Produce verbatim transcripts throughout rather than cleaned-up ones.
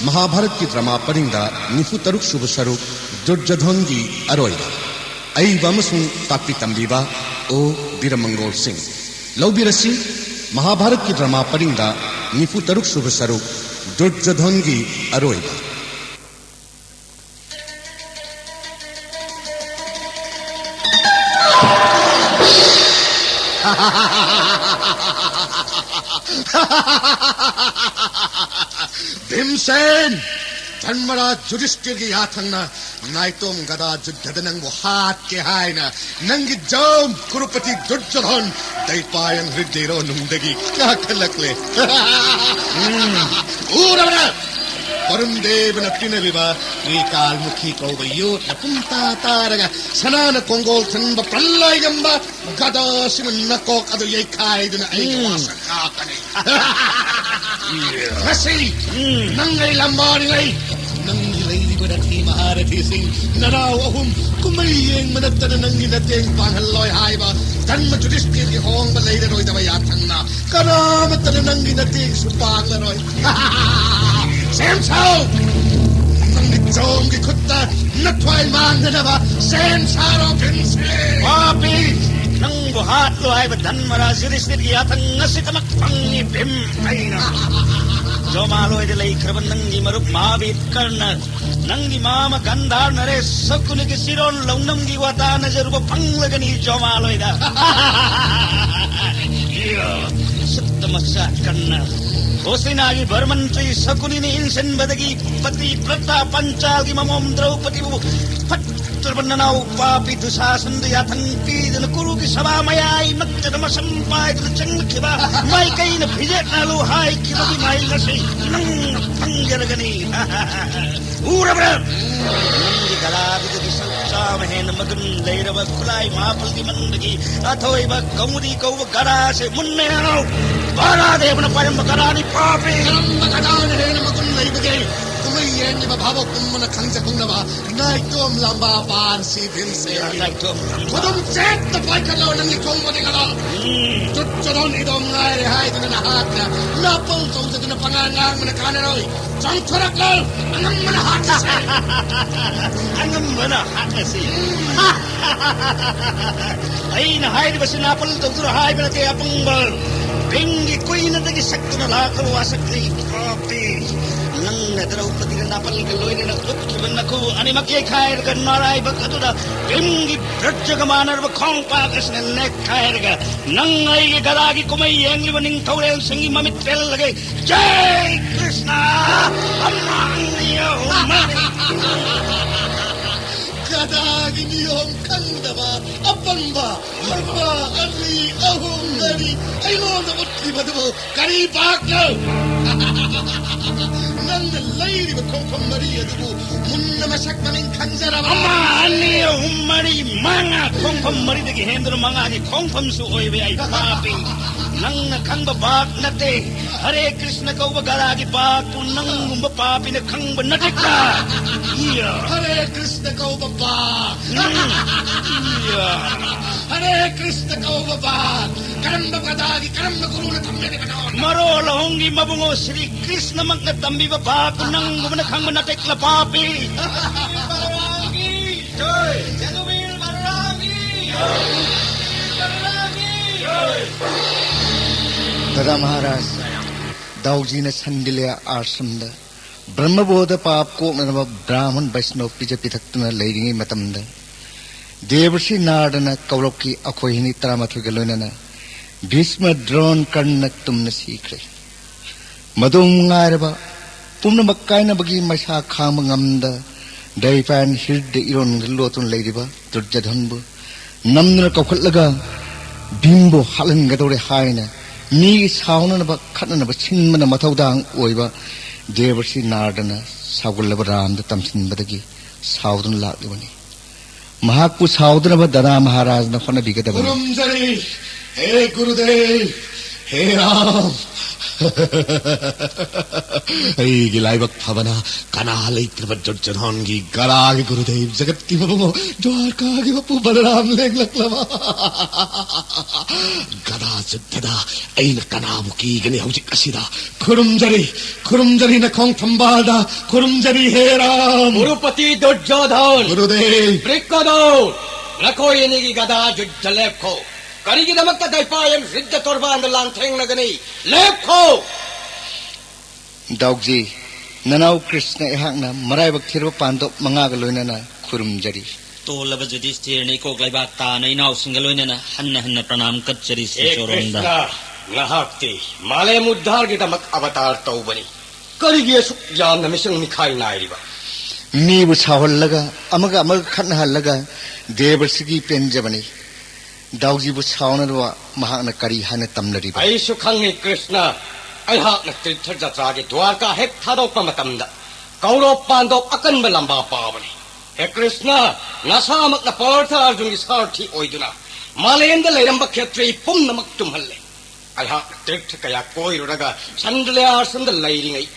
ꯃꯍꯥꯚꯥꯔꯠꯀꯤ drama ꯄꯔꯤꯡꯗ ꯅꯤꯐꯨ ꯇꯔꯨꯛ ꯁꯨꯕ ꯁꯔꯨꯛ, ꯗꯨꯔꯖꯣꯙꯟꯒꯤ ꯑꯔꯣꯏꯕ꯫ ꯑꯏꯕ ꯑꯃꯁꯨꯡ ꯇꯥꯛꯄꯤ ꯇꯝꯕꯤꯕ ꯑꯣ ꯕꯤꯔꯃꯪꯒꯣꯜ ꯁꯤꯡ꯫ ꯂꯧꯕꯤꯔꯁꯤ, ꯃꯍꯥꯚꯥꯔꯠꯀꯤ ꯗ꯭ꯔꯃꯥ ꯄꯔꯤꯡꯗ ꯅꯤꯐꯨ ꯇꯔꯨꯛ ꯁꯨꯕ ꯁꯔꯨꯛ, ꯗꯨꯔꯖꯣꯙꯟꯒꯤ ꯑꯔꯣꯏꯕ꯫ ꯚꯤꯝꯁꯦꯟ! ꯙꯔꯃꯔꯥꯖ ꯌꯨꯙꯤꯁꯊꯤꯔꯒꯤ ꯌꯥꯊꯪꯅ ꯅꯥꯏꯇꯣꯝ ꯒꯗꯥ ꯌꯨꯗꯙꯗ ꯅꯪꯕꯨ ꯍꯥꯠꯀꯦ ꯍꯥꯏꯅ ꯅꯪꯒꯤ ꯖꯣꯝ ꯀꯨꯔꯨꯄꯇꯤ ꯗꯨꯔꯖꯣꯙꯟ ꯗꯩꯄꯥꯌꯟ ꯍ꯭ꯔꯤꯗꯤꯔꯣ ꯅꯨꯡꯗꯒꯤ ꯀꯥꯈꯠꯂꯛꯂꯦ꯫ ꯎꯝ, ꯎꯔꯕ꯭ꯔꯥ? ꯕꯔꯨꯟ ꯗꯦꯕꯅ ꯄꯤꯅꯕꯤꯕ ꯇ꯭ꯔꯤꯀꯥꯜꯃꯨꯈꯤ ꯀꯧꯕ ꯌꯣꯠꯅ ꯄꯨꯝꯇꯥ ꯇꯥꯔꯒ ꯁꯅꯥꯅ ꯀꯣꯡꯒꯣꯜ ꯊꯟꯕ ꯄ꯭ꯔꯂꯌ ꯉꯝꯕ ꯒꯗꯥꯁꯤꯅ ꯅꯀꯣꯛ ꯑꯗꯨ ꯌꯩꯈꯥꯏꯗꯨꯅ ꯑꯩꯒꯤ ꯎꯝ꯫ ꯋꯥꯁꯛ ꯉꯥꯛꯀꯅꯤ꯫ ꯉꯁꯤ ꯎꯝ꯫ ꯅꯪ ꯑꯩ ꯂꯝꯕꯥꯔꯤꯉꯩ ꯅꯪꯒꯤ ꯂꯩꯔꯤꯕ ꯔꯊꯤ ꯃꯍꯥꯔꯊꯤꯁꯤꯡ ꯅꯅꯥꯎ ꯑꯍꯨꯝ ꯀꯨꯝꯍꯩ ꯌꯦꯡꯕ ꯅꯠꯇꯅ ꯅꯪꯒꯤ ꯅꯇꯦꯡ ꯄꯥꯡꯍꯜꯂꯣꯏ ꯍꯥꯏꯕ ꯙꯔꯃ ꯌꯨꯙꯤꯁꯊꯤꯔꯒꯤ ꯍꯣꯡꯕ ꯂꯩꯔꯔꯣꯏꯗꯕ ꯌꯥꯊꯪꯅ ꯀꯅꯥꯃꯠꯇꯅ ꯅꯪꯒꯤ ꯅꯇꯦꯡꯁꯨ ꯄꯥꯡꯂꯔꯣꯏ꯫ ꯁꯦꯝ ꯁꯥꯎ! ꯅꯪꯒꯤ ꯖꯣꯝꯒꯤ ꯈꯨꯠꯇ ꯅꯊ꯭ꯋꯥꯏ ꯃꯥꯡꯗꯅꯕ ꯁꯦꯝ ꯁꯥꯔꯣ, ꯚꯤꯝꯁꯦ! ꯄꯥꯄꯤ! ꯅꯪꯕꯨ ꯍꯥꯠꯂꯣ ꯍꯥꯏꯕ ꯙꯔꯃꯔꯥꯖ ꯌꯨꯙꯤꯁꯊꯤꯔꯒꯤ ꯌꯥꯊꯪ ꯉꯁꯤꯗꯃꯛ ꯐꯪꯉꯤ, ꯚꯤꯝ ꯑꯩꯅ꯫ ꯖꯣꯃꯥꯂꯣꯏꯗ ꯂꯩꯈ꯭ꯔꯕ ꯅꯪꯒꯤ ꯃꯔꯨꯞ ꯃꯍꯥꯕꯤꯔ ꯀꯔꯅ, ꯅꯪꯒꯤ ꯃꯥꯃ ꯒꯟꯙꯥꯔ ꯅꯔꯦꯁ ꯁꯀꯨꯅꯤꯒꯤ ꯆꯤꯔꯣꯟ ꯂꯧꯅꯝꯒꯤ ꯋꯥꯇꯥꯅꯖꯔꯨꯕ ꯐꯪꯂꯒꯅꯤ ꯖꯣꯃꯥꯂꯣꯏꯗ꯫ ꯁꯨꯠꯇ ꯃꯆꯥ ꯀꯟꯅ ꯍꯣꯁꯤꯅꯥꯒꯤ ꯕꯔꯃꯟꯇ꯭ꯔꯤ ꯁꯀꯨꯅꯤꯅ ꯏꯟꯁꯤꯟꯕꯗꯒꯤ ꯄꯇꯤ ꯄ꯭ꯔꯇꯥ ꯄꯟꯆꯥꯜꯒꯤ ꯃꯃꯣꯝ ꯗ꯭ꯔꯧꯄꯗꯤꯕꯨ ꯐꯠꯇ꯭ꯔꯕ ꯅꯅꯥꯎ ꯄꯥꯄꯤ ꯗꯨꯁꯥꯁꯟꯗ ꯌꯥꯊꯪ ꯄꯤꯗꯨꯅ ꯀꯨꯔꯨꯒꯤ ꯁꯚꯥ ꯃꯌꯥꯏꯃꯛꯇꯗ ꯃꯁꯝ ꯄꯥꯏꯗꯨꯅ ꯆꯪꯂꯛꯈꯤꯕ ꯃꯥꯏꯀꯩꯅ ꯐꯤꯖꯦꯠ ꯅꯥꯂꯨ ꯍꯥꯏꯈꯤꯕꯒꯤ ꯃꯍꯩ ꯉꯁꯤ ꯅꯪꯅ ꯐꯪꯖꯔꯒꯅꯤ꯫ ꯎꯔꯕ꯭ꯔꯥ? ꯅꯪꯒꯤ ꯒꯂꯥꯗꯨꯗꯒꯤ ꯁꯔꯨꯛ ꯆꯥꯝꯃ ꯍꯦꯟꯅ ꯃꯒꯨꯟ ꯂꯩꯔꯕ ꯈꯨꯠꯂꯥꯏ ꯃꯥꯄꯜꯒꯤ ꯃꯅꯨꯡꯗꯒꯤ ꯑꯊꯣꯏꯕ ꯀꯧꯃꯨꯗꯤ ꯀꯧꯕ ꯒꯗꯥꯁꯦ ꯃꯨꯟꯅ ꯌꯦꯡꯉꯨ꯫ ꯕꯥꯂꯥꯗꯦꯕꯅ ꯄꯥꯏꯔꯝꯕ ꯒꯗꯥꯅꯤ, ꯄꯥꯄꯤ꯫ ꯀꯔꯝꯕ ꯒꯗꯥꯅ ꯍꯦꯟꯅ ꯃꯒꯨꯟ ꯂꯩꯕꯒꯦ? ꯀꯨꯝꯍꯩ ꯍꯥꯏꯔꯤꯕ ꯚꯥꯕꯣꯛ ꯄꯨꯝꯕꯅ ꯈꯪꯖ ꯈꯪꯅꯕ ꯅꯥꯏꯇꯣꯝ ꯂꯥꯝꯕ ꯄꯥꯟꯁꯤ ꯚꯤꯝꯁꯦꯟ꯫ ꯅꯥꯏꯇꯣꯝ ꯂꯥꯝꯕ꯫ ꯈꯨꯗꯨꯝ ꯆꯦꯠꯇ ꯄꯥꯏꯈꯠꯂꯣ, ꯅꯪꯒꯤ ꯈꯣꯡꯕꯨꯗꯤ ꯀꯜꯂꯣ꯫ ꯎꯝ꯫ ꯗꯨꯔꯖꯣꯙꯟ ꯏꯗꯣꯝ ꯉꯥꯏꯔꯦ ꯍꯥꯏꯗꯨꯅ ꯅꯍꯥꯛꯅ ꯅꯥꯄꯜ ꯇꯧꯖꯗꯨꯅ ꯄꯉꯥꯡ ꯉꯥꯡꯕꯅ ꯀꯥꯟꯅꯔꯣꯏ꯫ ꯆꯣꯡꯊꯣꯔꯛꯂꯣ, ꯑꯉꯝꯕꯅ ꯍꯥꯠꯂꯁꯤ꯫ ꯑꯉꯝꯕꯅ ꯍꯥꯠꯂꯁꯤ꯫ ꯎꯝ꯫ ꯑꯩꯅ ꯍꯥꯏꯔꯤꯕꯁꯤ ꯅꯥꯄꯜ ꯇꯧꯗꯨꯅ ꯍꯥꯏꯕ ꯅꯠꯇꯦ, ꯑꯄꯪꯕ꯫ ꯚꯤꯝꯒꯤ ꯀꯨꯏꯅꯗꯒꯤ ꯁꯛꯇꯨꯅ ꯂꯥꯛꯂꯕ ꯋꯥꯁꯛꯅꯤ꯫ ꯄꯥꯄꯤ, ꯅꯪꯅ ꯗ꯭ꯔꯧꯄꯗꯤꯒ ꯅꯥꯄꯜꯒ ꯂꯣꯏꯅꯅ ꯎꯠꯈꯤꯕ ꯅꯈꯨ ꯑꯅꯤꯃꯛ ꯌꯩꯈꯥꯏꯔꯒ ꯅꯥꯔꯥꯏꯕꯛ ꯑꯗꯨꯗ ꯚꯤꯝꯒꯤ ꯕ꯭ꯔꯖꯒ ꯃꯥꯟꯅꯔꯕ ꯈꯣꯡꯄꯥꯛ ꯑꯁꯤꯅ ꯅꯦꯛꯈꯥꯏꯔꯒ ꯅꯪ ꯑꯩꯒꯤ ꯒꯗꯥꯒꯤ ꯀꯨꯝꯍꯩ ꯌꯦꯡꯂꯤꯕ ꯅꯤꯡꯊꯧꯔꯦꯜꯁꯤꯡꯒꯤ ꯃꯃꯤꯠ ꯄꯦꯜꯂꯒ ꯖꯩ ꯀ꯭ꯔꯤꯁꯅ! ꯑꯃ ꯑꯅꯤ ꯑꯍꯨꯝ ꯃꯔꯤ꯫ ꯒꯗꯥꯒꯤ ꯅꯤꯌꯣꯝ ꯈꯪꯗꯕ ꯑꯄꯪꯕ! ꯑꯃ, ꯑꯅꯤ, ꯑꯍꯨꯝ, ꯃꯔꯤ꯫ ꯑꯩꯉꯣꯟꯗ ꯎꯠꯂꯤꯕꯗꯨꯕꯨ ꯀꯔꯤ ꯄꯥꯛꯅꯣ? ꯅꯪꯅ ꯂꯩꯔꯤꯕ ꯈꯣꯡꯐꯝ ꯃꯔꯤ ꯑꯗꯨꯕꯨ ꯃꯨꯟꯅ ꯃꯁꯛ ꯃꯃꯤꯡ ꯈꯪꯖꯔꯕ? ꯑꯃ, ꯑꯅꯤ, ꯑꯍꯨꯝ, ꯃꯔꯤ, ꯃꯉꯥ꯫ ꯈꯣꯡꯐꯝ ꯃꯔꯤꯗꯒꯤ ꯍꯦꯟꯗꯨꯅ ꯃꯉꯥꯒꯤ ꯈꯣꯡꯐꯝꯁꯨ ꯑꯣꯏꯕ ꯌꯥꯏ, ꯄꯥꯄꯤ꯫ ꯅꯪꯅ ꯈꯪꯕ ꯄꯥꯛ ꯅꯠꯇꯦ꯫ ꯍꯔꯦ ꯀ꯭ꯔꯤꯁꯅ ꯀꯧꯕ ꯒꯗꯥꯒꯤ ꯄꯥꯛꯄꯨ ꯅꯪꯒꯨꯝꯕ ꯄꯥꯄꯤꯅ ꯈꯪꯕ ꯅꯠꯇꯦꯀ꯫ ꯏꯌꯥ꯫ ꯍꯔꯦ ꯀ꯭ꯔꯤꯁꯅ ꯀꯧꯕ ꯄꯥꯛ꯫ ꯎꯝ꯫ ꯏꯌꯥ꯫ ꯍꯔꯦ ꯀ꯭ꯔꯤꯁꯅ ꯀꯧꯕ ꯄꯥꯛ꯫ ꯀꯔꯝꯕ ꯒꯗꯥꯒꯤ, ꯀꯔꯝꯕ ꯒꯨꯔꯨꯅ ꯇꯝꯕꯤꯔꯤꯕꯅꯣ? ꯃꯔꯣꯜ ꯑꯍꯨꯝꯒꯤ ꯃꯕꯨꯡꯉꯣ ꯁ꯭ꯔꯤ ꯀ꯭ꯔꯤꯁꯅꯃꯛꯅ ꯇꯝꯕꯤꯕ ꯄꯥꯛꯄꯨ ꯅꯪꯒꯨꯝꯕꯅ ꯈꯪꯕ ꯅꯠꯇꯦꯀ, ꯄꯥꯄꯤ꯫ ꯖꯣꯏ! ꯖꯗꯨꯕꯤꯔ ꯃꯔꯥꯒꯤ! ꯖꯣꯏ! ꯖꯗꯨꯕꯤꯔ ꯃꯔꯥꯒꯤ! ꯖꯣꯏ! ꯗꯥꯗꯥ ꯃꯍꯥꯔꯥꯖ, ꯗꯥꯎꯖꯤꯅ ꯁꯟꯗꯤꯂꯤꯌꯥ ꯑꯥꯁ꯭ꯔꯝꯗ ꯕ꯭ꯔꯍ꯭ꯃꯕꯣꯙ ꯄꯥꯞ ꯀꯣꯛꯅꯅꯕ ꯕ꯭ꯔꯥꯍꯃꯟ ꯕꯩꯁꯅꯣꯞ ꯄꯤꯖ ꯄꯤꯊꯛꯇꯨꯅ ꯂꯩꯔꯤꯉꯩ ꯃꯇꯝꯗ, ꯗꯦꯕꯔꯁꯤ ꯅꯥꯔꯗꯅ ꯀꯧꯔꯛꯈꯤ꯫ ꯑꯩꯈꯣꯏ ꯍꯤꯅꯤ ꯇꯔꯥꯃꯥꯊꯣꯏꯒ ꯂꯣꯏꯅꯅ ꯚꯤꯁꯃ, ꯗ꯭ꯔꯣꯟ, ꯀꯔꯅ ꯇꯨꯝꯅ ꯁꯤꯈ꯭ꯔꯦ꯫ ꯃꯗꯣꯝ ꯉꯥꯏꯔꯕ ꯄꯨꯝꯅꯃꯛ ꯀꯥꯏꯅꯕꯒꯤ ꯃꯩꯁꯥ ꯈꯥꯡꯕ ꯉꯝꯗ ꯗꯩꯄꯥꯟ ꯍꯤꯔꯗ ꯏꯔꯣꯟꯒ ꯂꯣꯠꯇꯨꯅ ꯂꯩꯔꯤꯕ ꯗꯨꯔꯖꯙꯟꯕꯨ ꯅꯝꯗꯨꯅ ꯀꯧꯈꯠꯂꯒ ꯚꯤꯝꯕꯨ ꯍꯥꯠꯍꯟꯒꯗꯧꯔꯦ ꯍꯥꯏꯅ ꯃꯤꯒꯤ ꯁꯥꯎꯅꯅꯕ ꯈꯠꯅꯅꯕ ꯁꯤꯟꯕꯅ ꯃꯊꯧꯗꯥꯡ ꯑꯣꯏꯕ ꯗꯦꯕꯔꯁꯤ ꯅꯥꯔꯗꯅ ꯁꯥꯎꯒꯜꯂꯕ ꯔꯥꯝꯗ ꯇꯝꯁꯤꯟꯕꯗꯒꯤ ꯁꯥꯎꯗꯨꯅ ꯂꯥꯛꯂꯤꯕꯅꯤ꯫ ꯃꯍꯥꯛꯄꯨ ꯁꯥꯎꯗꯅꯕ ꯗꯥꯗꯥ ꯃꯍꯥꯔꯥꯖꯅ ꯍꯣꯠꯅꯕꯤꯒꯗꯕꯅꯤ꯫ ꯈꯨꯔꯨꯝꯖꯔꯤ, ꯍꯦ ꯒꯨꯔꯨꯗꯦꯕ, ꯍꯦ ꯔꯥꯝ꯫ ꯑꯩꯒꯤ ꯂꯥꯏꯕꯛ ꯐꯕꯅ ꯀꯅꯥ ꯂꯩꯇ꯭ꯔꯕ ꯗꯨꯔꯖꯣꯙꯟꯒꯤ ꯒꯗꯥꯒꯤ ꯒꯨꯔꯨꯗꯦꯕ ꯖꯒꯠꯀꯤ ꯃꯕꯨꯡꯉꯣ ꯗ꯭ꯋꯥꯔꯀꯥꯒꯤ ꯃꯄꯨ ꯕꯂꯔꯥꯝ ꯂꯦꯡꯂꯛꯂꯕ꯫ ꯒꯗꯥ ꯖꯨꯗ꯭ꯙꯗ ꯑꯩꯅ ꯀꯅꯥꯕꯨ ꯀꯤꯒꯅꯤ ꯍꯧꯖꯤꯛ ꯑꯁꯤꯗ? ꯈꯨꯔꯨꯝꯖꯔꯤ, ꯈꯨꯔꯨꯝꯖꯔꯤ ꯅꯈꯣꯡ ꯊꯝꯕꯥꯜꯗ, ꯈꯨꯔꯨꯝꯖꯔꯤ ꯍꯦ ꯔꯥꯝ꯫ ꯀꯨꯔꯨꯄꯇꯤ ꯗꯨꯔꯖꯣꯙꯟ꯫ ꯒꯨꯔꯨꯗꯦꯕ꯫ ꯕ꯭ꯔꯤꯛꯀꯣꯗꯣ, ꯅꯈꯣꯏ ꯑꯅꯤꯒꯤ ꯒꯗꯥ ꯖꯨꯗ꯭ꯙ ꯂꯦꯞꯈꯣ꯫ ꯀꯔꯤꯒꯤꯗꯃꯛꯇ ꯗ꯭ꯋꯥꯏꯄꯥꯌꯟ ꯍ꯭ꯔꯤꯗ ꯇꯣꯔꯕꯥꯟꯗ ꯂꯥꯟꯊꯦꯡꯅꯒꯅꯤ? ꯂꯦꯞꯈꯣ! ꯗꯥꯎꯖꯤ, ꯅꯅꯥꯎ ꯀ꯭ꯔꯤꯁꯅ ꯑꯩꯍꯥꯛꯅ ꯃꯔꯥꯏꯕꯛ ꯊꯤꯔꯕ ꯄꯥꯟꯗꯣꯞ ꯃꯉꯥꯒ ꯂꯣꯏꯅꯅ ꯈꯨꯔꯨꯝꯖꯔꯤ꯫ ꯇꯣꯜꯂꯕ ꯖꯨꯗꯤꯁꯊꯤꯔꯅ ꯏꯀꯣꯛ ꯂꯩꯕꯥꯛ ꯇꯥꯅ ꯏꯅꯥꯎꯁꯤꯡꯒ ꯂꯣꯏꯅꯅ ꯍꯟꯅ ꯍꯟꯅ ꯄ꯭ꯔꯅꯥꯝ ꯀꯠꯆꯔꯤ ꯁ꯭ꯔꯤ ꯑꯦ ꯆꯣꯔꯣꯟꯗ꯫ ꯀ꯭ꯔꯤꯁꯅ, ꯅꯍꯥꯛꯇꯤ ꯃꯥꯂꯦꯝ ꯎꯗ꯭ꯙꯥꯔꯒꯤꯗꯃꯛ ꯑꯕꯇꯥꯔ ꯇꯧꯕꯅꯤ꯫ ꯀꯔꯤꯒꯤ ꯑꯁꯨꯛ ꯌꯥꯝꯅ ꯃꯤꯁꯪ ꯃꯤꯈꯥꯏ ꯅꯥꯏꯔꯤꯕ? ꯃꯤꯕꯨ ꯁꯥꯎꯍꯜꯂꯒ, ꯑꯃꯒ ꯑꯃꯒ ꯈꯠꯅꯍꯜꯂꯒ ꯗꯦꯕꯔꯁꯤꯒꯤ ꯄꯦꯟꯖꯕꯅꯤ꯫ ꯗꯥꯎꯖꯤꯕꯨ ꯁꯥꯎꯅꯅꯕ ꯃꯍꯥꯛꯅ ꯀꯔꯤ ꯍꯥꯏꯅ ꯇꯝꯅꯔꯤꯕ? ꯑꯩꯁꯨ ꯈꯪꯏ ꯀ꯭ꯔꯤꯁꯅ꯫ ꯑꯩꯍꯥꯛꯅ ꯇꯤꯔꯊ ꯖꯇ꯭ꯔꯥꯒꯤ ꯗ꯭ꯋꯥꯔꯀꯥ ꯍꯦꯛ ꯊꯥꯗꯣꯛꯄ ꯃꯇꯝꯗ ꯀꯧꯔꯣꯞ ꯄꯥꯟꯗꯣꯞ ꯑꯀꯟꯕ ꯂꯝꯕꯥ ꯄꯥꯕꯅꯤ꯫ ꯍꯦ ꯀ꯭ꯔꯤꯁꯅ, ꯅꯁꯥꯃꯛꯅ ꯄꯥꯔꯊ ꯑꯔꯖꯨꯟꯒꯤ ꯁꯥꯔꯊꯤ ꯑꯣꯏꯗꯨꯅ ꯃꯥꯂꯦꯝꯗ ꯂꯩꯔꯝꯕ ꯈꯦꯇ꯭ꯔꯤ ꯄꯨꯝꯅꯃꯛ ꯇꯨꯝꯍꯜꯂꯦ꯫ ꯑꯩꯍꯥꯛ ꯇꯤꯔꯊ ꯀꯌꯥ ꯀꯣꯏꯔꯨꯔꯒ ꯁꯟꯗ꯭ꯔꯂꯌꯥꯁꯟꯗ ꯂꯩꯔꯤꯉꯩ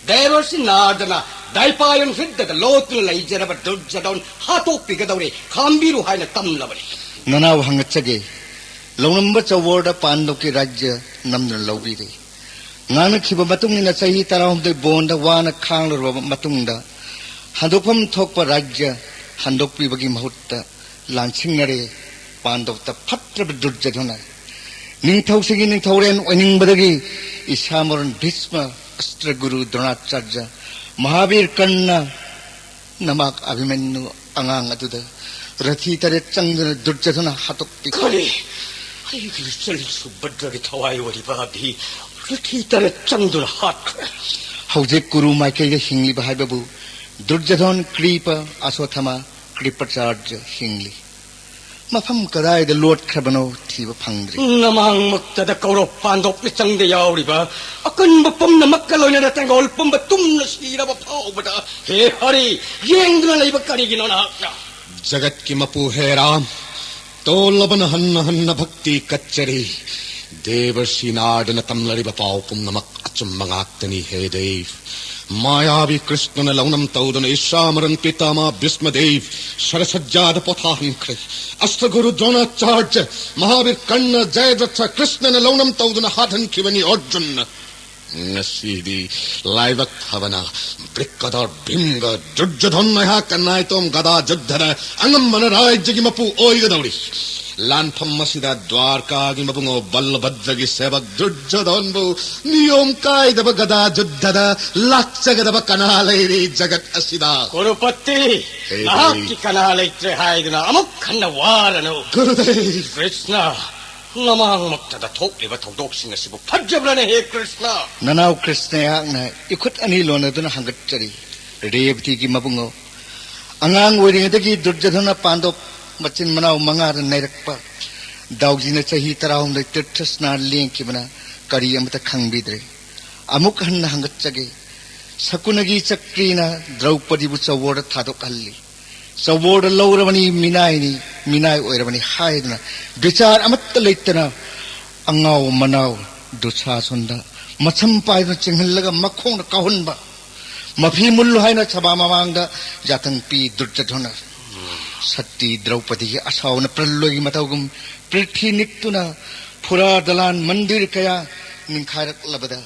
ꯗꯦꯕꯔꯁꯤ ꯅꯥꯔꯗꯅ ꯗꯥꯏꯄꯥꯌꯟ ꯍ꯭ꯔꯤꯗꯗ ꯂꯣꯠꯇꯨꯅ ꯂꯩꯖꯔꯕ ꯗꯨꯔꯖꯗꯣꯟ ꯍꯥꯠꯇꯣꯛꯄꯤꯒꯗꯧꯔꯦ, ꯈꯥꯝꯕꯤꯔꯨ ꯍꯥꯏꯅ ꯇꯝꯂꯕꯅꯤ꯫ ꯅꯅꯥꯎ ꯍꯪꯒꯠꯆꯒꯦ꯫ ꯂꯧꯅꯝꯕ ꯆꯧꯋꯔꯗ ꯄꯥꯟꯗꯣꯞꯀꯤ ꯔꯥꯖ꯭ꯌ ꯅꯝꯗꯨꯅ ꯂꯧꯕꯤꯔꯦ꯫ ꯉꯥꯡꯅꯈꯤꯕ ꯃꯇꯨꯡ ꯏꯟꯅ ꯆꯍꯤ ꯇꯔꯥꯍꯨꯝꯗꯣꯏ ꯕꯣꯟꯗ ꯋꯥꯅ ꯈꯥꯡꯂꯨꯔꯕ ꯃꯇꯨꯡꯗ ꯍꯟꯗꯣꯛꯐꯝ ꯊꯣꯛꯄ ꯔꯥꯖ꯭ꯌ ꯍꯟꯗꯣꯛꯄꯤꯕꯒꯤ ꯃꯍꯨꯠꯇ ꯂꯥꯟꯁꯤꯡꯅꯔꯦ꯫ ꯄꯥꯟꯗꯕꯇ ꯐꯠꯇ꯭ꯔꯕ ꯗꯨꯔꯖꯣꯙꯅ ꯅꯤꯡꯊꯧꯁꯤꯡꯒꯤ ꯅꯤꯡꯊꯧꯔꯦꯟ ꯑꯣꯏꯅꯤꯡꯕꯗꯒꯤ ꯏꯁꯥꯃꯔꯣꯟ ꯚꯤꯁꯃ, ꯑꯁꯇ꯭ꯔꯒꯨꯔꯨ ꯗ꯭ꯔꯣꯅꯥꯆꯥꯔꯖ, ꯃꯍꯥꯕꯤꯔ ꯀꯔꯅ, ꯅꯃꯥꯛ ꯑꯚꯤꯃꯟꯌꯨ ꯑꯉꯥꯡ ꯑꯗꯨꯗ ꯔꯊꯤ ꯇꯔꯦꯠ ꯆꯪꯗꯨꯅ ꯗꯨꯔꯖꯣꯙꯅ ꯍꯥꯠꯇꯣꯛꯄꯤ꯫ ꯀꯔꯤ? ꯑꯩꯒꯤ ꯏꯆꯜ ꯁꯨꯚꯗ꯭ꯔꯒꯤ ꯊꯋꯥꯏ ꯑꯣꯏꯔꯤꯕ ꯑꯚꯤ ꯔꯊꯤ ꯇꯔꯦꯠ ꯆꯪꯗꯨꯅ ꯍꯥꯠꯈ꯭ꯔꯦ꯫ ꯍꯧꯖꯤꯛ ꯀꯨꯔꯨ ꯃꯥꯏꯀꯩꯗ ꯍꯤꯡꯂꯤꯕ ꯍꯥꯏꯕꯕꯨ ꯗꯨꯔꯖꯣꯙꯟ, ꯀ꯭ꯔꯤꯄ, ꯑꯁꯣꯊꯃ, ꯀ꯭ꯔꯤꯄꯥꯆꯥꯔꯖ ꯍꯤꯡꯂꯤ꯫ ꯃꯐꯝ ꯀꯗꯥꯏꯗ ꯂꯣꯠꯈ꯭ꯔꯕꯅꯣ ꯊꯤꯕ ꯐꯪꯗ꯭ꯔꯤ꯫ ꯅꯃꯥꯡꯃꯛꯇꯗ ꯀꯧꯔꯕ ꯄꯥꯟꯗꯣꯞ ꯃꯤꯆꯪꯗ ꯌꯥꯎꯔꯤꯕ ꯑꯀꯟꯕ ꯄꯨꯝꯅꯃꯛꯀ ꯂꯣꯏꯅꯅ ꯇꯦꯡꯒꯣꯜ ꯄꯨꯝꯕ ꯇꯨꯝꯅ ꯁꯤꯔꯕ ꯐꯥꯎꯕꯗ, ꯍꯦ ꯍꯔꯤ, ꯌꯦꯡꯗꯨꯅ ꯂꯩꯕ ꯀꯔꯤꯒꯤꯅꯣ ꯅꯍꯥꯛꯅ? ꯖꯒꯠꯀꯤ ꯃꯄꯨ ꯍꯦ ꯔꯥꯝ, ꯇꯣꯜꯂꯕꯅ ꯍꯟꯅ ꯍꯟꯅ ꯚꯛꯇꯤ ꯀꯠꯆꯔꯤ꯫ ꯗꯦꯕꯔꯁꯤ ꯅꯥꯔꯗꯅ ꯇꯝꯂꯔꯤꯕ ꯄꯥꯎ ꯄꯨꯝꯅꯃꯛ ꯑꯆꯨꯝꯕ ꯉꯥꯛꯇꯅꯤ ꯍꯦ ꯗꯦꯕ꯫ ꯃꯥꯌꯥꯕꯤ ꯀ꯭ꯔꯤꯁꯅꯅ ꯂꯧꯅꯝ ꯇꯧꯗꯨꯅ ꯏꯁꯥꯃꯔꯟ ꯄꯤꯇꯥꯃꯥ ꯚꯤꯁꯃꯗꯦꯕ ꯁꯔꯁꯖ꯭ꯌꯥꯗ ꯄꯣꯊꯥꯍꯟꯈ꯭ꯔꯦ꯫ ꯑꯁ꯭ꯇꯒꯨꯔꯨ ꯗ꯭ꯔꯣꯅꯥꯆꯥꯔꯖ, ꯃꯍꯥꯕꯤꯔ ꯀꯔꯅ, ꯖꯌꯗ꯭ꯔꯊ ꯀ꯭ꯔꯤꯁꯅꯅ ꯂꯧꯅꯝ ꯇꯧꯗꯨꯅ ꯍꯥꯠꯍꯟꯈꯤꯕꯅꯤ ꯑꯔꯖꯨꯟꯅ꯫ ꯉꯁꯤꯗꯤ ꯂꯥꯏꯕꯛ ꯐꯕꯅ ꯕ꯭ꯔꯤꯛꯀꯗꯔ ꯚꯤꯝꯒ ꯗꯨꯔꯖꯣꯙꯟ ꯑꯩꯍꯥꯛꯀ ꯅꯥꯏꯇꯣꯝ ꯒꯗꯥ ꯖꯨꯗ꯭ꯙꯗ ꯑꯉꯝꯕꯅ ꯔꯥꯖ꯭ꯌꯒꯤ ꯃꯄꯨ ꯑꯣꯏꯒꯗꯧꯔꯤ꯫ ꯂꯥꯟꯐꯝ ꯑꯁꯤꯗ ꯗ꯭ꯋꯥꯔꯀꯥꯒꯤ ꯃꯕꯨꯡꯉꯣ ꯕꯜꯂꯚꯗ꯭ꯔꯒꯤ ꯁꯦꯕꯛ ꯗꯨꯔꯖꯣꯙꯟꯕꯨ ꯅꯤꯌꯣꯝ ꯀꯥꯏꯗꯕ ꯒꯗꯥ ꯖꯨꯗ꯭ꯙꯗ ꯂꯥꯛꯆꯒꯗꯕ ꯀꯅꯥ ꯂꯩꯔꯤ ꯖꯒꯠ ꯑꯁꯤꯗ? ꯀꯨꯔꯨꯄꯇꯤ, ꯍꯦ ꯅꯍꯥꯛꯀꯤ ꯗꯦꯕꯤ꯫ ꯀꯅꯥ ꯂꯩꯇ꯭ꯔꯦ ꯍꯥꯏꯗꯨꯅ ꯑꯃꯨꯛ ꯍꯟꯅ ꯋꯥꯔꯅꯨ꯫ ꯒꯨꯔꯨꯗꯦꯕ꯫ ꯀ꯭ꯔꯤꯁꯅ, ꯅꯃꯥꯡꯃꯛꯇꯗ ꯊꯣꯛꯂꯤꯕ ꯊꯧꯗꯣꯛꯁꯤꯡ ꯑꯁꯤꯕꯨ ꯐꯠꯖꯕ꯭ꯔꯅꯦ ꯍꯦ ꯀ꯭ꯔꯤꯁꯅ? ꯅꯅꯥꯎ ꯀ꯭ꯔꯤꯁꯅ ꯑꯩꯍꯥꯛꯅ ꯏꯈꯨꯠ ꯑꯅꯤ ꯂꯣꯟꯅꯗꯨꯅ ꯍꯪꯒꯠꯆꯔꯤ꯫ ꯔꯦꯕꯇꯤꯒꯤ ꯃꯕꯨꯡꯉꯣ, ꯑꯉꯥꯡ ꯑꯣꯏꯔꯤꯉꯩꯗꯒꯤ ꯗꯨꯔꯖꯣꯙꯅ ꯄꯥꯟꯗꯣꯞ ꯃꯆꯤꯟ ꯃꯅꯥꯎ ꯃꯉꯥꯗ ꯅꯩꯔꯛꯄ ꯗꯥꯎꯖꯤꯅ ꯆꯍꯤ ꯇꯔꯥꯍꯨꯝꯗꯣꯏ ꯇꯤꯔꯊ ꯁ꯭ꯅꯥꯟ ꯂꯦꯡꯈꯤꯕꯅ ꯀꯔꯤ ꯑꯃꯠꯇ ꯈꯪꯕꯤꯗ꯭ꯔꯦ꯫ ꯑꯃꯨꯛ ꯍꯟꯅ ꯍꯪꯒꯠꯆꯒꯦ꯫ ꯁꯀꯨꯅꯒꯤ ꯆꯀ꯭ꯔꯤꯅ ꯗ꯭ꯔꯧꯄꯗꯤꯕꯨ ꯆꯧꯋꯣꯔꯗ ꯊꯥꯗꯣꯛꯍꯜꯂꯤ꯫ ꯆꯧꯋꯣꯔꯗ ꯂꯧꯔꯕꯅꯤ, ꯃꯤꯅꯥꯏꯅꯤ, ꯃꯤꯅꯥꯏ ꯑꯣꯏꯔꯕꯅꯤ ꯍꯥꯏꯗꯨꯅ ꯕꯤꯆꯥꯔ ꯑꯃꯠꯇ ꯂꯩꯇꯅ ꯑꯉꯥꯎ ꯃꯅꯥꯎ ꯗꯨꯁꯥꯁꯟꯗ ꯃꯁꯝ ꯄꯥꯏꯗꯨꯅ ꯆꯤꯡꯍꯜꯂꯒ ꯃꯈꯣꯡꯅ ꯀꯥꯎꯍꯟꯕ꯫ ꯃꯐꯤ ꯃꯨꯜꯂꯨ ꯍꯥꯏꯅ ꯁꯚꯥ ꯃꯃꯥꯡꯗ ꯌꯥꯊꯪ ꯄꯤ ꯗꯨꯔꯖꯣꯙꯅ꯫ ꯁꯇꯤ ꯗ꯭ꯔꯧꯄꯗꯤꯒꯤ ꯑꯁꯥꯎꯅ ꯄ꯭ꯔꯂꯣꯏꯒꯤ ꯃꯇꯧꯒꯨꯝ ꯄ꯭ꯔꯤꯊꯤ ꯅꯤꯛꯇꯨꯅ ꯐꯨꯔꯥ ꯗꯂꯥꯟ ꯃꯟꯗꯤꯔ ꯀꯌꯥ ꯅꯤꯡꯈꯥꯏꯔꯛꯂꯕꯗ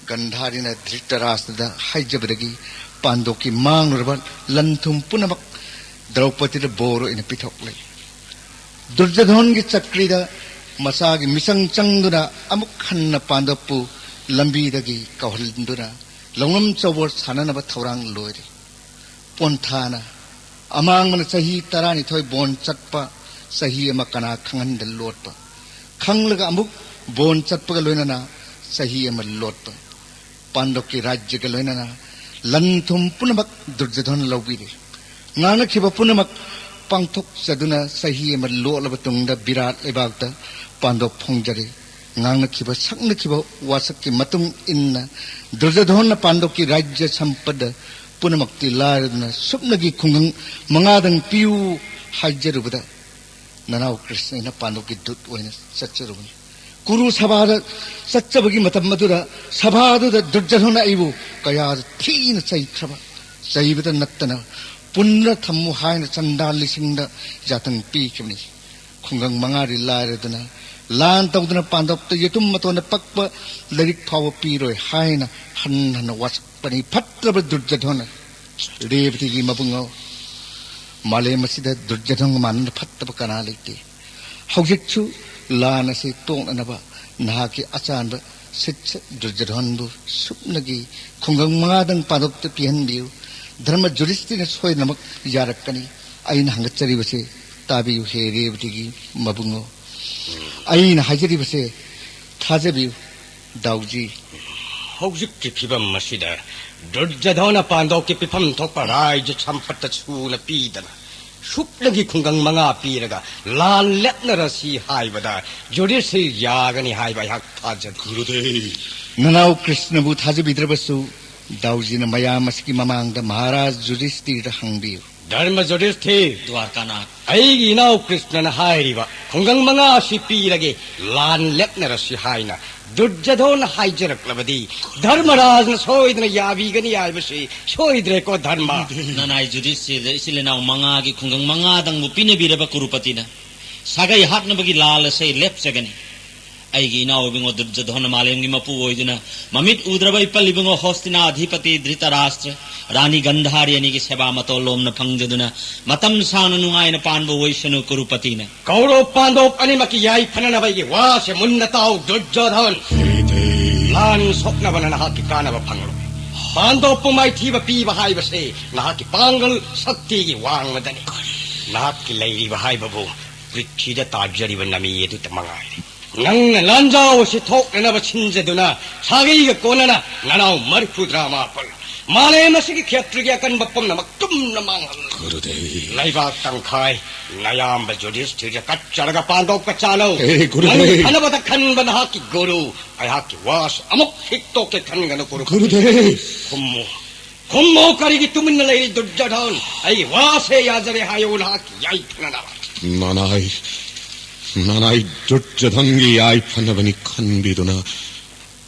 ꯒꯟꯙꯥꯔꯤꯅ ꯙ꯭ꯔꯤꯇꯔꯥꯁꯇ꯭ꯔꯗ ꯍꯥꯏꯖꯕꯗꯒꯤ ꯄꯥꯟꯗꯣꯞꯀꯤ ꯃꯥꯡꯂꯨꯔꯕ ꯂꯟ ꯊꯨꯝ ꯄꯨꯝꯅꯃꯛ ꯗ꯭ꯔꯧꯄꯗꯤꯗ ꯕꯣꯔ ꯑꯣꯏꯅ ꯄꯤꯊꯣꯛꯂꯦ꯫ ꯗꯨꯔꯖꯣꯙꯟꯒꯤ ꯆꯀ꯭ꯔꯤꯗ ꯃꯆꯥꯒꯤ ꯃꯤꯆꯪ ꯆꯪꯗꯨꯅ ꯑꯃꯨꯛ ꯍꯟꯅ ꯄꯥꯟꯗꯣꯞꯄꯨ ꯂꯝꯕꯤꯗꯒꯤ ꯀꯧꯍꯟꯗꯨꯅ ꯂꯧꯅꯝ ꯆꯧꯕꯣꯔ ꯁꯥꯟꯅꯅꯕ ꯊꯧꯔꯥꯡ ꯂꯣꯏꯔꯦ꯫ ꯄꯣꯟꯊꯥꯅ ꯑꯃꯥꯡꯕꯅ ꯆꯍꯤ ꯇꯔꯥꯅꯤꯊꯣꯏ ꯕꯣꯟ ꯆꯠꯄ, ꯆꯍꯤ ꯑꯃ ꯀꯅꯥ ꯈꯪꯍꯟꯗ ꯂꯣꯠꯄ, ꯈꯪꯂꯒ ꯑꯃꯨꯛ ꯕꯣꯟ ꯆꯠꯄꯒ ꯂꯣꯏꯅꯅ ꯆꯍꯤ ꯑꯃ ꯂꯣꯠꯄ, ꯄꯥꯟꯗꯣꯞꯀꯤ ꯔꯥꯖ꯭ꯌꯒ ꯂꯣꯏꯅꯅ ꯂꯟ ꯊꯨꯝ ꯄꯨꯝꯅꯃꯛ ꯗꯨꯔꯖꯣꯙꯟ ꯂꯧꯕꯤꯔꯦ꯫ ꯉꯥꯡꯅꯈꯤꯕ ꯄꯨꯝꯅꯃꯛ ꯄꯥꯡꯊꯣꯛꯆꯗꯨꯅ ꯆꯍꯤ ꯑꯃ ꯂꯣꯠꯂꯕ ꯇꯨꯡꯗ ꯕꯤꯔꯥꯠ ꯂꯩꯕꯥꯛꯇ ꯄꯥꯟꯗꯣꯞ ꯐꯣꯡꯖꯔꯦ꯫ ꯉꯥꯡꯅꯈꯤꯕ, ꯁꯛꯅꯈꯤꯕ ꯋꯥꯁꯛꯀꯤ ꯃꯇꯨꯡ ꯏꯟꯅ ꯗꯨꯔꯖꯣꯙꯟꯅ ꯄꯥꯟꯗꯣꯞꯀꯤ ꯔꯥꯖ꯭ꯌ ꯁꯝꯄꯗ ꯄꯨꯝꯅꯃꯛꯇꯤ ꯂꯥꯏꯔꯗꯨꯅ ꯁꯨꯞꯅꯒꯤ ꯈꯨꯡꯒꯪ ꯃꯉꯥꯗꯪ ꯄꯤꯌꯨ ꯍꯥꯏꯖꯔꯨꯕꯗ ꯅꯅꯥꯎ ꯀ꯭ꯔꯤꯁꯅꯅ ꯄꯥꯟꯗꯣꯞꯀꯤ ꯗꯨꯠ ꯑꯣꯏꯅ ꯆꯠꯆꯔꯨꯕꯅꯤ꯫ ꯀꯨꯔꯨ ꯁꯚꯥꯗ ꯆꯠꯆꯕꯒꯤ ꯃꯇꯝ ꯑꯗꯨꯗ ꯁꯚꯥꯗꯨꯗ ꯗꯨꯔꯖꯣꯙꯅ ꯑꯩꯕꯨ ꯀꯌꯥ ꯊꯤꯅ ꯆꯩꯈ꯭ꯔꯕ, ꯆꯩꯕꯗ ꯅꯠꯇꯅ ꯄꯨꯟꯅ ꯊꯝꯃꯨ ꯍꯥꯏꯅ ꯆꯟꯗꯥꯜ ꯂꯤꯁꯤꯡꯗ ꯌꯥꯇꯟ ꯄꯤꯈꯤꯕꯅꯤ꯫ ꯈꯨꯡꯒꯪ ꯃꯉꯥꯗꯤ ꯂꯥꯏꯔꯗꯅ ꯂꯥꯟ ꯇꯧꯗꯨꯅ ꯄꯥꯟꯗꯣꯞꯇ ꯌꯦꯇꯨꯝ ꯃꯇꯣꯟꯗ ꯄꯛꯄ ꯂꯥꯏꯔꯤꯛ ꯐꯥꯎꯕ ꯄꯤꯔꯣꯏ ꯍꯥꯏꯅ ꯍꯟ ꯍꯟꯅ ꯋꯥꯁꯛꯄꯅꯤ꯫ ꯐꯠꯇ꯭ꯔꯕ ꯗꯨꯔꯖꯣꯙꯅ, ꯔꯦꯕꯇꯤꯒꯤ ꯃꯕꯨꯡꯉꯣ, ꯃꯥꯂꯦꯝ ꯑꯁꯤꯗ ꯗꯨꯔꯖꯣꯙꯟꯒ ꯃꯥꯟꯅꯅ ꯐꯠꯇꯕ ꯀꯅꯥ ꯂꯩꯇꯦ꯫ ꯍꯧꯖꯤꯛꯁꯨ ꯂꯥꯟ ꯑꯁꯤ ꯇꯣꯛꯅꯅꯕ ꯅꯍꯥꯛꯀꯤ ꯑꯆꯥꯟꯕ ꯁꯤꯠꯁ ꯗꯨꯔꯖꯣꯙꯟꯕꯨ ꯁꯨꯞꯅꯒꯤ ꯈꯨꯡꯒꯪ ꯃꯉꯥꯗꯪ ꯄꯥꯟꯗꯣꯞꯇ ꯄꯤꯍꯟꯕꯤꯌꯨ꯫ ꯙꯔꯃ ꯖꯨꯔꯤꯁꯇꯤꯅ ꯁꯣꯏꯗꯅꯃꯛ ꯌꯥꯔꯛꯀꯅꯤ꯫ ꯑꯩꯅ ꯍꯪꯒꯠꯆꯔꯤꯕꯁꯤ ꯇꯥꯕꯤꯌꯨ, ꯍꯦ ꯔꯦꯕꯇꯤꯒꯤ ꯃꯕꯨꯡꯉꯣ꯫ ꯑꯩꯅ ꯍꯥꯏꯖꯔꯤꯕꯁꯦ ꯊꯥꯖꯕꯤꯌꯨ, ꯗꯥꯎꯖꯤ꯫ ꯍꯧꯖꯤꯛꯀꯤ ꯐꯤꯕꯝ ꯑꯁꯤꯗ ꯗꯨꯔꯖꯣꯙꯅ ꯄꯥꯟꯗꯣꯞꯀꯤ ꯄꯤꯐꯝ ꯊꯣꯛꯄ ꯔꯥꯏꯖ ꯁꯝꯄꯠꯇ ꯁꯨꯅ ꯄꯤꯗꯅ ꯁꯨꯞꯅꯒꯤ ꯈꯨꯡꯒꯪ ꯃꯉꯥ ꯄꯤꯔꯒ ꯂꯥꯟ ꯂꯦꯞꯅꯔꯁꯤ ꯍꯥꯏꯕꯗ ꯖꯨꯔꯤꯁꯁꯤ ꯌꯥꯒꯅꯤ ꯍꯥꯏꯕ ꯑꯩꯍꯥꯛ ꯊꯥꯖꯗꯦ꯫ ꯒꯨꯔꯨꯗꯦꯕ꯫ ꯅꯅꯥꯎ ꯀ꯭ꯔꯤꯁꯅꯕꯨ ꯊꯥꯖꯕꯤꯗ꯭ꯔꯕꯁꯨ ꯗꯥꯎꯖꯤꯅ ꯃꯌꯥꯝ ꯑꯁꯤꯒꯤ ꯃꯃꯥꯡꯗ ꯃꯍꯥꯔꯥꯖ ꯖꯨꯔꯤꯁꯇꯤꯗ ꯍꯪꯕꯤꯌꯨ꯫ ꯙꯔꯃ ꯖꯨꯔꯤꯁꯇꯤ꯫ ꯗ꯭ꯋꯥꯔꯀꯥꯅꯥꯊ꯫ ꯑꯩꯒꯤ ꯏꯅꯥꯎ ꯀ꯭ꯔꯤꯁꯅꯅ ꯍꯥꯏꯔꯤꯕ ꯈꯨꯡꯒꯪ ꯃꯉꯥ ꯑꯁꯤ ꯄꯤꯔꯒꯦ, ꯂꯥꯟ ꯂꯦꯞꯅꯔꯁꯤ ꯍꯥꯏꯅ ꯗꯨꯔꯖꯣꯙꯅ ꯍꯥꯏꯖꯔꯛꯂꯕꯗꯤ ꯙꯔꯃꯔꯥꯖꯅ ꯁꯣꯏꯗꯅ ꯌꯥꯕꯤꯒꯅꯤ ꯍꯥꯏꯕꯁꯤ ꯁꯣꯏꯗ꯭ꯔꯦꯀꯣ ꯙꯔꯃ꯫ ꯅꯅꯥꯏ ꯖꯨꯔꯤꯁꯇꯤꯗ ꯏꯆꯤꯜ ꯏꯅꯥꯎ ꯃꯉꯥꯒꯤ ꯈꯨꯡꯒꯪ ꯃꯉꯥꯗꯪꯕꯨ ꯄꯤꯅꯕꯤꯔꯕ ꯀꯨꯔꯨꯄꯇꯤꯅ ꯁꯥꯒꯩ ꯍꯥꯠꯅꯕꯒꯤ ꯂꯥꯜ ꯑꯁꯦ ꯂꯦꯞꯆꯒꯅꯤ꯫ ꯑꯩꯒꯤ ꯏꯅꯥꯎ ꯏꯕꯨꯡꯉꯣ ꯗꯨꯔꯖꯣꯙꯅ ꯃꯥꯂꯦꯝꯒꯤ ꯃꯄꯨ ꯑꯣꯏꯗꯨꯅ ꯃꯃꯤꯠ ꯎꯗ꯭ꯔꯕ ꯏꯄꯜ ꯏꯕꯨꯡꯉꯣ ꯍꯣꯁꯇꯤꯅꯥ ꯑꯙꯤꯄꯇꯤ ꯙ꯭ꯔꯤꯇꯔꯥꯁꯇ꯭ꯔ, ꯔꯥꯅꯤ ꯒꯟꯙꯥꯔꯤ ꯑꯅꯤꯒꯤ ꯁꯦꯕꯥ ꯃꯇꯣꯜ ꯂꯣꯝꯅ ꯐꯪꯖꯗꯨꯅ ꯃꯇꯝ ꯁꯥꯡꯅ ꯅꯨꯡꯉꯥꯏꯅ ꯄꯥꯟꯕ ꯑꯣꯏꯁꯅꯨ ꯀꯨꯔꯨꯄꯇꯤꯅ꯫ ꯀꯧꯔꯕ ꯄꯥꯟꯗꯣꯞ ꯑꯅꯤꯃꯛꯀꯤ ꯌꯥꯏꯐꯅꯅꯕ ꯑꯩꯒꯤ ꯋꯥꯁꯦ ꯃꯨꯟꯅ ꯇꯥꯎ ꯗꯨꯔꯖꯣꯙꯟ꯫ ꯂꯥꯟ ꯁꯣꯛꯅꯕꯅ ꯅꯍꯥꯛꯀꯤ ꯀꯥꯟꯅꯕ ꯐꯪꯂꯣꯏ꯫ ꯄꯥꯟꯗꯣꯞꯄꯨ ꯃꯥꯏꯊꯤꯕ ꯄꯤꯕ ꯍꯥꯏꯕꯁꯦ ꯅꯍꯥꯛꯀꯤ ꯄꯥꯡꯒꯜ ꯁꯛꯇꯤꯒꯤ ꯋꯥꯡꯃꯗꯅꯤ꯫ ꯅꯍꯥꯛꯀꯤ ꯂꯩꯔꯤꯕ ꯍꯥꯏꯕꯕꯨ ꯄ꯭ꯔꯤꯊꯤꯗ ꯇꯥꯖꯔꯤꯕ ꯅꯃꯤ ꯑꯗꯨꯇ ꯃꯉꯥꯏꯔꯦ꯫ ꯅꯪꯅ ꯂꯥꯟꯖꯥꯎ ꯑꯁꯤ ꯊꯣꯛꯅꯅꯕ ꯁꯤꯟꯖꯗꯨꯅ ꯁꯥꯒꯩꯒ ꯀꯣꯟꯅꯅ ꯅꯅꯥꯎ ꯃꯔꯤꯐꯨꯇꯔꯥ ꯃꯥꯄꯜ, ꯃꯥꯂꯦꯝ ꯑꯁꯤꯒꯤ ꯈꯦꯇ꯭ꯔꯤꯒꯤ ꯑꯀꯟꯕ ꯄꯨꯝꯅꯃꯛ ꯇꯨꯝꯅ ꯃꯥꯡꯍꯜꯂꯨ꯫ ꯒꯨꯔꯨꯗꯦꯕ꯫ ꯂꯩꯕꯥꯛ ꯇꯪꯈꯥꯏ ꯅꯌꯥꯝꯕ ꯖꯨꯔꯤꯁꯇꯤꯗ ꯀꯠꯆꯔꯒ ꯄꯥꯟꯗꯣꯞꯀ ꯆꯥꯂꯧ꯫ ꯍꯦ, ꯒꯨꯔꯨꯗꯦꯕ꯫ ꯅꯪꯒꯤ ꯐꯅꯕꯗ ꯈꯟꯕ ꯅꯍꯥꯛꯀꯤ ꯒꯨꯔꯨ ꯑꯩꯍꯥꯛꯀꯤ ꯋꯥꯁꯨ ꯑꯃꯨꯛ ꯍꯤꯛꯇꯣꯛꯀꯦ ꯈꯟꯒꯅꯨ ꯀꯨꯔꯨ꯫ ꯒꯨꯔꯨꯗꯦꯕ꯫ ꯈꯨꯝꯃꯨ꯫ ꯈꯨꯝꯃꯨ, ꯀꯔꯤꯒꯤ ꯇꯨꯃꯤꯟꯅ ꯂꯩꯔꯤ ꯗꯨꯔꯖꯣꯙꯟ? ꯑꯩꯒꯤ ꯋꯥꯁꯦ ꯌꯥꯖꯔꯦ ꯍꯥꯏꯌꯨ ꯅꯍꯥꯛꯀꯤ ꯌꯥꯏꯐꯅꯅꯕ꯫ ꯅꯅꯥꯏ ꯅꯅꯥꯏ ꯗꯨꯔꯖꯣꯙꯟꯒꯤ ꯌꯥꯏꯐꯅꯕꯅꯤ ꯈꯟꯕꯤꯗꯨꯅ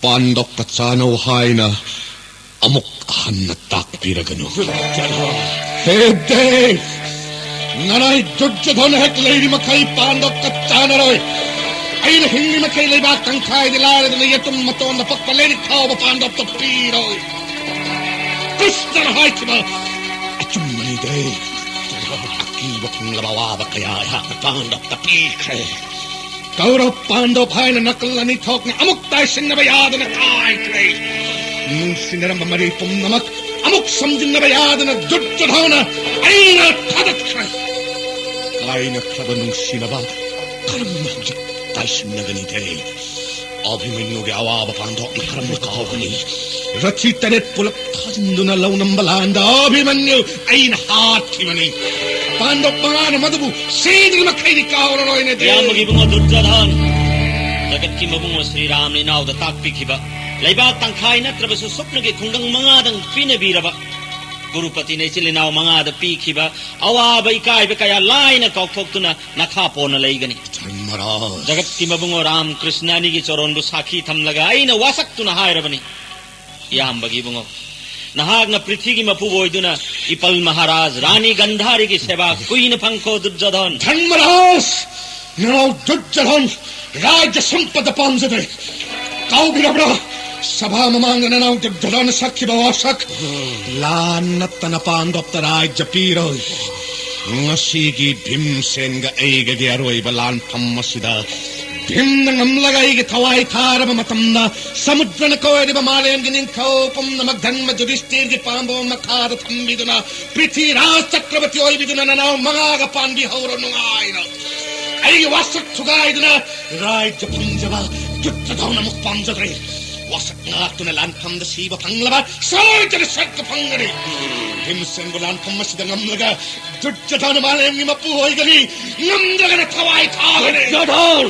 ꯄꯥꯟꯗꯣꯞꯀ ꯆꯥꯟꯅꯧ ꯍꯥꯏꯅ ꯑꯃꯨꯛ ꯍꯟꯅ ꯇꯥꯛꯄꯤꯔꯒꯅꯨ꯫ ꯗꯨꯔꯖꯣꯙꯟ! ꯍꯦ ꯗꯦꯕ! ꯅꯅꯥꯏ ꯗꯨꯔꯖꯣꯙꯟ ꯍꯦꯛ ꯂꯩꯔꯤ ꯃꯈꯩ ꯄꯥꯟꯗꯣꯞꯀ ꯆꯥꯟꯅꯔꯣꯏ꯫ ꯑꯩꯅ ꯍꯤꯡꯂꯤ ꯃꯈꯩ ꯂꯩꯕꯥꯛ ꯇꯪꯈꯥꯏꯗꯤ ꯂꯥꯏꯔꯗꯅ ꯌꯦꯇꯨꯝ ꯃꯇꯣꯟꯗ ꯄꯛꯄ ꯂꯥꯏꯔꯤꯛ ꯐꯥꯎꯕ ꯄꯥꯟꯗꯣꯞꯇ ꯄꯤꯔꯣꯏ꯫ ꯀ꯭ꯔꯤꯁꯅꯅ ꯍꯥꯏꯈꯤꯕ ꯑꯆꯨꯝꯕꯅꯤ ꯗꯦꯕ꯫ ꯑꯀꯤꯕ ꯐꯪꯂꯕ ꯑꯋꯥꯕ ꯀꯌꯥ ꯑꯩꯍꯥꯛꯅ ꯄꯥꯟꯗꯣꯞꯇ ꯄꯤꯈ꯭ꯔꯦ꯫ ꯀꯧꯔꯕ ꯄꯥꯟꯗꯣꯞ ꯍꯥꯏꯅ ꯅꯥꯀꯜ ꯑꯅꯤ ꯊꯣꯛꯅ ꯑꯃꯨꯛ ꯇꯥꯏꯁꯤꯟꯅꯕ ꯌꯥꯗꯅ ꯀꯥꯏꯈ꯭ꯔꯦ꯫ ꯅꯨꯡꯁꯤꯅꯔꯝꯕ ꯃꯔꯤ ꯄꯨꯝꯅꯃꯛ ꯑꯃꯨꯛ ꯁꯝꯖꯤꯟꯅꯕ ꯌꯥꯗꯅ ꯗꯨꯔꯖꯣꯙꯅ ꯑꯩꯅ ꯊꯥꯗꯠꯈ꯭ꯔꯦ꯫ ꯀꯥꯏꯅꯈ꯭ꯔꯕ ꯅꯨꯡꯁꯤꯅꯕ ꯀꯔꯝꯅ ꯍꯧꯖꯤꯛ ꯇꯥꯏꯁꯤꯟꯅꯒꯅꯤ ꯗꯦꯕ? ꯑꯚꯤꯃꯟꯌꯨꯒꯤ ꯑꯋꯥꯕ ꯄꯥꯟꯗꯣꯞꯅ ꯀꯔꯝꯅ ꯀꯥꯎꯒꯅꯤ? ꯔꯊꯤ ꯇꯔꯦꯠ ꯄꯨꯂꯞ ꯊꯥꯖꯤꯟꯗꯨꯅ ꯂꯧꯅꯝꯕ ꯂꯥꯟꯗ ꯑꯚꯤꯃꯟꯌꯨ ꯑꯩꯅ ꯍꯥꯠꯈꯤꯕꯅꯤ꯫ ꯄꯥꯟꯗꯣꯞ ꯃꯉꯥꯅ ꯃꯗꯨꯕꯨ ꯁꯤꯗ꯭ꯔꯤ ꯃꯈꯩꯗꯤ ꯀꯥꯎꯔꯔꯣꯏꯅꯦ ꯗꯦꯕ꯫ ꯏꯌꯥꯝꯕꯒꯤ ꯏꯕꯨꯡꯉꯣ ꯗꯨꯔꯖꯣꯙꯟ, ꯖꯒꯠꯀꯤ ꯃꯕꯨꯡꯉꯣ ꯁ꯭ꯔꯤ ꯔꯥꯝꯅ ꯏꯅꯥꯎꯗ ꯇꯥꯛꯄꯤꯈꯤꯕ, ꯂꯩꯕꯥꯛ ꯇꯪꯈꯥꯏ ꯅꯠꯇ꯭ꯔꯕꯁꯨ ꯁꯨꯞꯅꯒꯤ ꯈꯨꯡꯒꯪ ꯃꯉꯥꯗꯪ ꯄꯤꯅꯕꯤꯔꯕ, ꯒꯨꯔꯨꯄꯇꯤꯅ ꯏꯆꯤꯜ ꯏꯅꯥꯎ ꯃꯉꯥꯗ ꯄꯤꯈꯤꯕ ꯑꯋꯥꯕ ꯏꯀꯥꯏꯕ ꯀꯌꯥ ꯂꯥꯏꯅ ꯀꯥꯎꯊꯣꯛꯇꯨꯅ ꯅꯈꯥ ꯄꯣꯟꯅ ꯂꯩꯒꯅꯤ꯫ ꯙꯔꯃꯔꯥꯖ! ꯖꯒꯠꯀꯤ ꯃꯕꯨꯡꯉꯣ ꯔꯥꯝ ꯀ꯭ꯔꯤꯁꯅ ꯑꯅꯤꯒꯤ ꯆꯔꯣꯟꯕꯨ ꯁꯥꯈꯤ ꯊꯝꯂꯒ ꯑꯩꯅ ꯋꯥꯁꯛꯇꯨꯅ ꯍꯥꯏꯔꯕꯅꯤ꯫ ꯏꯌꯥꯝꯕꯒꯤ ꯏꯕꯨꯡꯉꯣ, ꯅꯍꯥꯛꯅ ꯄ꯭ꯔꯤꯊꯤꯒꯤ ꯃꯄꯨ ꯑꯣꯏꯗꯨꯅ ꯏꯄꯜ ꯃꯍꯥꯔꯥꯖ, ꯔꯥꯅꯤ ꯒꯟꯙꯥꯔꯤꯒꯤ ꯁꯦꯕꯥ ꯀꯨꯏꯅ ꯐꯪꯈꯣ ꯗꯨꯔꯖꯣꯙꯟ꯫ ꯙꯔꯃꯔꯥꯖ! ꯅꯅꯥꯎ ꯗꯨꯔꯖꯣꯙꯟ ꯔꯥꯖ꯭ꯌ ꯁꯝꯄꯗ ꯄꯥꯝꯖꯗ꯭ꯔꯦ꯫ ꯀꯥꯎꯕꯤꯔꯕ꯭ꯔꯥ? ꯁꯚꯥ ꯃꯃꯥꯡꯗ ꯅꯅꯥꯎ ꯗꯨꯔꯖꯣꯙꯟꯅ ꯁꯛꯈꯤꯕ ꯋꯥꯁꯛ? ꯂꯥꯟ ꯅꯠꯇꯅ ꯄꯥꯟꯗꯣꯞꯇ ꯔꯥꯖ꯭ꯌ ꯄꯤꯔꯣꯏ꯫ ꯉꯁꯤꯒꯤ ꯚꯤꯝꯁꯦꯟꯒ ꯑꯩꯒꯒꯤ ꯑꯔꯣꯏꯕ ꯂꯥꯟꯐꯝ ꯑꯁꯤꯗ ꯚꯤꯝꯅ ꯉꯝꯂꯒ ꯑꯩꯒꯤ ꯊꯋꯥꯏ ꯊꯥꯔꯕ ꯃꯇꯝꯗ, ꯁꯃꯨꯗ꯭ꯔꯅ ꯀꯣꯏꯔꯤꯕ ꯃꯥꯂꯦꯝꯒꯤ ꯅꯤꯡꯊꯧ ꯄꯨꯝꯅꯃꯛ ꯙꯔꯃ ꯌꯨꯙꯤꯁꯇꯤꯔꯒꯤ ꯄꯥꯝꯕꯣꯝ ꯃꯈꯥꯗ ꯊꯝꯕꯤꯗꯨꯅ, ꯄ꯭ꯔꯤꯊꯤꯔꯥꯖ ꯆꯀ꯭ꯔꯕꯔꯇꯤ ꯑꯣꯏꯕꯤꯗꯨꯅ ꯅꯅꯥꯎ ꯃꯉꯥꯒ ꯄꯥꯟꯕꯤꯍꯧꯔꯣ ꯅꯨꯡꯉꯥꯏꯅ꯫ ꯑꯩꯒꯤ ꯋꯥꯁꯛ ꯊꯨꯒꯥꯏꯗꯨꯅ ꯔꯥꯖ꯭ꯌ ꯐꯪꯖꯕ ꯗꯨꯔꯖꯣꯙꯟ ꯑꯃꯨꯛ ꯄꯥꯝꯖꯗ꯭ꯔꯦ꯫ ꯋꯥꯁꯛ ꯉꯥꯛꯇꯨꯅ ꯂꯥꯟꯐꯝꯗ ꯁꯤꯕ ꯐꯪꯂꯕ ꯁꯣꯏꯗꯅ ꯁꯔꯒ ꯐꯪꯒꯅꯤ꯫ ꯚꯤꯝꯁꯦꯟꯕꯨ ꯂꯥꯟꯐꯝ ꯑꯁꯤꯗ ꯉꯝꯂꯒ ꯗꯨꯔꯖꯣꯙꯟ ꯃꯥꯂꯦꯝꯒꯤ ꯃꯄꯨ ꯑꯣꯏꯒꯅꯤ, ꯉꯝꯗ꯭ꯔꯒꯅ ꯊꯋꯥꯏ ꯊꯥꯒꯅꯤ꯫ ꯗꯨꯔꯖꯣꯙꯟ!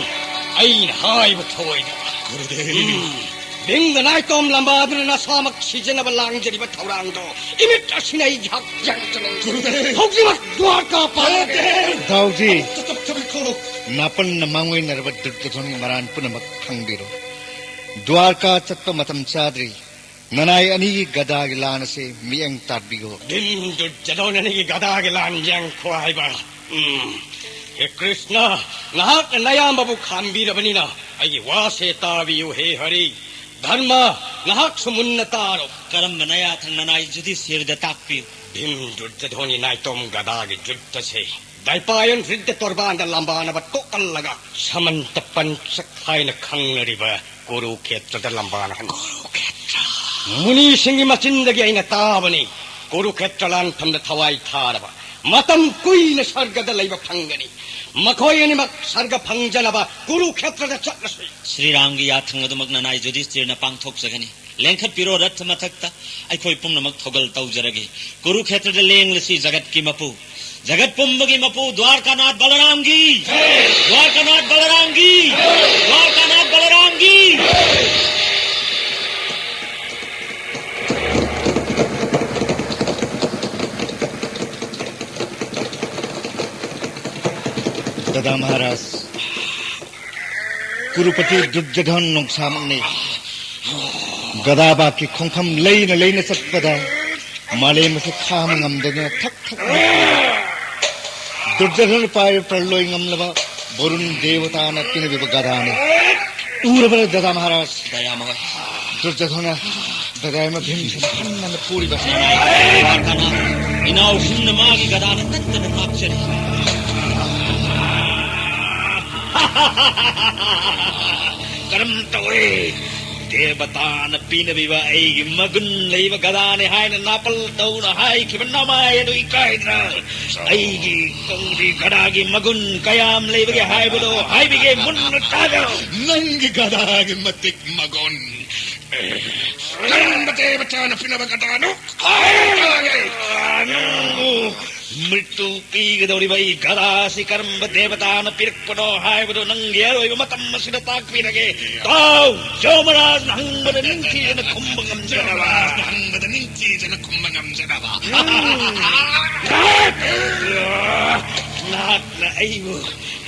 ꯑꯩꯅ ꯍꯥꯏꯕ ꯊꯋꯥꯏꯗ꯫ ꯒꯨꯔꯨꯗꯦꯕ, ꯎꯝ꯫ ꯚꯤꯝꯒ ꯅꯥꯏꯇꯣꯝ ꯂꯝꯕꯥꯗꯨꯅ ꯅꯁꯥꯃꯛ ꯁꯤꯖꯅꯕ ꯂꯥꯡꯖꯔꯤꯕ ꯊꯧꯔꯥꯡꯗꯣ ꯏꯃꯤꯠ ꯑꯁꯤꯅ ꯑꯩ ꯍꯛꯆꯥꯡ ꯆꯅꯤꯡ꯫ ꯒꯨꯔꯨꯗꯦꯕ! ꯍꯧꯖꯤꯛꯃꯛ ꯗ꯭ꯋꯥꯔꯀꯥ ꯄꯥꯜꯂꯦ꯫ ꯒꯨꯔꯨꯗꯦꯕ! ꯗꯥꯎꯖꯤ! ꯆꯞ, ꯆꯞ, ꯆꯞ, ꯈꯣꯂꯣ꯫ ꯅꯥꯄꯟꯅ ꯃꯥꯡꯑꯣꯏꯅꯔꯕ ꯗꯨꯔꯖꯣꯙꯟꯒꯤ ꯃꯔꯥꯟ ꯄꯨꯝꯅꯃꯛ ꯈꯪꯕꯤꯔꯣ꯫ ꯗ꯭ꯋꯥꯔꯀꯥ ꯆꯠꯄ ꯃꯇꯝ ꯆꯥꯗ꯭ꯔꯤ꯫ ꯅꯅꯥꯏ ꯑꯅꯤꯒꯤ ꯒꯗꯥꯒꯤ ꯂꯥꯟ ꯑꯁꯦ ꯃꯤꯠꯌꯦꯡ ꯇꯥꯕꯤꯌꯣ꯫ ꯚꯤꯝ ꯗꯨꯔꯖꯣꯙꯟ ꯑꯅꯤꯒꯤ ꯒꯗꯥꯒꯤ ꯂꯥꯟ ꯌꯦꯡꯈꯣ ꯍꯥꯏꯕ꯫ ꯎꯝ꯫ ꯍꯦ ꯀ꯭ꯔꯤꯁꯅ, ꯅꯍꯥꯛꯅ ꯅꯌꯥꯝꯕꯕꯨ ꯈꯥꯝꯕꯤꯔꯕꯅꯤꯅ ꯑꯩꯒꯤ ꯋꯥꯁꯦ ꯇꯥꯕꯤꯌꯨ, ꯍꯦ ꯍꯔꯤ꯫ ꯙꯔꯃ, ꯅꯍꯥꯛꯁꯨ ꯃꯨꯟꯅ ꯇꯥꯔꯣ꯫ ꯀꯔꯝꯕ ꯅꯌꯥꯊꯪ ꯅꯅꯥꯏ ꯌꯨꯙꯤꯁꯊꯤꯔꯗ ꯇꯥꯛꯄꯤꯌꯨ꯫ ꯚꯤꯝ ꯗꯨꯔꯖꯣꯙꯟꯒꯤ ꯅꯥꯏꯇꯣꯝ ꯒꯗꯥꯒꯤ ꯖꯨꯗ꯭ꯙꯁꯦ ꯗꯥꯏꯄꯥꯌꯟ ꯍ꯭ꯔꯤꯗ ꯇꯣꯔꯕꯥꯟꯗ ꯂꯝꯕꯥꯅꯕ ꯇꯣꯛꯍꯜꯂꯒ ꯁꯃꯟꯇ ꯄꯟꯆꯛ ꯍꯥꯏꯅ ꯈꯪꯅꯔꯤꯕ ꯀꯨꯔꯨꯈꯦꯇ꯭ꯔꯗ ꯂꯝꯕꯥꯅꯍꯟ꯫ ꯀꯨꯔꯨꯈꯦꯇ꯭ꯔ꯫ ꯃꯨꯅꯤꯁꯤꯡꯒꯤ ꯃꯆꯤꯟꯗꯒꯤ ꯑꯩꯅ ꯇꯥꯕꯅꯤ, ꯀꯨꯔꯨꯈꯦꯇ꯭ꯔ ꯂꯥꯟꯐꯝꯗ ꯊꯋꯥꯏ ꯊꯥꯔꯕ ꯃꯇꯝ ꯀꯨꯏꯅ ꯁꯔꯒꯗ ꯂꯩꯕ ꯐꯪꯒꯅꯤ꯫ ꯃꯈꯣꯏ ꯑꯅꯤꯃꯛ ꯁꯔꯒ ꯐꯪꯖꯅꯕ ꯀꯨꯔꯨꯈꯦꯇ꯭ꯔꯗ ꯆꯠꯂꯁꯤ꯫ ꯁ꯭ꯔꯤꯔꯥꯝꯒꯤ ꯌꯥꯊꯪ ꯑꯗꯨꯃꯛ ꯅꯅꯥꯏ ꯌꯨꯙꯤꯁꯊꯤꯔꯅ ꯄꯥꯡꯊꯣꯛꯆꯒꯅꯤ꯫ ꯂꯦꯡꯈꯠꯄꯤꯔꯣ ꯔꯊ ꯃꯊꯛꯇ, ꯑꯩꯈꯣꯏ ꯄꯨꯝꯅꯃꯛ ꯊꯧꯒꯜ ꯇꯧꯖꯔꯒꯦ꯫ ꯀꯨꯔꯨꯈꯦꯇ꯭ꯔꯗ ꯂꯦꯡꯂꯁꯤ ꯖꯒꯠꯀꯤ ꯃꯄꯨ, ꯖꯒꯠ ꯄꯨꯝꯕꯒꯤ ꯃꯄꯨ ꯗ꯭ꯋꯥꯔꯀꯥꯅꯥꯊ ꯕꯂꯔꯥꯝꯒꯤ! ꯗ꯭ꯋꯥꯔꯀꯥꯅꯥꯊ ꯕꯂꯔꯥꯝꯒꯤ! ꯗ꯭ꯋꯥꯔꯀꯥꯅꯥꯊ ꯕꯂꯔꯥꯝꯒꯤ! ꯗꯗꯥ ꯃꯍꯥꯔꯥꯖ, ꯀꯨꯔꯨꯄꯇꯤ ꯗꯨꯔꯖꯣꯙꯟ ꯅꯣꯡꯁꯥꯃꯛꯅꯤ꯫ ꯒꯗꯥꯕꯥꯛꯀꯤ ꯈꯣꯡꯐꯝ ꯂꯩꯅ ꯂꯩꯅ ꯆꯠꯄꯗ ꯃꯥꯂꯦꯝ ꯑꯁꯤ ꯈꯥꯝꯕ ꯉꯝꯗꯗꯨꯅ ꯊꯛ ꯊꯛ ꯅꯤꯛꯂꯤ꯫ ꯗꯨꯔꯖꯣꯙꯟ ꯄꯥꯏꯕ ꯄ꯭ꯔꯂꯣꯏ ꯉꯝꯂꯕ ꯕꯣꯔꯨꯟ ꯗꯦꯕꯇꯥꯅ ꯄꯤꯅꯕꯤꯕ ꯒꯗꯥꯅꯤ꯫ ꯎꯔꯕꯔ ꯗꯗꯥ ꯃꯍꯥꯔꯥꯖ? ꯗꯌꯥꯃꯣꯏ꯫ ꯗꯨꯔꯖꯣꯙꯅ ꯗꯗꯥꯏꯃ ꯚꯤꯝꯁꯦꯟ ꯍꯟꯅ ꯐꯨꯔꯤꯕ꯫ ꯏꯅꯥꯎꯁꯤꯡꯅ ꯃꯥꯒꯤ ꯒꯗꯥꯅ ꯇꯠꯇꯅ ꯉꯥꯛꯆꯔꯤ꯫ ꯀꯔꯝ ꯇꯧꯏ? ꯗꯦꯕꯇꯥꯅ ꯄꯤꯅꯕꯤꯕ ꯑꯩꯒꯤ ꯃꯒꯨꯟ ꯂꯩꯕ ꯒꯗꯥꯅꯤ ꯍꯥꯏꯅ ꯅꯥꯄꯜ ꯇꯧꯅ ꯍꯥꯏꯈꯤꯕ ꯅꯃꯥꯏ ꯑꯗꯨ ꯏꯀꯥꯏꯗ꯭ꯔꯥ? ꯑꯩꯒꯤ ꯀꯧꯗꯤ ꯒꯗꯥꯒꯤ ꯃꯒꯨꯟ ꯀꯌꯥꯝ ꯂꯩꯕꯒꯦ ꯍꯥꯏꯕꯗꯣ ꯍꯥꯏꯕꯤꯒꯦ, ꯃꯨꯟꯅ ꯇꯥꯕꯤꯔꯣ꯫ ꯅꯪꯒꯤ ꯒꯗꯥꯒꯤ ꯃꯇꯤꯛ ꯃꯒꯨꯟ꯫ ꯀꯔꯝꯕ ꯗꯦꯕꯇꯥꯅ ꯄꯤꯅꯕ ꯒꯗꯥꯅꯣ? ꯅꯪꯕꯨ ꯃ꯭ꯔꯤꯇꯨ ꯄꯤꯒꯗꯧꯔꯤꯕ ꯑꯩ ꯒꯗꯥꯁꯤ ꯀꯔꯝꯕ ꯗꯦꯕꯇꯥꯅ ꯄꯤꯔꯛꯄꯅꯣ ꯍꯥꯏꯕꯗꯨ ꯅꯪꯒꯤ ꯑꯔꯣꯏꯕ ꯃꯇꯝ ꯑꯁꯤꯗ ꯇꯥꯛꯄꯤꯔꯒꯦ꯫ ꯇꯥꯎ, ꯖꯣꯃꯔꯥꯖꯅ ꯍꯪꯕꯗ ꯅꯤꯡꯊꯤꯖꯅ ꯈꯨꯝꯕ ꯉꯝꯖꯅꯕ꯫ ꯖꯣꯃꯔꯥꯖꯅ ꯍꯪꯕꯗ ꯅꯤꯡꯊꯤꯖꯅ ꯈꯨꯝꯕ ꯉꯝꯖꯅꯕ꯫ ꯎꯝ꯫ ꯅꯍꯥꯛꯅ ꯑꯩꯕꯨ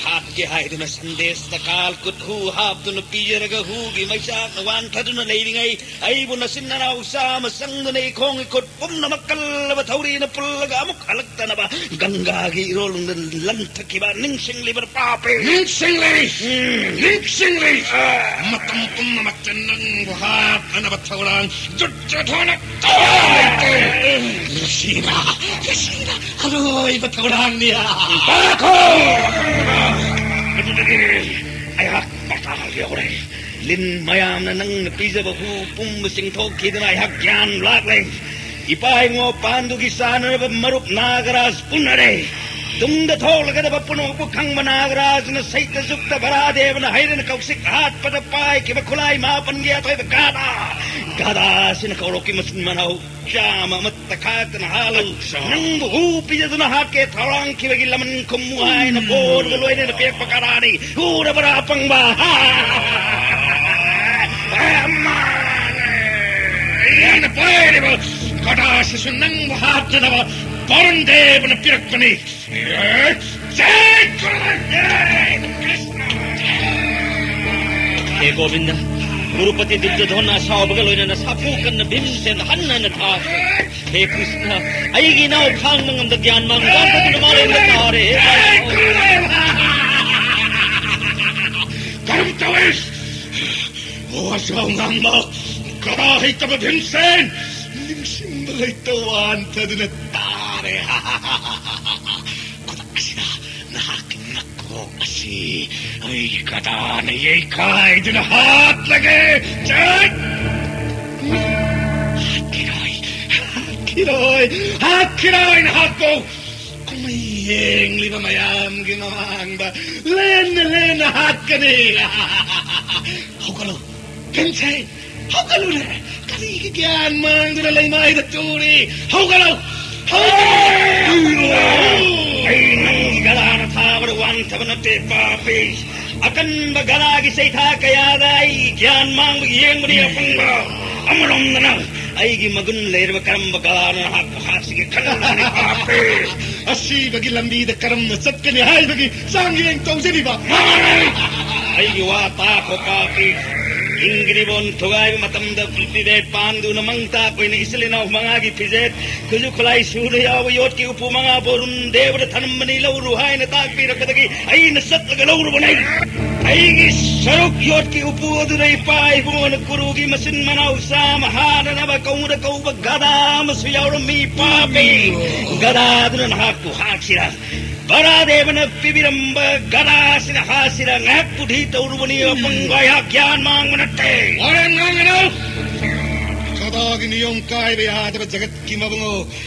ꯍꯥꯠꯀꯦ ꯍꯥꯏꯗꯨꯅ ꯁꯟꯗꯦꯁꯇ ꯀꯥꯜ ꯀꯨꯠ ꯍꯨ ꯍꯥꯞꯇꯨꯅ ꯄꯤꯖꯔꯒ ꯍꯨꯒꯤ ꯃꯩꯆꯥꯛꯅ ꯋꯥꯟꯊꯗꯨꯅ ꯂꯩꯔꯤꯉꯩ, ꯑꯩꯕꯨ ꯅꯆꯤꯟ ꯅꯅꯥꯎ ꯆꯥꯝꯃ ꯆꯪꯗꯨꯅ ꯏꯈꯣꯡ ꯏꯈꯨꯠ ꯄꯨꯝꯅꯃꯛ ꯀꯜꯂꯕ ꯊꯧꯔꯤꯅ ꯄꯨꯜꯂꯒ ꯑꯃꯨꯛ ꯍꯜꯂꯛꯇꯅꯕ ꯒꯪꯒꯥꯒꯤ ꯏꯔꯣꯜꯗ ꯂꯪꯊꯈꯤꯕ ꯅꯤꯡꯁꯤꯡꯂꯤꯕ꯭ꯔꯥ, ꯄꯥꯄꯤ? ꯅꯤꯡꯁꯤꯡꯂꯤ! ꯎꯝ꯫ ꯅꯤꯡꯁꯤꯡꯂꯤ! ꯑꯥ꯫ ꯃꯇꯝ ꯄꯨꯝꯅꯃꯛꯇ ꯅꯪꯕꯨ ꯍꯥꯠꯅꯅꯕ ꯊꯧꯔꯥꯡ ꯗꯨꯔꯖꯣꯙꯅ ꯇꯧꯔ ꯂꯩꯇꯦ꯫ ꯃꯁꯤꯅ, ꯃꯁꯤꯅ ꯑꯔꯣꯏꯕ ꯊꯧꯔꯥꯡꯅꯤ꯫ ꯄꯥꯈꯣ! ꯑꯗꯨꯗꯒꯤ ꯑꯩꯍꯥꯛ ꯃꯇꯥ ꯌꯧꯔꯦ꯫ ꯂꯤꯟ ꯃꯌꯥꯝꯅ ꯅꯪꯅ ꯄꯤꯖꯕ ꯍꯨ ꯄꯨꯝꯕ ꯆꯤꯡꯊꯣꯛꯈꯤꯗꯨꯅ ꯑꯩꯍꯥꯛ ꯒ꯭ꯌꯥꯟ ꯂꯥꯛꯂꯦ꯫ ꯏꯄꯥ ꯏꯉꯣ ꯄꯥꯟꯗꯨꯒꯤ ꯆꯥꯅꯅꯕ ꯃꯔꯨꯞ ꯅꯥꯒꯔꯥꯖ ꯎꯅꯔꯦ꯫ ꯇꯨꯡꯗ ꯊꯣꯛꯂꯒꯗꯕ ꯄꯨꯝꯅꯃꯛꯄꯨ ꯈꯪꯕ ꯅꯥꯒꯔꯥꯖꯅ ꯁꯩꯇ ꯖꯨꯛꯇ ꯚꯔꯥꯗꯦꯕꯅ ꯍꯩꯔꯅ ꯀꯧꯁꯤꯛ ꯍꯥꯠꯄꯗ ꯄꯥꯏꯈꯤꯕ ꯈꯨꯠꯂꯥꯏ ꯃꯥꯄꯟꯒꯤ ꯑꯊꯣꯏꯕ ꯒꯥꯗꯥ, ꯒꯥꯗꯥꯁꯤꯅ ꯀꯧꯔꯛꯈꯤ ꯃꯆꯤꯟ ꯃꯅꯥꯎ ꯆꯥꯝꯃ ꯑꯃ ꯇꯈꯥꯛꯇꯅ ꯍꯥꯠꯂꯨ꯫ ꯑꯠꯆꯥ꯫ ꯅꯪꯕꯨ ꯍꯨ ꯄꯤꯖꯗꯨꯅ ꯍꯥꯠꯀꯦ ꯊꯧꯔꯥꯡꯈꯤꯕꯒꯤ ꯂꯃꯟ ꯈꯨꯝꯃꯨ ꯍꯥꯏꯅ ꯎꯝ꯫ ꯕꯣꯔꯒ ꯂꯣꯏꯅꯅ ꯄꯤꯔꯛꯄ ꯀꯔꯥꯅꯤ꯫ ꯎꯔꯕ꯭ꯔꯥ ꯑꯄꯪꯕ? ꯑꯃꯅꯦ꯫ ꯑꯩꯅ ꯄꯥꯏꯔꯤꯕ ꯀꯗꯥꯁꯤꯁꯨ ꯅꯪꯕꯨ ꯍꯥꯠꯅꯅꯕ ꯕꯔꯨꯟ ꯗꯦꯕꯅ ꯄꯤꯔꯛꯄꯅꯤ꯫ ꯖꯩ ꯒꯨꯔꯨꯗꯦꯕ! ꯖꯩ ꯀ꯭ꯔꯤꯁꯅ! ꯍꯦ ꯒꯣꯕꯤꯟꯗ, ꯒꯨꯔꯨꯄꯇꯤ ꯗꯨꯔꯖꯣꯙꯟꯅ ꯑꯁꯥꯎꯕꯒ ꯂꯣꯏꯅꯅ ꯁꯥꯐꯨ ꯀꯟꯅ ꯚꯤꯝꯁꯦꯟꯗ ꯍꯟꯅ ꯍꯟꯅ ꯊꯥꯈ꯭ꯔꯦ꯫ ꯍꯦ ꯀ꯭ꯔꯤꯁꯅ, ꯑꯩꯒꯤ ꯏꯅꯥꯎ ꯈꯥꯡꯕ ꯉꯝꯗ ꯒ꯭ꯌꯥꯟ ꯃꯥꯡ ꯋꯥꯟꯊꯗꯨꯅ ꯃꯥꯂꯦꯝꯗ ꯇꯥꯔꯦ꯫ ꯍꯦ ꯒꯨꯔꯨꯗꯦꯕ! ꯀꯔꯝ ꯇꯧꯏ? ꯑꯣ, ꯑꯁꯥꯎ ꯉꯥꯡꯕ ꯀꯔꯥ ꯍꯩꯇꯕ ꯚꯤꯝꯁꯦꯟ! ꯅꯤꯡꯁꯤꯡꯕ ꯂꯩꯇ ꯋꯥꯟꯊꯗꯨꯅ ꯇꯥꯔꯦ꯫ ꯈꯨꯗꯛ ꯑꯁꯤꯗ ꯅꯍꯥꯛꯀꯤ ꯅꯀꯣꯛ ꯑꯁꯤ ꯑꯩꯒꯤ ꯒꯗꯥꯅ ꯌꯩꯈꯥꯏꯗꯨꯅ ꯍꯥꯠꯂꯒꯦ꯫ ꯆꯠ! ꯍꯥꯠꯈꯤꯔꯣꯏ, ꯍꯥꯠꯈꯤꯔꯣꯏ, ꯍꯥꯠꯈꯤꯔꯣꯏ ꯅꯍꯥꯛꯄꯨ! ꯀꯨꯝꯍꯩ ꯌꯦꯡꯂꯤꯕ ꯃꯌꯥꯝꯒꯤ ꯃꯃꯥꯡꯗ ꯂꯦꯟꯅ ꯂꯦꯟꯅ ꯍꯥꯠꯀꯅꯤ꯫ ꯍꯧꯒꯠꯂꯨ, ꯚꯤꯝꯁꯦꯟ! ꯍꯧꯒꯠꯂꯨꯅꯦ! ꯀꯔꯤꯒꯤ ꯒ꯭ꯌꯥꯟ ꯃꯥꯡꯗꯨꯅ ꯂꯩꯃꯥꯏꯗ ꯇꯨꯔꯤ? ꯍꯧꯒꯠꯂꯨ! ꯑꯩ ꯅꯪꯒꯤ ꯒꯗꯥꯅ ꯊꯥꯕꯗ ꯋꯥꯟꯊꯕ ꯅꯠꯇꯦ, ꯄꯥꯄꯤ꯫ ꯑꯀꯟꯕ ꯒꯗꯥꯒꯤ ꯆꯩꯊꯥ ꯀꯌꯥꯗ ꯑꯩ ꯒ꯭ꯌꯥꯟ ꯃꯥꯡꯕ ꯌꯦꯡꯕꯅꯤ, ꯑꯄꯪꯕ꯫ ꯑꯃꯔꯣꯝꯗꯅ ꯑꯩꯒꯤ ꯃꯒꯨꯟ ꯂꯩꯔꯕ ꯀꯔꯝꯕ ꯒꯗꯥꯅ ꯅꯍꯥꯛꯄꯨ ꯍꯥꯠꯁꯤꯒꯦ ꯈꯜꯂꯨꯕꯅꯤ, ꯄꯥꯄꯤ꯫ ꯑꯁꯤꯕꯒꯤ ꯂꯝꯕꯤꯗ ꯀꯔꯝꯅ ꯆꯠꯀꯅꯤ ꯍꯥꯏꯕꯒꯤ ꯆꯥꯡꯌꯦꯡ ꯇꯧꯖꯔꯤꯕ꯫ ꯃꯥꯅꯤ! ꯑꯩꯒꯤ ꯋꯥ ꯇꯥꯈꯣ, ꯄꯥꯄꯤ꯫ ꯏꯪꯒꯤꯔꯤꯕꯣꯟ ꯊꯨꯒꯥꯏꯕ ꯃꯇꯝꯗ ꯄ꯭ꯔꯤꯊꯤꯕꯤ ꯄꯥꯟꯗꯨꯅ ꯃꯪ ꯇꯥꯛꯄ ꯑꯣꯏꯅ ꯏꯆꯤꯜ ꯏꯅꯥꯎ ꯃꯉꯥꯒꯤ ꯐꯤꯖꯦꯠ, ꯈꯨꯠꯁꯨ ꯈꯨꯠꯂꯥꯏ ꯁꯨꯗ ꯌꯥꯎꯕ ꯌꯣꯠꯀꯤ ꯎꯄꯨ ꯃꯉꯥ ꯕꯣꯔꯨꯟ ꯗꯦꯕꯗ ꯊꯅꯝꯕꯅꯤ, ꯂꯧꯔꯨ ꯍꯥꯏꯅ ꯇꯥꯛꯄꯤꯔꯛꯄꯗꯒꯤ ꯑꯩꯅ ꯆꯠꯂꯒ ꯂꯧꯔꯨꯕꯅꯤ꯫ ꯑꯩꯒꯤ ꯁꯔꯨꯛ ꯌꯣꯠꯀꯤ ꯎꯄꯨ ꯑꯗꯨꯗ ꯏꯄꯥ ꯏꯕꯨꯡꯉꯣꯅ ꯀꯨꯔꯨꯒꯤ ꯃꯆꯤꯟ ꯃꯅꯥꯎ ꯆꯥꯝꯃ ꯍꯥꯠꯅꯅꯕ ꯀꯧꯅ ꯀꯧꯕ ꯒꯗꯥ ꯑꯃꯁꯨ ꯌꯥꯎꯔꯝꯃꯤ, ꯄꯥꯄꯤ꯫ ꯒꯗꯥ ꯑꯗꯨꯅ ꯅꯍꯥꯛꯄꯨ ꯍꯥꯠꯈꯤꯔꯥ? ꯕꯔꯥꯗꯦꯕꯅ ꯄꯤꯕꯤꯔꯝꯕ ꯒꯗꯥꯁꯤꯅ ꯍꯥꯠꯁꯤꯔꯥ ꯉꯥꯏꯍꯥꯛ ꯕꯨꯙꯤ ꯇꯧꯔꯨꯕꯅꯤ, ꯑꯄꯪꯕ ꯑꯩꯍꯥꯛ ꯒ꯭ꯌꯥꯟ ꯃꯥꯡꯕ ꯅꯠꯇꯦ꯫ ꯋꯥꯔꯦꯝ ꯉꯥꯡꯒꯅꯨ! ꯒꯗꯥꯒꯤ ꯅꯤꯌꯣꯝ ꯀꯥꯏꯕ ꯌꯥꯗꯕ ꯖꯒꯠꯀꯤ ꯃꯕꯨꯡꯉꯣ꯫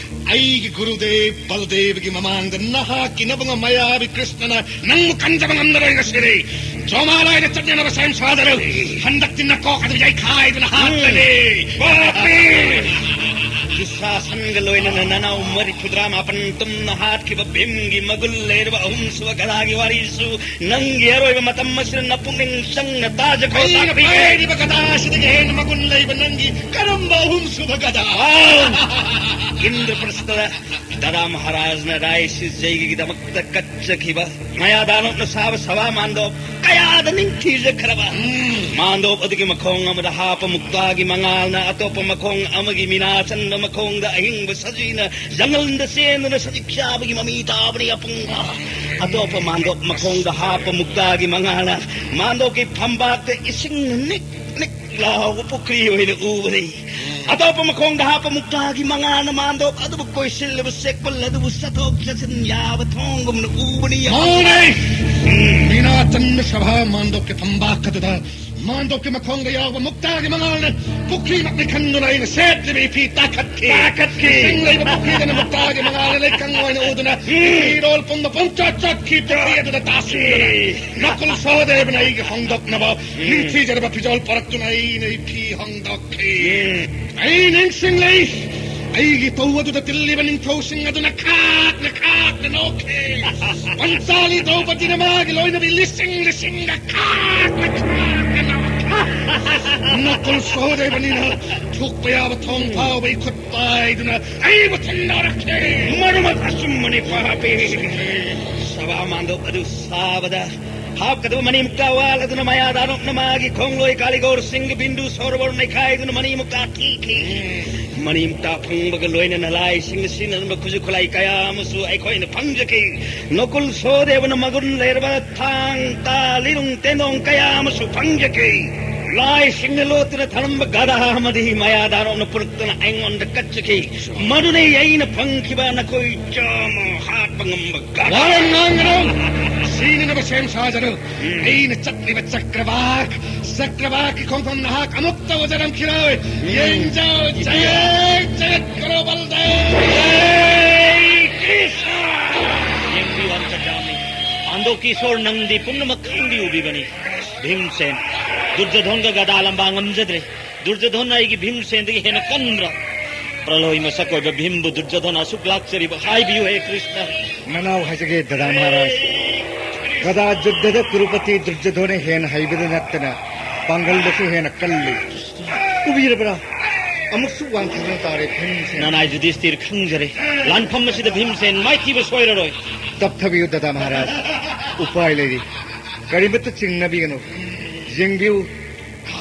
ꯑꯩꯒꯤ ꯒꯨꯔꯨꯗꯦꯕ ꯕꯜꯗꯦꯕꯒꯤ ꯃꯃꯥꯡꯗ ꯅꯍꯥꯛꯀꯤ ꯅꯕꯨꯡꯉꯣ ꯃꯌꯥꯕꯤ ꯀ꯭ꯔꯤꯁꯅꯅ ꯅꯪꯕꯨ ꯀꯟꯖꯕ ꯉꯝꯂꯔꯣꯏ ꯉꯁꯤꯗꯤ꯫ ꯖꯣꯃꯥꯂꯥꯏꯗ ꯆꯠꯅꯅꯕ ꯁꯦꯝ ꯁꯥꯗꯔꯨ꯫ ꯍꯟꯗꯛꯇꯤ ꯅꯀꯣꯛ ꯑꯗꯨ ꯌꯩꯈꯥꯏꯗꯨꯅ ꯍꯥꯠꯂꯅꯤ꯫ ꯄꯥꯄꯤ! ꯗꯨꯁꯥꯁꯟꯒ ꯂꯣꯏꯅꯅ ꯅꯅꯥꯎ ꯃꯔꯤꯐꯨꯇꯔꯥ ꯃꯥꯄꯟ ꯇꯨꯝꯅ ꯍꯥꯠꯈꯤꯕ ꯚꯤꯝꯒꯤ ꯃꯒꯨꯟ ꯂꯩꯔꯕ ꯑꯍꯨꯝꯁꯨꯕ ꯒꯗꯥꯒꯤ ꯋꯥꯔꯤꯁꯨ ꯅꯪꯒꯤ ꯑꯔꯣꯏꯕ ꯃꯇꯝ ꯑꯁꯤꯗ ꯅꯄꯨꯛꯅꯤꯡ ꯆꯪꯅ ꯇꯥꯖꯈꯣ, ꯑꯩꯅ ꯇꯥꯛꯄꯤꯒꯦ꯫ ꯄꯥꯏꯔꯤꯕ ꯒꯗꯥꯁꯤꯗꯒꯤ ꯍꯦꯟꯅ ꯃꯒꯨꯟ ꯂꯩꯕ ꯅꯪꯒꯤ ꯀꯔꯝꯕ ꯑꯍꯨꯝꯁꯨꯕ ꯒꯗꯥ? ꯑꯥꯎ! ꯏꯟꯗ꯭ꯔꯄ꯭ꯔꯁꯇ ꯗꯥꯗꯥ ꯃꯍꯥꯔꯥꯖꯅ ꯔꯥꯏ ꯁꯤꯖꯩꯒꯤꯗꯃꯛꯇ ꯀꯠꯆꯈꯤꯕ ꯃꯌꯥ ꯗꯥꯅꯕꯅ ꯁꯥꯕ ꯁꯚꯥ ꯃꯥꯟꯗꯣꯞ ꯀꯌꯥꯗ ꯅꯤꯡꯊꯤꯖꯈ꯭ꯔꯕ ꯎꯝ꯫ ꯃꯥꯟꯗꯣꯞ ꯑꯗꯨꯒꯤ ꯃꯈꯣꯡ ꯑꯃꯗ ꯍꯥꯞꯄ ꯃꯨꯛꯇꯥꯒꯤ ꯃꯉꯥꯜꯅ ꯑꯇꯣꯞꯄ ꯃꯈꯣꯡ ꯑꯃꯒꯤ ꯃꯤꯅꯥ ꯆꯟꯕ ꯃꯈꯣꯡꯗ ꯑꯍꯤꯡꯕ ꯁꯖꯤꯅ ꯖꯪꯒꯜꯗ ꯆꯦꯟꯗꯨꯅ ꯁꯖꯤꯛ ꯆꯥꯕꯒꯤ ꯃꯃꯤ ꯇꯥꯕꯅꯤ, ꯑꯄꯨꯡꯕ꯫ ꯑꯇꯣꯞꯄ ꯃꯥꯟꯗꯣꯞ ꯃꯈꯣꯡꯗ ꯍꯥꯞꯄ ꯃꯨꯛꯇꯥꯒꯤ ꯃꯉꯥꯜꯅ ꯃꯥꯟꯗꯣꯞꯀꯤ ꯐꯝꯕꯥꯛꯇ ꯏꯁꯤꯡ ꯅꯤꯛ ꯅꯤꯛ ꯂꯥꯎꯕ ꯄꯨꯈ꯭ꯔꯤ ꯑꯣꯏꯅ ꯎꯕꯅꯤ꯫ ꯑꯇꯣꯞꯄ ꯃꯈꯣꯡꯗ ꯍꯥꯞꯄ ꯃꯨꯛꯇꯥꯒꯤ ꯃꯉꯥꯜꯅ ꯃꯥꯟꯗꯣꯞ ꯑꯗꯨꯕꯨ ꯀꯣꯏꯁꯤꯜꯂꯕ ꯆꯦꯛꯄꯜ ꯑꯗꯨꯕꯨ ꯆꯠꯊꯣꯛ ꯆꯠꯁꯤꯟ ꯌꯥꯕ ꯊꯣꯡꯒꯨꯝꯅ ꯎꯕꯅꯤ꯫ ꯃꯧꯅꯦ! ꯃꯤꯅꯥ ꯆꯟꯕ ꯁꯚꯥ ꯃꯥꯟꯗꯣꯞꯀꯤ ꯐꯝꯕꯥꯛ ꯑꯗꯨꯗ ꯃꯥꯟꯗꯣꯞꯀꯤ ꯃꯈꯣꯡꯗ ꯌꯥꯎꯕ ꯃꯨꯛꯇꯥꯒꯤ ꯃꯉꯥꯜꯅ ꯄꯨꯈ꯭ꯔꯤꯃꯛꯅꯤ ꯈꯟꯗꯨꯅ ꯑꯩꯅ ꯁꯦꯠꯂꯤꯕ ꯏꯐꯤ ꯇꯥꯈꯠꯈꯤ꯫ ꯇꯥꯈꯠꯈꯤ꯫ ꯏꯁꯤꯡ ꯂꯩꯕ ꯄꯨꯈ꯭ꯔꯤꯗꯅ ꯃꯨꯛꯇꯥꯒꯤ ꯃꯉꯥꯜꯅ ꯂꯩꯀꯪ ꯑꯣꯏꯅ ꯎꯗꯨꯅ ꯎꯝ꯫ ꯐꯤꯔꯣꯜ ꯄꯨꯝꯕ ꯄꯨꯝꯆꯣꯠ ꯆꯣꯠꯈꯤ꯫ ꯄꯨꯈ꯭ꯔꯤ ꯑꯗꯨꯗ ꯇꯥꯁꯤꯟꯗꯨꯅ ꯎꯝ꯫ ꯅꯀꯨꯜ ꯁꯍꯗꯦꯕꯅ ꯑꯩꯒꯤ ꯍꯣꯡꯗꯣꯛꯅꯕ ꯎꯝ꯫ ꯅꯤꯡꯊꯤꯖꯔꯕ ꯐꯤꯖꯣꯜ ꯄꯨꯔꯛꯇꯨꯅ ꯑꯩꯅ ꯏꯐꯤ ꯍꯣꯡꯗꯣꯛꯈꯤ꯫ ꯎꯝ꯫ ꯑꯩ ꯅꯤꯡꯁꯤꯡꯂꯤ꯫ ꯑꯩꯒꯤ ꯇꯧ ꯑꯗꯨꯗ ꯇꯤꯜꯂꯤꯕ ꯅꯤꯡꯊꯧꯁꯤꯡ ꯑꯗꯨꯅ ꯈꯥꯛꯅ ꯈꯥꯛꯅ ꯅꯣꯛꯈꯤ꯫ ꯄꯟꯆꯥꯂꯤ ꯗ꯭ꯔꯧꯄꯗꯤꯅ ꯃꯥꯒꯤ ꯂꯣꯏꯅꯕꯤ ꯂꯤꯁꯤꯡ ꯂꯤꯁꯤꯡꯒ ꯈꯥꯛꯅ ꯈꯥꯛꯅ ꯅꯣꯛꯈꯤ꯫ ꯅꯀꯨꯜ ꯁꯍꯗꯦꯕꯅꯤꯅ ꯊꯣꯛꯄ ꯌꯥꯕ ꯊꯣꯡ ꯐꯥꯎꯕ ꯏꯈꯨꯠ ꯄꯥꯏꯗꯨꯅ ꯑꯩꯕꯨ ꯊꯤꯟꯗꯣꯔꯛꯈꯤ꯫ ꯃꯗꯨꯃꯛ ꯑꯆꯨꯝꯕꯅꯤ, ꯄꯥꯄꯤ꯫ ꯁꯚꯥ ꯃꯥꯟꯗꯣꯞ ꯑꯗꯨ ꯁꯥꯕꯗ ꯍꯥꯞꯀꯗꯕ ꯃꯅꯤꯃꯨꯛꯇ ꯋꯥꯜ ꯑꯗꯨꯅ ꯃꯌꯥꯗ ꯑꯅꯣꯞꯅ ꯃꯥꯒꯤ ꯈꯣꯡꯂꯣꯏ ꯀꯥꯂꯤꯒꯣꯔꯁꯤꯡꯒꯤ ꯕꯤꯟꯗꯨ ꯁꯣꯔꯕꯣꯔ ꯅꯩꯈꯥꯏꯗꯨꯅ ꯃꯅꯤꯃꯨꯛꯇ ꯊꯤꯈꯤ꯫ ꯃꯅꯤꯃꯨꯛꯇ ꯐꯪꯕꯒ ꯂꯣꯏꯅꯅ ꯂꯥꯏꯁꯤꯡꯅ ꯁꯤꯖꯤꯟꯅꯔꯝꯕ ꯈꯨꯠꯁꯨ ꯈꯨꯠꯂꯥꯏ ꯀꯌꯥ ꯑꯃꯁꯨ ꯑꯩꯈꯣꯏꯅ ꯐꯪꯖꯈꯤ꯫ ꯅꯀꯨꯜ ꯁꯣꯗꯦꯕꯅ ꯃꯒꯨꯟ ꯂꯩꯔꯕ ꯊꯥꯡ, ꯇꯥ, ꯂꯤꯔꯨꯡ, ꯇꯦꯟꯗꯣꯡ ꯀꯌꯥ ꯑꯃꯁꯨ ꯐꯪꯖꯈꯤ꯫ ꯂꯥꯏꯁꯤꯡꯅ ꯂꯣꯠꯇꯨꯅ ꯊꯝꯂꯝꯕ ꯒꯙꯥ ꯑꯃꯗꯤ ꯃꯌꯥꯗ ꯑꯅꯣꯞꯅ ꯄꯨꯔꯛꯇꯨꯅ ꯑꯩꯉꯣꯟꯗ ꯀꯠꯆꯈꯤ꯫ ꯃꯗꯨꯅꯤ ꯑꯩꯅ ꯐꯪꯈꯤꯕ ꯅꯈꯣꯏ ꯆꯥꯝꯃ ꯍꯥꯠꯄ ꯉꯝꯕ ꯒꯙꯥ꯫ ꯋꯥꯔꯦꯝ ꯉꯥꯡꯒꯅꯨ! ꯁꯤꯅꯅꯕ ꯁꯦꯝ ꯁꯥꯖꯔꯨ꯫ ꯑꯩꯅ ꯆꯠꯂꯤꯕ ꯆꯀ꯭ꯔꯕꯥꯛ, ꯆꯀ꯭ꯔꯕꯥꯛꯀꯤ ꯈꯣꯡꯐꯝ ꯅꯍꯥꯛ ꯑꯃꯨꯛꯇ ꯎꯖꯔꯝꯈꯤꯔꯣꯏ꯫ ꯌꯦꯡꯖꯧ, ꯖꯒꯠ, ꯖꯒꯠ ꯒꯨꯔꯨ ꯕꯜꯗꯦꯕ꯫ ꯌꯦꯡꯕꯤꯌꯨ, ꯑꯝꯇ ꯆꯥꯝꯃꯤ꯫ ꯄꯥꯟꯗꯣꯞꯀꯤ ꯏꯁꯣꯔ ꯅꯪꯗꯤ ꯄꯨꯝꯅꯃꯛ ꯈꯪꯕꯤ ꯎꯕꯤꯕꯅꯤ꯫ ꯚꯤꯝꯁꯦꯟ, ꯗꯨꯔꯖꯣꯙꯣꯟꯒ ꯒꯗꯥ ꯂꯝꯕꯥ ꯉꯝꯖꯗ꯭ꯔꯦ꯫ ꯗꯨꯔꯖꯣꯙꯣꯟ ꯑꯩꯒꯤ ꯚꯤꯝꯁꯦꯟꯗꯒꯤ ꯍꯦꯟꯅ ꯀꯟꯕ꯭ꯔꯥ? ꯄ꯭ꯔꯂꯣꯏ ꯃꯁꯛ ꯑꯣꯏꯕ ꯚꯤꯝꯕꯨ ꯗꯨꯔꯖꯣꯙꯣꯟ ꯑꯁꯨꯛ ꯂꯥꯛꯆꯔꯤꯕ ꯍꯥꯏꯕꯤꯌꯨ ꯍꯦ ꯀ꯭ꯔꯤꯁꯅ꯫ ꯅꯅꯥꯎ ꯍꯥꯏꯖꯒꯦ ꯗꯗꯥ ꯃꯍꯥꯔꯥꯖ, ꯒꯗꯥ ꯖꯨꯗ꯭ꯙꯗ ꯀꯨꯔꯨꯄꯇꯤ ꯗꯨꯔꯖꯣꯙꯣꯟꯅ ꯍꯦꯟꯅ ꯍꯩꯕꯗ ꯅꯠꯇꯅ ꯄꯥꯡꯒꯜꯗꯁꯨ ꯍꯦꯟꯅ ꯀꯜꯂꯤ꯫ ꯎꯕꯤꯔꯕ꯭ꯔꯥ? ꯑꯃꯨꯛꯁꯨ ꯋꯥꯡꯈꯠꯇꯨꯅ ꯇꯥꯔꯦ ꯚꯤꯝꯁꯦꯟ꯫ ꯅꯅꯥꯏ ꯌꯨꯙꯤꯁꯇꯤꯔ ꯈꯪꯖꯔꯦ, ꯂꯥꯟꯐꯝ ꯑꯁꯤꯗ ꯚꯤꯝꯁꯦꯟ ꯃꯥꯏꯊꯤꯕ ꯁꯣꯏꯔꯔꯣꯏ꯫ ꯇꯞꯊꯕꯤꯌꯨ ꯗꯗꯥ ꯃꯍꯥꯔꯥꯖ, ꯎꯄꯥꯏ ꯂꯩꯔꯤ꯫ ꯀꯔꯤꯃꯠꯇ ꯆꯤꯡꯅꯕꯤꯒꯅꯨ꯫ ꯌꯦꯡꯕꯤꯌꯨ,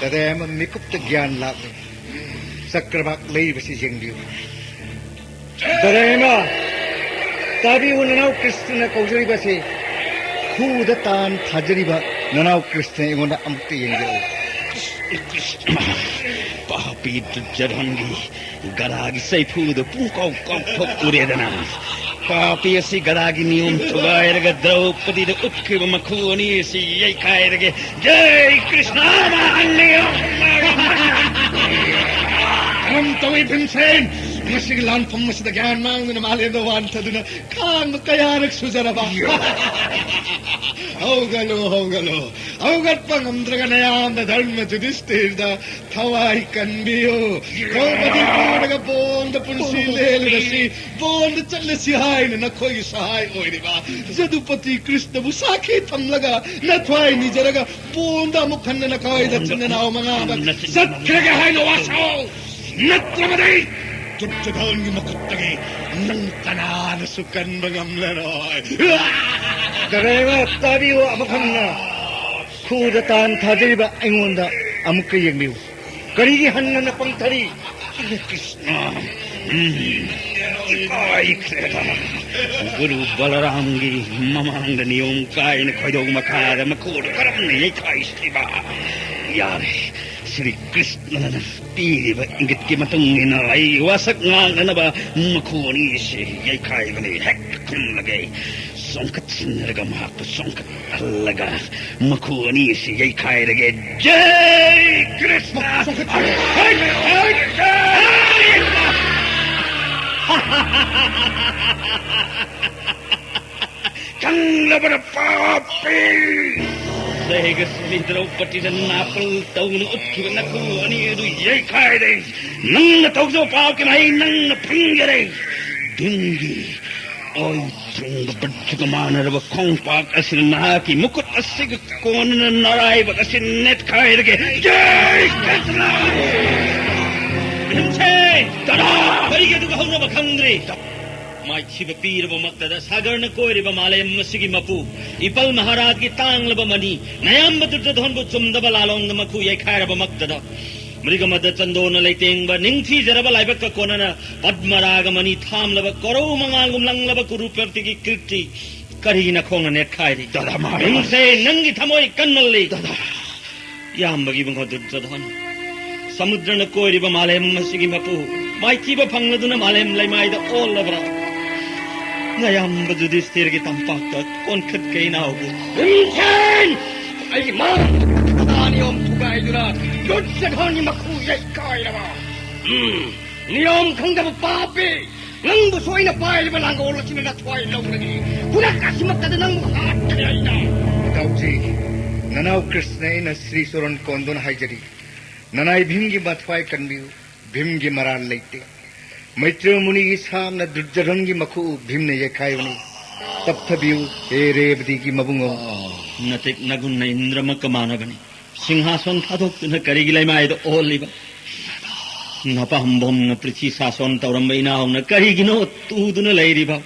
ꯗꯗꯥ ꯑꯃ ꯃꯤꯀꯨꯞꯇ ꯒ꯭ꯌꯥꯟ ꯂꯥꯛꯂꯤ꯫ ꯆꯀ꯭ꯔꯕꯥꯛ ꯂꯩꯔꯤꯕꯁꯤ ꯌꯦꯡꯕꯤꯌꯨ꯫ ꯗꯔꯥꯏꯃ, ꯇꯥꯕꯤꯌꯨ, ꯅꯅꯥꯎ ꯀ꯭ꯔꯤꯁꯅꯅ ꯀꯧꯖꯔꯤꯕꯁꯤ꯫ ꯈꯨꯗ ꯇꯥꯟ ꯊꯥꯖꯔꯤꯕ ꯅꯅꯥꯎ ꯀ꯭ꯔꯤꯁꯅ ꯑꯩꯉꯣꯟꯗ ꯑꯃꯨꯛꯇ ꯌꯦꯡꯕꯤꯔꯛꯎ꯫ ꯄꯥꯄꯤ ꯗꯨꯔꯖꯣꯙꯟꯒꯤ ꯒꯗꯥꯒꯤ ꯆꯩꯐꯨꯗꯨ ꯄꯨꯡꯀꯥꯎ ꯀꯥꯎꯊꯣꯛꯂꯨꯔꯦꯗꯅ꯫ ꯄꯥꯄꯤ ꯑꯁꯤ ꯒꯗꯥꯒꯤ ꯅꯤꯌꯣꯝ ꯊꯨꯒꯥꯏꯔꯒ ꯗ꯭ꯔꯧꯄꯗꯤꯗ ꯎꯠꯈꯤꯕ ꯃꯈꯨ ꯑꯅꯤ ꯑꯁꯤ ꯌꯩꯈꯥꯏꯔꯒꯦ꯫ ꯖꯩ ꯀ꯭ꯔꯤꯁꯅ ꯃꯍꯥꯅꯤꯌꯣꯝ! ꯀꯔꯝ ꯇꯧꯏ ꯚꯤꯝꯁꯦꯟ? ꯃꯁꯤꯒꯤ ꯂꯥꯟꯐꯝ ꯑꯁꯤꯗ ꯒ꯭ꯌꯥꯟ ꯃꯥꯡꯗꯨꯅ ꯃꯥꯂꯦꯝꯗ ꯋꯥꯟꯊꯗꯨꯅ ꯈꯥꯡꯕ ꯀꯌꯥꯔꯛ ꯁꯨꯖꯔꯕ? ꯍꯧꯒꯠꯂꯣ, ꯍꯧꯒꯠꯂꯣ꯫ ꯍꯧꯒꯠꯄ ꯉꯝꯗ꯭ꯔꯒ ꯅꯌꯥꯝꯕ ꯙꯔꯃ ꯌꯨꯙꯤꯁꯇꯤꯔꯗ ꯊꯋꯥꯏ ꯀꯟꯕꯤꯌꯨ꯫ ꯗ꯭ꯔꯧꯄꯗꯤ ꯄꯣꯔꯒ ꯕꯣꯟꯗ ꯄꯨꯟꯁꯤ ꯂꯦꯜꯂꯨꯔꯁꯤ, ꯕꯣꯟꯗ ꯆꯠꯂꯁꯤ ꯍꯥꯏꯅ ꯅꯈꯣꯏꯒꯤ ꯁꯍꯥꯏ ꯑꯣꯏꯔꯤꯕ ꯖꯗꯨꯄꯇꯤ ꯀ꯭ꯔꯤꯁꯅꯕꯨ ꯁꯥꯈꯤ ꯊꯝꯂꯒ ꯅꯊ꯭ꯋꯥꯏ ꯅꯤꯖꯔꯒ ꯕꯣꯟꯗ ꯑꯃꯨꯛ ꯍꯟꯅ ꯅꯈꯣꯏꯗ ꯆꯤꯟ ꯅꯅꯥꯎ ꯃꯉꯥꯗ ꯆꯠꯈ꯭ꯔꯒꯦ ꯍꯥꯏꯅ ꯋꯥꯁꯛꯑꯣ꯫ ꯅꯠꯇ꯭ꯔꯕꯗꯤ ꯗꯨꯔꯖꯣꯙꯟꯒꯤ ꯃꯈꯨꯠꯇꯒꯤ ꯅꯪ ꯀꯅꯥꯅꯁꯨ ꯀꯟꯕ ꯉꯝꯂꯔꯣꯏ꯫ ꯗ꯭ꯔꯥꯏꯚꯔ, ꯇꯥꯕꯤꯌꯨ ꯑꯃꯨꯛ ꯍꯟꯅ꯫ ꯈꯨꯗ ꯇꯥꯟ ꯊꯥꯖꯔꯤꯕ ꯑꯩꯉꯣꯟꯗ ꯑꯃꯨꯛꯀ ꯌꯦꯡꯕꯤꯌꯨ꯫ ꯀꯔꯤꯒꯤ ꯍꯟꯅ ꯍꯟꯅ ꯄꯪꯊꯔꯤ? ꯀ꯭ꯔꯤꯁꯅ, ꯎꯝ, ꯏꯀꯥꯏꯈ꯭ꯔꯦꯗ꯫ ꯒꯨꯔꯨ ꯕꯂꯔꯥꯝꯒꯤ ꯃꯃꯥꯡꯗ ꯅꯤꯌꯣꯝ ꯀꯥꯏꯅ ꯈꯣꯏꯗꯧ ꯃꯈꯥꯗ ꯃꯈꯨꯗ ꯀꯔꯝꯅ ꯌꯩꯈꯥꯏꯁꯤꯕ? ꯌꯥꯔꯦ, ꯁ꯭ꯔꯤ ꯀ꯭ꯔꯤꯁꯅꯅ ꯄꯤꯔꯤꯕ ꯏꯪꯒꯤꯠꯀꯤ ꯃꯇꯨꯡ ꯏꯟꯅ ꯑꯩ ꯋꯥꯁꯛ ꯉꯥꯡꯅꯅꯕ ꯃꯈꯨ ꯑꯅꯤꯁꯤ ꯌꯩꯈꯥꯏꯕꯅꯤ꯫ ꯍꯦꯛ ꯈꯨꯝꯂꯒꯦ꯫ ꯆꯣꯡꯈꯠꯁꯤꯟꯅꯔꯒ ꯃꯍꯥꯛꯄꯨ ꯆꯣꯡꯈꯠꯍꯜꯂꯒ ꯃꯈꯨ ꯑꯅꯤꯁꯤ ꯌꯩꯈꯥꯏꯔꯒꯦ꯫ ꯖꯩ ꯀ꯭ꯔꯤꯁꯅ! ꯆꯣꯡꯈꯠ-, ꯍꯩ! ꯍꯩ! ꯍꯩ! ꯈꯪꯂꯕ꯭ꯔꯥ, ꯄꯥꯄꯤ? ꯁꯦꯒ ꯁꯤꯂꯤ ꯗ꯭ꯔꯧꯄꯗꯤꯗ ꯅꯥꯄꯜ ꯇꯧꯅ ꯎꯠꯈꯤꯕ ꯅꯈꯨ ꯑꯅꯤ ꯑꯗꯨ ꯌꯩꯈꯥꯏꯔꯦ꯫ ꯅꯪꯅ ꯇꯧꯖꯕ ꯄꯥꯞꯀꯤ ꯃꯍꯩ ꯅꯪꯅ ꯐꯪꯖꯔꯦ꯫ ꯗꯨꯟꯒꯤ ꯑꯣꯏ ꯊꯨꯡꯕ ꯕ꯭ꯔꯖꯒ ꯃꯥꯟꯅꯔꯕ ꯈꯣꯡꯄꯥꯛ ꯑꯁꯤꯅ ꯅꯍꯥꯛꯀꯤ ꯃꯈꯨꯠ ꯑꯁꯤꯒ ꯀꯣꯟꯅꯅ ꯅꯔꯥꯏꯕꯛ ꯑꯁꯤ ꯅꯦꯠꯈꯥꯏꯔꯒꯦ꯫ ꯖꯩ ꯀ꯭ꯔꯤꯁꯅ! ꯚꯤꯝꯁꯦꯟ! ꯗꯗꯥ! ꯀꯔꯤꯒꯤ ꯑꯗꯨꯒ ꯍꯧꯅꯕ ꯈꯪꯗ꯭ꯔꯤ? ꯃꯥꯏꯊꯤꯕ ꯄꯤꯔꯕꯃꯛꯇꯗ ꯁꯥꯒꯔꯅ ꯀꯣꯏꯔꯤꯕ ꯃꯥꯂꯦꯝ ꯑꯁꯤꯒꯤ ꯃꯄꯨ ꯏꯄꯜ ꯃꯍꯥꯔꯥꯖꯒꯤ ꯇꯥꯡꯂꯕ ꯃꯅꯤ ꯅꯌꯥꯝꯕ ꯗꯨꯔꯖꯣꯙꯟꯕꯨ ꯆꯨꯝꯗꯕ ꯂꯥꯂꯣꯡꯗ ꯃꯈꯨ ꯌꯩꯈꯥꯏꯔꯕꯃꯛꯇꯗ, ꯃ꯭ꯔꯤꯒꯃꯗ ꯆꯟꯗꯣꯅ ꯂꯩꯇꯦꯡꯕ ꯅꯤꯡꯊꯤꯖꯔꯕ ꯂꯥꯏꯕꯛꯀ ꯀꯣꯟꯅꯅ ꯄꯗꯃꯔꯥꯒ ꯃꯅꯤ ꯊꯥꯝꯂꯕ ꯀꯣꯔꯧ ꯃꯉꯥꯜꯒꯨꯝ ꯂꯪꯂꯕ ꯀꯨꯔꯨꯄꯇꯤꯒꯤ ꯀꯤꯔꯇꯤ ꯀꯔꯤꯒꯤ ꯅꯈꯣꯡꯅ ꯅꯦꯠꯈꯥꯏꯔꯤ? ꯗꯗꯥ ꯃꯍꯥꯔꯥꯖ! ꯚꯤꯝꯁꯦꯟ, ꯅꯪꯒꯤ ꯊꯃꯣꯏ ꯀꯟꯃꯜꯂꯤ꯫ ꯗꯗꯥ! ꯏꯌꯥꯝꯕꯒꯤ ꯏꯕꯨꯡꯉꯣ ꯗꯨꯔꯖꯣꯙꯟ, ꯁꯃꯨꯗ꯭ꯔꯅ ꯀꯣꯏꯔꯤꯕ ꯃꯥꯂꯦꯝ ꯑꯁꯤꯒꯤ ꯃꯄꯨ ꯃꯥꯏꯊꯤꯕ ꯐꯪꯂꯗꯨꯅ ꯃꯥꯂꯦꯝ ꯂꯩꯃꯥꯏꯗ ꯑꯣꯜꯂꯕ꯭ꯔꯥ? ꯅꯌꯥꯝꯕ ꯌꯨꯙꯤꯁꯊꯤꯔꯒꯤ ꯇꯝꯄꯥꯛꯇ ꯀꯣꯟꯈꯠꯀꯦ ꯏꯅꯥꯎꯕꯨ꯫ ꯚꯤꯝꯁꯦꯟ! ꯑꯩꯒꯤ ꯃꯥꯡ ꯅꯤꯌꯣꯝ ꯊꯨꯒꯥꯏꯗꯨꯅ ꯗꯨꯔꯖꯣꯙꯟꯒꯤ ꯃꯈꯨ ꯌꯩꯈꯥꯏꯔꯕ꯫ ꯎꯝ꯫ ꯅꯤꯌꯣꯝ ꯈꯪꯗꯕ ꯄꯥꯄꯤ! ꯅꯪꯕꯨꯁꯨ ꯑꯩꯅ ꯄꯥꯏꯔꯤꯕ ꯂꯥꯡꯒꯣꯜ ꯑꯁꯤꯅ ꯅꯊ꯭ꯋꯥꯏ ꯂꯧꯔꯒꯦ꯫ ꯈꯨꯗꯛ ꯑꯁꯤꯃꯛꯇꯗ ꯅꯪꯕꯨ ꯍꯥꯠꯀꯅꯤ ꯑꯩꯅ꯫ ꯇꯧꯖꯤ꯫ ꯅꯅꯥꯎ ꯀ꯭ꯔꯤꯁꯅ ꯑꯩꯅ ꯁ꯭ꯔꯤ ꯆꯣꯔꯟ ꯀꯣꯟꯗꯨꯅ ꯍꯥꯏꯖꯔꯤ, ꯅꯅꯥꯏ ꯚꯤꯝꯒꯤ ꯃꯊ꯭ꯋꯥꯏ ꯀꯟꯕꯤꯌꯨ꯫ ꯚꯤꯝꯒꯤ ꯃꯔꯥꯜ ꯂꯩꯇꯦ꯫ ꯃꯩꯇ꯭ꯔꯦꯃꯨꯅꯤꯒꯤ ꯁꯥꯞꯅ ꯗꯨꯔꯖꯣꯙꯟꯒꯤ ꯃꯈꯨ ꯚꯤꯝꯅ ꯌꯩꯈꯥꯏꯕꯅꯤ꯫ ꯇꯞꯊꯕꯤꯌꯨ, ꯍꯦ ꯔꯦꯕꯗꯤꯒꯤ ꯃꯕꯨꯡꯉꯣ꯫ ꯑꯣ, ꯅꯇꯤꯛ ꯅꯒꯨꯟꯅ ꯏꯟꯗ꯭ꯔꯃꯛꯀ ꯃꯥꯟꯅꯕꯅꯤ꯫ ꯁꯤꯡꯍꯥꯁꯣꯟ ꯊꯥꯗꯣꯛꯇꯨꯅ ꯀꯔꯤꯒꯤ ꯂꯩꯃꯥꯏꯗ ꯑꯣꯜꯂꯤꯕ? ꯅꯄꯥꯝꯕꯣꯝꯅ ꯄ꯭ꯔꯤꯊꯤ ꯁꯥꯁꯣꯟ ꯇꯧꯔꯝꯕ ꯏꯅꯥꯎꯅ ꯀꯔꯤꯒꯤꯅꯣ ꯇꯨꯗꯨꯅ ꯂꯩꯔꯤꯕ?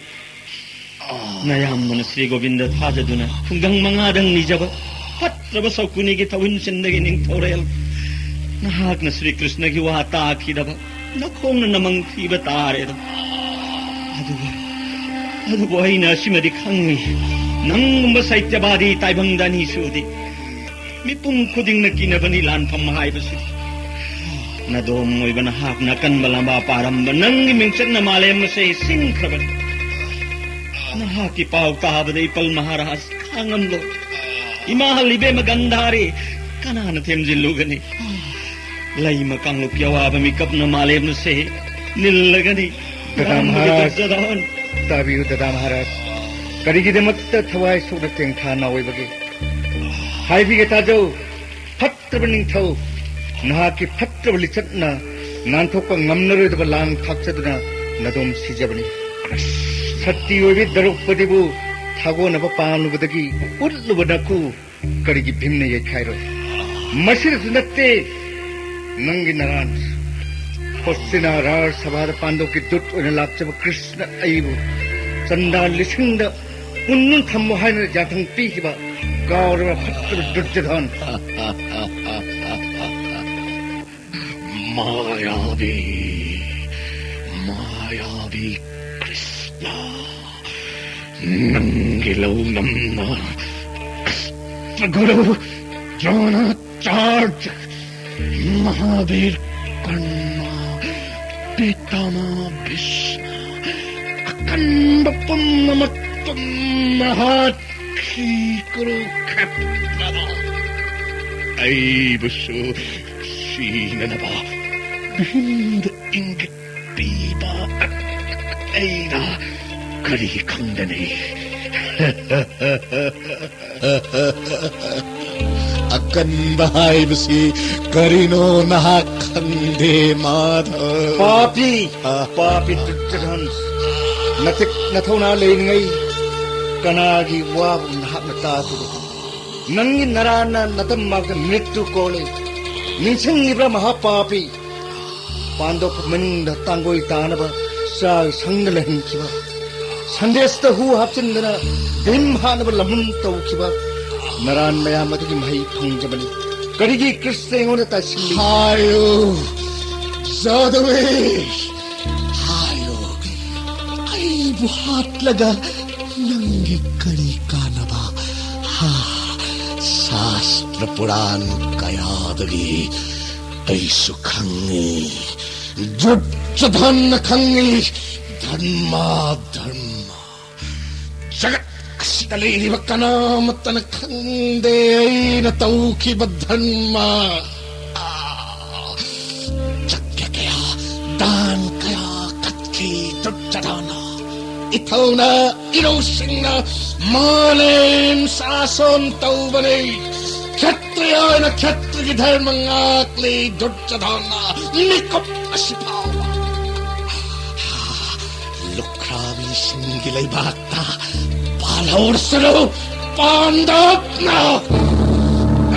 ꯅꯌꯥꯝꯕꯅ ꯁ꯭ꯔꯤ ꯒꯣꯕꯤꯟꯗ ꯊꯥꯖꯗꯨꯅ ꯈꯨꯡꯒꯪ ꯃꯉꯥꯗꯪ ꯅꯤꯖꯕ ꯐꯠꯇ꯭ꯔꯕ ꯁꯧꯀꯨꯅꯤꯒꯤ ꯊꯧꯏꯟꯁꯤꯟꯗꯒꯤ ꯅꯤꯡꯊꯧꯔꯦꯜ ꯅꯍꯥꯛꯅ ꯁ꯭ꯔꯤ ꯀ꯭ꯔꯤꯁꯅꯒꯤ ꯋꯥ ꯇꯥꯈꯤꯗꯕ ꯅꯈꯣꯡꯅ ꯅꯃꯪ ꯊꯤꯕ ꯇꯥꯔꯦꯗ꯫ ꯑꯗꯨꯕꯨ, ꯑꯗꯨꯕꯨ ꯑꯩꯅ ꯑꯁꯤꯃꯗꯤ ꯈꯪꯏ, ꯅꯪꯒꯨꯝꯕ ꯁꯩꯇ꯭ꯌꯕꯥꯗꯤ ꯇꯥꯏꯕꯪꯗ ꯑꯅꯤ ꯁꯨꯗꯦ꯫ ꯃꯤꯄꯨꯝ ꯈꯨꯗꯤꯡꯅ ꯀꯤꯅꯕꯅꯤ ꯂꯥꯟꯐꯝ ꯍꯥꯏꯕꯁꯤꯗꯤ꯫ ꯅꯗꯣꯝ ꯑꯣꯏꯕ ꯅꯍꯥꯛꯅ ꯑꯀꯟꯕ ꯂꯝꯕꯥ ꯄꯥꯔꯝꯕ ꯅꯪꯒꯤ ꯃꯤꯡꯆꯠꯅ ꯃꯥꯂꯦꯝ ꯑꯁꯦ ꯁꯤꯡꯈ꯭ꯔꯕꯅꯤ꯫ ꯅꯍꯥꯛꯀꯤ ꯄꯥꯎ ꯇꯥꯕꯗ ꯏꯄꯜ ꯃꯍꯥꯔꯥꯖ ꯈꯥꯡꯉꯝꯂꯣ꯫ ꯏꯃꯥ ꯍꯜꯂꯤꯕꯦꯝꯃ ꯒꯟꯙꯥꯔꯤ ꯀꯅꯥꯅ ꯊꯦꯝꯖꯤꯜꯂꯨꯒꯅꯤ? ꯂꯩꯃ ꯀꯥꯡꯂꯨꯞꯀꯤ ꯑꯋꯥꯕ ꯃꯤꯀꯞꯅ ꯃꯥꯂꯦꯝ ꯑꯁꯦ ꯅꯤꯜꯂꯒꯅꯤ꯫ ꯗꯗꯥ ꯃꯍꯥꯔꯥꯖ, ꯗꯗꯥ꯫ ꯇꯥꯕꯤꯌꯨ ꯗꯗꯥ ꯃꯍꯥꯔꯥꯖ, ꯀꯔꯤꯒꯤꯗꯃꯛꯇ ꯊꯋꯥꯏ ꯁꯣꯛꯅ ꯇꯦꯡꯊꯥ ꯅꯥꯑꯣꯏꯕꯒꯦ? ꯍꯥꯏꯕꯤꯒꯦ ꯇꯥꯖꯧ, ꯐꯠꯇ꯭ꯔꯕ ꯅꯤꯡꯊꯧ, ꯅꯍꯥꯛꯀꯤ ꯐꯠꯇ꯭ꯔꯕ ꯂꯤꯆꯠꯅ ꯅꯥꯟꯊꯣꯛꯄ ꯉꯝꯂꯔꯣꯏꯗꯕ ꯂꯥꯡ ꯊꯥꯛꯆꯗꯨꯅ ꯅꯗꯣꯝ ꯁꯤꯖꯕꯅꯤ꯫ ꯁꯇꯤ ꯑꯣꯏꯕꯤ ꯗ꯭ꯔꯧꯄꯗꯤꯕꯨ ꯊꯥꯒꯣꯟꯅꯕ ꯄꯥꯝꯂꯨꯕꯗꯒꯤ ꯎꯠꯂꯨꯕ ꯅꯈꯨ ꯀꯔꯤꯒꯤ ꯚꯤꯝꯅ ꯌꯩꯈꯥꯏꯔꯣꯏ? ꯃꯁꯤꯗꯁꯨ ꯅꯠꯇꯦ, ꯅꯪꯒꯤ ꯅꯔꯥꯟ ꯍꯣꯁꯇꯤꯅꯥ ꯔꯥꯖ ꯁꯚꯥꯗ ꯄꯥꯟꯗꯣꯛꯀꯤ ꯗꯨꯠ ꯑꯣꯏꯅ ꯂꯥꯛꯆꯕ ꯀ꯭ꯔꯤꯁꯅ ꯑꯩꯕꯨ ꯆꯟꯗꯥ ꯂꯤꯁꯤꯡꯗ ꯄꯨꯟꯗꯨꯅ ꯊꯝꯃꯣ ꯍꯥꯏꯅ ꯌꯥꯊꯪ ꯄꯤꯈꯤꯕ ꯀꯥꯎꯔꯕ ꯐꯠꯇꯕ ꯗꯨꯔꯖꯣꯙꯟ꯫ ꯃꯥꯌꯥꯕꯤ, ꯃꯥꯌꯥꯕꯤ ꯀ꯭ꯔꯤꯁꯅ, ꯅꯪꯒꯤ ꯂꯧꯅꯝꯅ ꯒꯨꯔꯨ ꯗ꯭ꯔꯣꯅꯥꯆꯥꯔ꯭ꯌ, ꯃꯍꯥꯕꯤꯔ ꯀꯔꯅ, ꯄꯤꯇꯥꯃꯥ ꯚꯤꯁꯃ, ꯑꯀꯟꯕ ꯄꯨꯝꯅꯃꯛ ꯄꯨꯝꯅ ꯍꯥꯠꯈꯤ ꯀꯨꯔꯨꯈꯦꯇ꯭ꯔꯗ꯫ ꯑꯩꯕꯨꯁꯨ ꯁꯤꯅꯅꯕ ꯚꯤꯝꯗ ꯏꯪꯒꯤꯠ ꯄꯤꯕ ꯑꯩꯅ ꯀꯔꯤ ꯈꯪꯒꯅꯤ? ꯑꯀꯟꯕ ꯍꯥꯏꯕꯁꯤ ꯀꯔꯤꯅꯣ ꯅꯍꯥꯛ ꯈꯪꯗꯦ, ꯃꯥꯙꯕ꯫ ꯄꯥꯄꯤ! ꯑ꯫ ꯄꯥꯄꯤ ꯗꯨꯔꯖꯣꯙꯟ! ꯅꯇꯤꯛ ꯅꯊꯧꯅꯥ ꯂꯩꯔꯤꯉꯩ ꯀꯅꯥꯒꯤ ꯋꯥꯕꯨ ꯅꯍꯥꯛꯅ ꯇꯥꯗꯕ? ꯅꯪꯒꯤ ꯅꯔꯥꯟꯅ ꯅꯇꯝ ꯃꯥꯛꯇ ꯃ꯭ꯔꯤꯠꯇꯨ ꯀꯣꯜꯂꯤ꯫ ꯅꯤꯡꯁꯤꯡꯂꯤꯕ꯭ꯔꯥ, ꯃꯍꯥꯄꯥꯄꯤ? ꯄꯥꯟꯗꯣꯞ ꯃꯅꯤꯡꯗ ꯇꯥꯡꯒꯣꯏ ꯇꯥꯅꯕ ꯆꯥꯛ ꯁꯪꯗ ꯂꯩꯍꯟꯈꯤꯕ, ꯁꯟꯗꯦꯁꯇ ꯍꯨ ꯍꯥꯞꯆꯤꯟꯗꯅ ꯚꯤꯝ ꯍꯥꯠꯅꯕ ꯂꯝꯍꯨꯝ ꯇꯧꯈꯤꯕ ꯅꯔꯥꯟ ꯃꯌꯥꯝ ꯑꯗꯨꯒꯤ ꯃꯍꯩ ꯐꯪꯖꯕꯅꯤ꯫ ꯀꯔꯤꯒꯤ ꯀ꯭ꯔꯤꯁꯅ ꯑꯩꯉꯣꯟꯗ ꯇꯥꯏꯁꯤꯜꯂꯤ? ꯍꯥꯏꯌꯨ, ꯖꯥꯗꯨꯏ, ꯍꯥꯏꯌꯨ, ꯑꯩꯕꯨ ꯍꯥꯠꯂꯒ ꯅꯪꯒꯤ ꯀꯔꯤ ꯀꯥꯟꯅꯕ? ꯍꯥ, ꯁꯥꯁꯇ꯭ꯔ ꯄꯨꯔꯥꯟ ꯀꯌꯥꯗꯒꯤ ꯑꯩꯁꯨ ꯈꯪꯉꯤ, ꯗꯨꯔꯖꯣꯙꯟꯅ ꯈꯪꯉꯤ꯫ ꯙꯔꯃ, ꯙꯔꯃ꯫ ꯖꯒꯠ ꯑꯁꯤꯗ ꯂꯩꯔꯤꯕ ꯀꯅꯥꯃꯠꯇꯅ ꯈꯪꯗꯦ ꯑꯩꯅ ꯇꯧꯈꯤꯕ ꯙꯔꯃ꯫ ꯑꯥ, ꯌꯖ꯭ઞ ꯀꯌꯥ, ꯗꯥꯟ ꯀꯌꯥ ꯀꯠꯈꯤ ꯗꯨꯔꯖꯣꯙꯅ꯫ ꯏꯊꯧꯅ ꯏꯔꯧꯁꯤꯡꯅ ꯃꯥꯂꯦꯝ ꯁꯥꯁꯣꯟ ꯇꯧꯕꯅꯤ꯫ ꯈꯦꯇ꯭ꯔꯤꯌꯥ ꯑꯣꯏꯅ ꯈꯦꯇ꯭ꯔꯒꯤ ꯙꯔꯃ ꯉꯥꯛꯂꯤ ꯗꯨꯔꯖꯣꯙꯅ꯫ ꯃꯤꯀꯨꯞ ꯑꯁꯤ ꯐꯥꯎꯕ꯫ ꯂꯨꯈ꯭ꯔꯥꯕꯤꯁꯤꯡꯒꯤ ꯂꯩꯕꯥꯛꯇ ꯄꯥꯜꯍꯧꯔꯁꯅꯨ ꯄꯥꯟꯗꯕꯅ꯫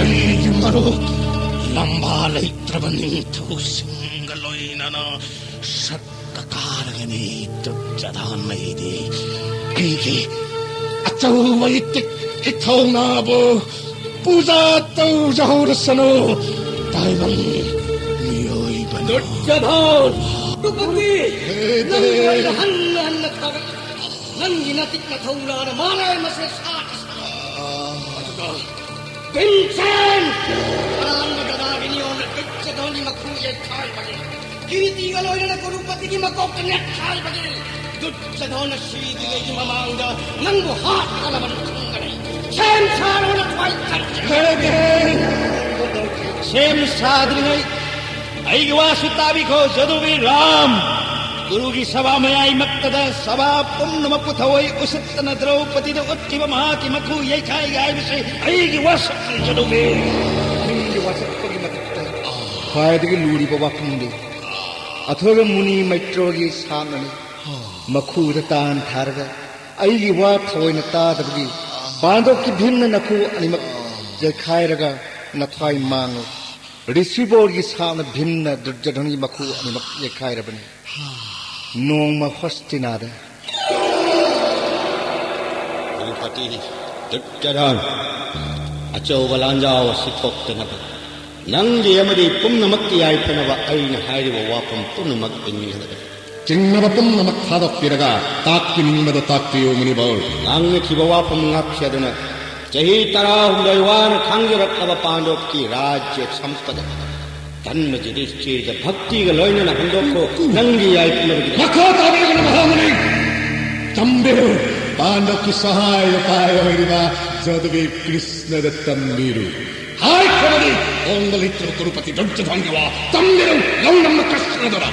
ꯑꯩꯒꯤ ꯃꯔꯨꯞ ꯂꯝꯕꯥ ꯂꯩꯇ꯭ꯔꯕ ꯅꯤꯡꯊꯧꯁꯤꯡꯒ ꯂꯣꯏꯅꯅ ꯁꯛ ꯀꯀꯥꯔꯒꯅꯤ ꯗꯨꯔꯖꯣꯙꯟ ꯑꯩꯗꯤ꯫ ꯑꯩꯒꯤ ꯑꯆꯧꯕ ꯏꯇꯤꯛ ꯏꯊꯧꯅꯥꯕꯨ ꯄꯨꯖꯥ ꯇꯧꯖꯍꯧꯔꯁꯅꯨ ꯇꯥꯏꯕꯪ ꯃꯤꯑꯣꯏꯕꯅ꯫ ꯗꯨꯔꯖꯣꯙꯟ! ꯗ꯭ꯔꯧꯄꯗꯤ! ꯍꯦ ꯅꯪꯕꯨ ꯗꯦ! ꯑꯩꯅ ꯍꯟꯅ ꯍꯟꯅ ꯊꯥꯒꯠꯂꯤ꯫ ꯅꯪꯒꯤ ꯅꯇꯤꯛ ꯅꯊꯧꯅꯥꯅ ꯃꯥꯂꯦꯝ ꯑꯁꯦ ꯁꯥꯠ ꯑꯗꯨꯒ ꯚꯤꯝꯁꯦꯟ! ꯑꯔꯥꯟꯕ ꯗꯥꯗꯥꯒꯤ ꯅꯤꯌꯣꯝꯅ ꯗꯨꯔꯖꯣꯙꯟꯒꯤ ꯃꯈꯨ ꯌꯩꯈꯥꯏꯕꯒꯤ, ꯀꯤꯔꯤꯇꯤꯒ ꯂꯣꯏꯅꯅ ꯀ꯭ꯔꯨꯄꯇꯤꯒꯤ ꯃꯀꯣꯛꯇ ꯅꯦꯠꯈꯥꯏꯕꯒꯤ, ꯗꯨꯔꯖꯣꯙꯟ ꯑꯁꯤꯗ꯭ꯔꯤꯉꯩꯒꯤ ꯃꯃꯥꯡꯗ ꯅꯪꯕꯨ ꯍꯥꯠꯀꯗꯕꯅꯤ ꯈꯪꯒꯅꯤ꯫ ꯁꯦꯝ ꯁꯥꯔꯣ ꯅꯊ꯭ꯋꯥꯏ ꯀꯟꯖꯒꯦ꯫ ꯁꯦꯝ ꯁꯥꯗ꯭ꯔꯤꯉꯩ ꯑꯩꯒꯤ ꯋꯥꯁꯨ ꯇꯥꯕꯤꯈꯣ, ꯖꯗꯨꯕꯤ ꯔꯥꯝ꯫ ꯀꯨꯔꯨꯒꯤ ꯁꯚꯥ ꯃꯌꯥꯏꯃꯛꯇꯗ ꯁꯚꯥ ꯄꯨꯝꯅꯃꯛꯄꯨ ꯊꯑꯣꯏ ꯎꯁꯤꯠꯇꯅ ꯗ꯭ꯔꯧꯄꯗꯤꯗ ꯎꯠꯈꯤꯕ ꯃꯍꯥꯛꯀꯤ ꯃꯈꯨ ꯌꯩꯈꯥꯏꯒꯦ ꯍꯥꯏꯕꯁꯤ ꯑꯩꯒꯤ ꯋꯥꯁꯛꯅꯤ, ꯖꯗꯨꯕꯤ꯫ ꯅꯪꯒꯤ ꯋꯥꯁꯛꯄꯒꯤ ꯃꯊꯛꯇ ꯈ꯭ꯋꯥꯏꯗꯒꯤ ꯂꯨꯔꯤꯕ ꯋꯥꯐꯝꯗꯤ ꯑꯊꯣꯏꯕ ꯃꯨꯅꯤ ꯃꯩꯇ꯭ꯔꯣꯒꯤ ꯁꯥꯞꯅꯅꯤ꯫ ꯃꯈꯨꯗ ꯇꯥꯟ ꯊꯥꯔꯒ ꯑꯩꯒꯤ ꯋꯥ ꯊꯑꯣꯏꯅ ꯇꯥꯗꯕꯒꯤ ꯄꯥꯟꯗꯣꯞꯀꯤ ꯚꯤꯝꯅ ꯅꯈꯨ ꯑꯅꯤꯃꯛ ꯌꯩꯈꯥꯏꯔꯒ ꯅꯊ꯭ꯋꯥꯏ ꯃꯥꯡꯂꯦ꯫ ꯔꯤꯁꯤꯕꯣꯔꯒꯤ ꯁꯥꯞꯅ ꯚꯤꯝꯅ ꯗꯨꯔꯖꯣꯙꯟꯒꯤ ꯃꯈꯨ ꯑꯅꯤꯃꯛ ꯌꯩꯈꯥꯏꯔꯕꯅꯤ꯫ ꯅꯣꯡꯃ ꯍꯣꯁꯇꯤꯅꯥꯗ꯫ ꯀꯨꯔꯨꯄꯇꯤ ꯗꯨꯔꯖꯣꯙꯟ, ꯑꯆꯧꯕ ꯂꯥꯟꯖꯥꯎ ꯑꯁꯤ ꯊꯣꯛꯇꯅꯕ ꯅꯪꯒꯤ ꯑꯃꯗꯤ ꯄꯨꯝꯅꯃꯛꯀꯤ ꯌꯥꯏꯐꯅꯕ ꯑꯩꯅ ꯍꯥꯏꯔꯤꯕ ꯋꯥꯐꯝ ꯄꯨꯝꯅꯃꯛ ꯏꯟꯒꯗꯕꯅꯤ꯫ ꯆꯤꯡꯅꯕ ꯄꯨꯝꯅꯃꯛ ꯊꯥꯗꯣꯛꯄꯤꯔꯒ ꯇꯥꯛꯄꯤꯅꯤꯡꯕꯗꯨ ꯇꯥꯛꯄꯤꯌꯨ, ꯃꯨꯅꯤꯕꯔ꯫ ꯉꯥꯡꯅꯈꯤꯕ ꯋꯥꯐꯝ ꯉꯥꯛꯁꯦꯗꯨꯅ ꯆꯍꯤ ꯇꯔꯥꯍꯨꯝꯗꯣꯏ ꯋꯥꯅ ꯈꯥꯡꯖꯔꯛꯂꯕ ꯄꯥꯟꯗꯣꯞꯀꯤ ꯔꯥꯖ꯭ꯌ ꯁꯝꯄꯗ ꯙꯔꯃ ꯌꯨꯙꯤꯁꯊꯤꯔꯗ ꯚꯛꯇꯤꯒ ꯂꯣꯏꯅꯅ ꯍꯟꯗꯣꯛꯈꯣ, ꯅꯪꯒꯤ ꯌꯥꯏꯐꯅꯕꯒꯤꯗꯃꯛ꯫ ꯃꯈꯥ ꯇꯥꯕꯤꯔꯒꯅꯨ, ꯃꯍꯥꯃꯨꯅꯤ꯫ ꯇꯝꯕꯤꯔꯨ, ꯄꯥꯟꯗꯣꯞꯀꯤ ꯁꯍꯥꯏ ꯎꯄꯥꯏ ꯑꯣꯏꯔꯤꯕ ꯖꯣꯗꯨꯕꯤ ꯀ꯭ꯔꯤꯁꯅꯗ ꯇꯝꯕꯤꯔꯨ꯫ ꯍꯥꯏꯈ꯭ꯔꯕꯗꯤ ꯍꯣꯡꯕ ꯂꯩꯇ꯭ꯔꯕ ꯀꯨꯔꯨꯄꯇꯤ ꯗꯨꯔꯖꯣꯙꯟꯒꯤ ꯋꯥ ꯇꯝꯕꯤꯔꯨ, ꯂꯧꯅꯝꯕ ꯀ꯭ꯔꯤꯁꯅꯗꯨꯅ꯫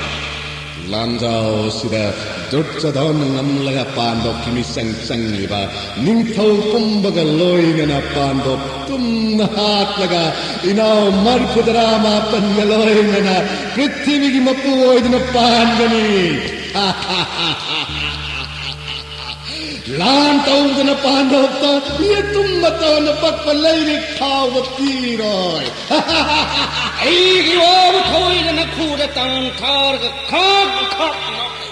ꯂꯥꯟꯖꯥꯎ ꯑꯁꯤꯗ ꯗꯨꯔꯖꯣꯙꯟ ꯉꯝꯂꯒ ꯄꯥꯟꯗꯣꯞꯀꯤ ꯃꯤꯆꯪ ꯆꯪꯂꯤꯕ ꯅꯤꯡꯊꯧ ꯄꯨꯝꯕꯒ ꯂꯣꯏꯅꯅ ꯄꯥꯟꯗꯣꯞ ꯇꯨꯝꯅ ꯍꯥꯠꯂꯒ ꯏꯅꯥꯎ ꯃꯔꯤꯐꯨꯇꯔꯥ ꯃꯥꯄꯟꯒ ꯂꯣꯏꯅꯅ ꯄ꯭ꯔꯤꯊꯤꯕꯤꯒꯤ ꯃꯄꯨ ꯑꯣꯏꯗꯨꯅ ꯄꯥꯟꯒꯅꯤ꯫ ꯂꯥꯟ ꯇꯧꯗꯅ ꯄꯥꯟꯗꯣꯞꯇ ꯃꯤ ꯑꯇꯨꯝꯕ ꯇꯥꯅ ꯄꯛꯄ ꯂꯩꯔꯤꯛ ꯐꯥꯎꯕ ꯄꯤꯔꯣꯏ꯫ ꯑꯩꯒꯤ ꯋꯥꯕꯨ ꯊꯑꯣꯏꯅ ꯅꯈꯨꯗ ꯇꯥꯟ ꯊꯥꯔꯒ ꯈꯥꯛ ꯈꯥꯛ ꯅꯣꯛꯏ꯫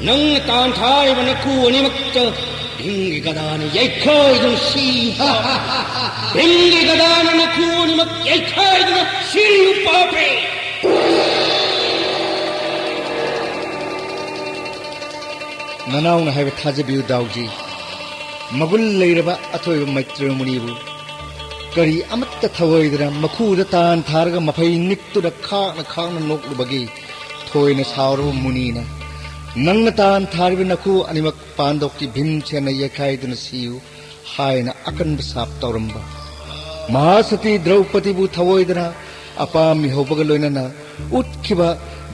ꯅꯪꯅ ꯇꯥꯟ ꯊꯥꯔꯤꯕ ꯅꯈꯨ ꯑꯅꯤꯃꯛꯇ ꯚꯤꯝꯒꯤ ꯒꯗꯥꯅ ꯌꯩꯈꯥꯏꯗꯨꯅ ꯁꯤꯌꯨ ꯄꯥꯞꯄꯤ꯫ ꯚꯤꯝꯒꯤ ꯒꯗꯥꯅ ꯅꯈꯨ ꯑꯅꯤꯃꯛ ꯌꯩꯈꯥꯏꯗꯨꯅ ꯁꯤꯌꯨ ꯄꯥꯞꯄꯤ꯫ ꯅꯅꯥꯎꯅ ꯍꯥꯏꯕ ꯊꯥꯖꯕꯤꯌꯨ ꯗꯥꯎꯖꯤ꯫ ꯃꯒꯨꯟ ꯂꯩꯔꯕ ꯑꯊꯣꯏꯕ ꯃꯩꯇ꯭ꯔꯦꯌ ꯃꯨꯅꯤꯕꯨ ꯀꯔꯤ ꯑꯃꯠꯇ ꯊꯧꯑꯣꯏꯗꯅ ꯃꯈꯨꯗ ꯇꯥꯟ ꯊꯥꯔꯒ ꯃꯐꯩ ꯅꯤꯛꯇꯨꯅ ꯈꯥꯛꯅ ꯈꯥꯛꯅ ꯅꯣꯛꯂꯨꯕꯒꯤ ꯊꯣꯏꯅ ꯁꯥꯎꯔꯕ ꯃꯨꯅꯤꯅ, "ꯅꯪꯅ ꯇꯥꯟ ꯊꯥꯔꯤꯕ ꯅꯈꯨ ꯑꯅꯤꯃꯛ ꯄꯥꯟꯗꯣꯞꯀꯤ ꯚꯤꯝꯁꯦꯟꯅ ꯌꯩꯈꯥꯏꯗꯨꯅ ꯁꯤꯌꯨ" ꯍꯥꯏꯅ ꯑꯀꯟꯕ ꯁꯥꯞ ꯇꯧꯔꯝꯕ ꯃꯍꯥꯁꯇꯤ ꯗ꯭ꯔꯧꯄꯗꯤꯕꯨ ꯊꯧꯑꯣꯏꯗꯅ ꯑꯄꯥꯝꯃꯤ ꯍꯧꯕꯒ ꯂꯣꯏꯅꯅ ꯎꯠꯈꯤꯕ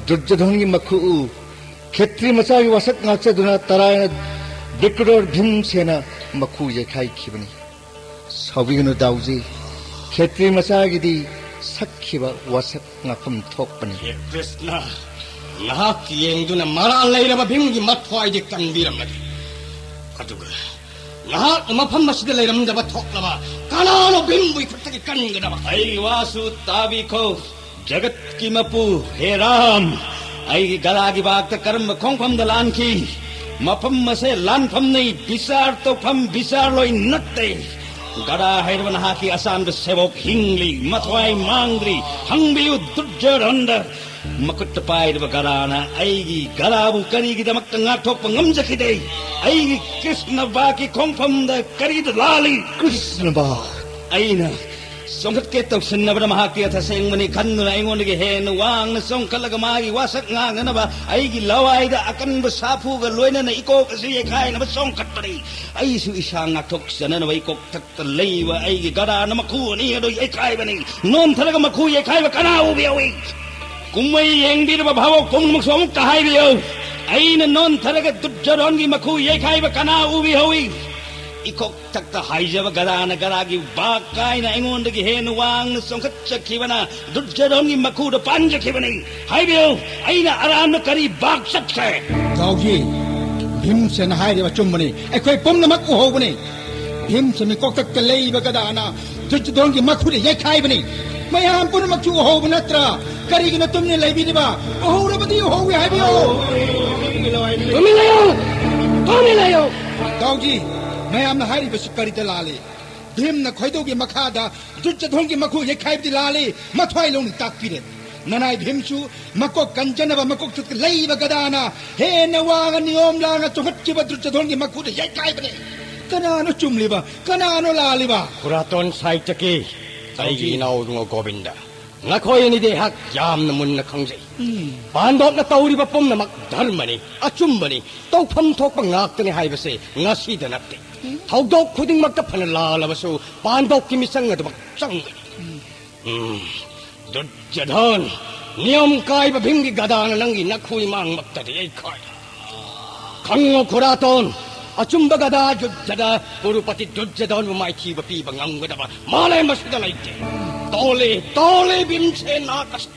ꯗꯨꯔꯖꯣꯙꯟꯒꯤ ꯃꯈꯨ ꯎ, ꯈꯦꯇ꯭ꯔꯤ ꯃꯆꯥꯒꯤ ꯋꯥꯁꯛ ꯉꯥꯛꯆꯗꯨꯅ ꯇꯔꯥꯏꯅ ꯕ꯭ꯔꯤꯀ꯭ꯔꯣꯔ ꯚꯤꯝꯁꯦꯅ ꯃꯈꯨ ꯌꯩꯈꯥꯏꯈꯤꯕꯅꯤ꯫ ꯁꯥꯎꯕꯤꯒꯅꯨ ꯗꯥꯎꯖꯤ, ꯈꯦꯇ꯭ꯔꯤ ꯃꯆꯥꯒꯤꯗꯤ ꯁꯛꯈꯤꯕ ꯋꯥꯁꯛ ꯉꯥꯛꯐꯝ ꯊꯣꯛꯄꯅꯤ꯫ ꯍꯦ ꯀ꯭ꯔꯤꯁꯅ, ꯉꯥꯏꯍꯥꯛ ꯌꯦꯡꯗꯨꯅ ꯃꯔꯥꯜ ꯂꯩꯔꯕ ꯚꯤꯝꯒꯤ ꯃꯊ꯭ꯋꯥꯏꯗꯤ ꯀꯟꯕꯤꯔꯝꯂꯒꯦ꯫ ꯑꯗꯨꯒ ꯉꯥꯏꯍꯥꯛ ꯃꯐꯝ ꯑꯁꯤꯗ ꯂꯩꯔꯝꯗꯕ ꯊꯣꯛꯂꯕ ꯀꯅꯥꯅꯣ ꯚꯤꯝꯕꯨ ꯏꯈꯨꯠꯇꯒꯤ ꯀꯟꯒꯗꯕ? ꯑꯩꯒꯤ ꯋꯥꯁꯨ ꯇꯥꯕꯤꯈꯣ, ꯖꯒꯠꯀꯤ ꯃꯄꯨ ꯍꯦ ꯔꯥꯝ꯫ ꯑꯩꯒꯤ ꯒꯗꯥꯒꯤ ꯕꯥꯛꯇ ꯀꯔꯝꯕ ꯈꯣꯡꯐꯝꯗ ꯂꯥꯟꯈꯤ? ꯃꯐꯝ ꯑꯁꯦ ꯂꯥꯟꯐꯝꯅꯤ, ꯕꯤꯆꯥꯔ ꯇꯧꯐꯝ ꯕꯤꯆꯥꯔꯂꯣꯏ ꯅꯠꯇꯦ꯫ ꯒꯗꯥ ꯍꯥꯏꯔꯤꯕ ꯅꯍꯥꯛꯀꯤ ꯑꯆꯥꯟꯕ ꯁꯦꯕꯣꯛ ꯍꯤꯡꯂꯤ, ꯃꯊ꯭ꯋꯥꯏ ꯃꯥꯡꯗ꯭ꯔꯤ꯫ ꯍꯪꯕꯤꯌꯨ ꯗꯨꯔꯖꯣꯙꯟꯗ꯫ ꯃꯈꯨꯠꯇ ꯄꯥꯏꯔꯤꯕ ꯒꯗꯥꯅ ꯑꯩꯒꯤ ꯒꯗꯥꯕꯨ ꯀꯔꯤꯒꯤꯗꯃꯛꯇ ꯉꯥꯛꯊꯣꯛꯄ ꯉꯝꯖꯈꯤꯗꯦ? ꯑꯩꯒꯤ ꯀ꯭ꯔꯤꯁꯅ ꯕꯥꯛꯀꯤ ꯈꯣꯡꯐꯝꯗ ꯀꯔꯤꯗ ꯂꯥꯜꯂꯤ? ꯀ꯭ꯔꯤꯁꯅ ꯕꯥꯛ꯫ ꯑꯩꯅ ꯆꯣꯡꯈꯠꯀꯦ ꯇꯧꯁꯤꯟꯅꯕꯗ ꯃꯍꯥꯛꯀꯤ ꯑꯊ ꯁꯦꯡꯕꯅꯤ ꯈꯟꯗꯨꯅ ꯑꯩꯉꯣꯟꯗꯒꯤ ꯍꯦꯟꯅ ꯋꯥꯡꯅ ꯆꯣꯡꯈꯠꯂꯒ ꯃꯥꯒꯤ ꯋꯥꯁꯛ ꯉꯥꯡꯅꯅꯕ ꯑꯩꯒꯤ ꯂꯋꯥꯏꯗ ꯑꯀꯟꯕ ꯁꯥꯐꯨꯒ ꯂꯣꯏꯅꯅ ꯏꯀꯣꯛ ꯑꯁꯤ ꯌꯩꯈꯥꯏꯅꯕ ꯆꯣꯡꯈꯠꯄꯅꯤ꯫ ꯑꯩꯁꯨ ꯏꯁꯥ ꯉꯥꯛꯊꯣꯛꯆꯅꯅꯕ ꯏꯀꯣꯛ ꯊꯛꯇ ꯂꯩꯕ ꯑꯩꯒꯤ ꯒꯗꯥꯅ ꯃꯈꯨ ꯑꯅꯤ ꯑꯗꯨ ꯌꯩꯈꯥꯏꯕꯅꯤ꯫ ꯅꯣꯟꯊꯔꯒ ꯃꯈꯨ ꯌꯩꯈꯥꯏꯕ ꯀꯅꯥ ꯎꯕ ꯌꯥꯎꯏ? ꯀꯨꯝꯃꯩ ꯌꯦꯡꯕꯤꯔꯕ ꯚꯥꯕꯣꯛ ꯄꯨꯝꯅꯃꯛꯁꯨ ꯑꯃꯨꯛꯇ ꯍꯥꯏꯕꯤꯌꯨ꯫ ꯑꯩꯅ ꯅꯣꯟꯊꯔꯒ ꯗꯨꯔꯖꯣꯙꯟꯒꯤ ꯃꯈꯨ ꯌꯩꯈꯥꯏꯕ ꯀꯅꯥ ꯎꯕꯤꯍꯧꯏ? ꯏꯀꯣꯛ ꯊꯛꯇ ꯍꯥꯏꯖꯕ ꯒꯗꯥꯅ ꯒꯗꯥꯒꯤ ꯕꯥꯛ ꯀꯥꯏꯅ ꯑꯩꯉꯣꯟꯗꯒꯤ ꯍꯦꯟꯅ ꯋꯥꯡꯅ ꯆꯣꯡꯈꯠꯆꯈꯤꯕꯅ ꯗꯨꯔꯖꯣꯙꯟꯒꯤ ꯃꯈꯨꯗ ꯄꯥꯟꯖꯈꯤꯕꯅꯤ꯫ ꯍꯥꯏꯕꯤꯌꯨ, ꯑꯩꯅ ꯑꯔꯥꯟꯕ ꯀꯔꯤ ꯕꯥꯛ ꯆꯠꯈ꯭ꯔꯦ? ꯗꯥꯎꯖꯤ, ꯚꯤꯝꯁꯦꯅ ꯍꯥꯏꯔꯤꯕ ꯑꯆꯨꯝꯕꯅꯤ꯫ ꯑꯩꯈꯣꯏ ꯄꯨꯝꯅꯃꯛ ꯎꯍꯧꯕꯅꯤ꯫ ꯚꯤꯝꯁꯦ ꯃꯤꯀꯣꯛꯊꯛꯇ ꯂꯩꯕ ꯒꯗꯥꯅ ꯗꯨꯔꯖꯣꯙꯟꯒꯤ ꯃꯈꯨꯗ ꯌꯩꯈꯥꯏꯕꯅꯤ꯫ ꯃꯌꯥꯝ ꯄꯨꯝꯅꯃꯛꯁꯨ ꯎꯍꯧꯕ ꯅꯠꯇ꯭ꯔꯥ? ꯀꯔꯤꯒꯤꯅꯣ ꯇꯨꯃꯤꯟꯅ ꯂꯩꯕꯤꯔꯤꯕ? ꯎꯍꯧꯔꯕꯗꯤ ꯎꯍꯧꯋꯤ ꯍꯥꯏꯕꯤꯌꯨ꯫ ꯇꯨꯃꯤꯟ ꯂꯩꯌꯨ! ꯇꯨꯃꯤꯟ ꯂꯩꯌꯨ! ꯗꯥꯎꯖꯤ, ꯃꯌꯥꯝꯅ ꯍꯥꯏꯔꯤꯕꯁꯤ ꯀꯔꯤꯗ ꯂꯥꯜꯂꯤ? ꯚꯤꯝꯅ ꯈꯣꯏꯗꯧꯒꯤ ꯃꯈꯥꯗ ꯗꯨꯔꯖꯣꯙꯟꯒꯤ ꯃꯈꯨ ꯌꯩꯈꯥꯏꯕꯗꯤ ꯂꯥꯜꯂꯤ, ꯃꯊ꯭ꯋꯥꯏ ꯂꯧꯅ ꯇꯥꯛꯄꯤꯔꯦ꯫ ꯅꯅꯥꯏ ꯚꯤꯝꯁꯨ ꯃꯀꯣꯛ ꯀꯟꯖꯅꯕ ꯃꯀꯣꯛ ꯆꯠꯇ ꯂꯩꯕ ꯒꯗꯥꯅ ꯍꯦꯟꯅ ꯋꯥꯡꯅ ꯅꯤꯌꯣꯝ ꯂꯥꯡꯅ ꯆꯣꯡꯈꯠꯈꯤꯕ ꯗꯨꯔꯖꯣꯙꯟꯒꯤ ꯃꯈꯨꯗ ꯌꯩꯈꯥꯏꯕꯅꯤ꯫ ꯀꯅꯥꯅꯣ ꯆꯨꯝꯂꯤꯕ? ꯀꯅꯥꯅꯣ ꯂꯥꯜꯂꯤꯕ? ꯄꯨꯔꯥꯇꯣꯟ ꯁꯥꯍꯤꯇ꯭ꯌꯒꯤ ꯑꯩꯒꯤ ꯏꯅꯥꯎ ꯏꯕꯨꯡꯉꯣ ꯒꯣꯕꯤꯟꯗ, ꯅꯈꯣꯏ ꯑꯅꯤꯗꯤ ꯑꯩꯍꯥꯛ ꯌꯥꯝꯅ ꯃꯨꯟꯅ ꯈꯪꯖꯩ꯫ ꯎꯝ꯫ ꯄꯥꯟꯗꯣꯞꯅ ꯇꯧꯔꯤꯕ ꯄꯨꯝꯅꯃꯛ ꯙꯔꯃꯅꯤ, ꯑꯆꯨꯝꯕꯅꯤ, ꯇꯧꯐꯝ ꯊꯣꯛꯄ ꯉꯥꯛꯇꯅꯤ ꯍꯥꯏꯕꯁꯦ ꯉꯁꯤꯗ ꯅꯠꯇꯦ꯫ ꯎꯝ꯫ ꯊꯧꯗꯣꯛ ꯈꯨꯗꯤꯡꯃꯛꯇ ꯐꯅ ꯂꯥꯜꯂꯕꯁꯨ ꯄꯥꯟꯗꯣꯞꯀꯤ ꯃꯤꯆꯪ ꯑꯗꯨꯃꯛ ꯆꯪꯒꯅꯤ꯫ ꯎꯝ꯫ ꯎꯝ꯫ ꯗꯨꯔꯖꯙꯟ, ꯅꯤꯌꯝ ꯀꯥꯏꯕ ꯚꯤꯝꯒꯤ ꯒꯗꯥꯅ ꯅꯪꯒꯤ ꯅꯈꯨ ꯏꯃꯥꯡꯃꯛꯇꯗꯤ ꯌꯩꯈꯥꯏ꯫ ꯈꯪꯉꯣ ꯈꯨꯔꯥꯇꯣꯟ, ꯑꯆꯨꯝꯕ ꯒꯗꯥ ꯌꯨꯗ꯭ꯙꯗ ꯀꯨꯔꯨꯄꯇꯤ ꯗꯨꯔꯖꯙꯟꯕꯨ ꯃꯥꯏꯊꯤꯕ ꯄꯤꯕ ꯉꯝꯒꯗꯕ ꯃꯥꯂꯦꯝ ꯑꯁꯤꯗ ꯂꯩꯇꯦ꯫ ꯇꯣꯜꯂꯤ, ꯇꯣꯜꯂꯤ ꯚꯤꯝꯁꯦꯟ ꯅꯥꯀꯁ꯫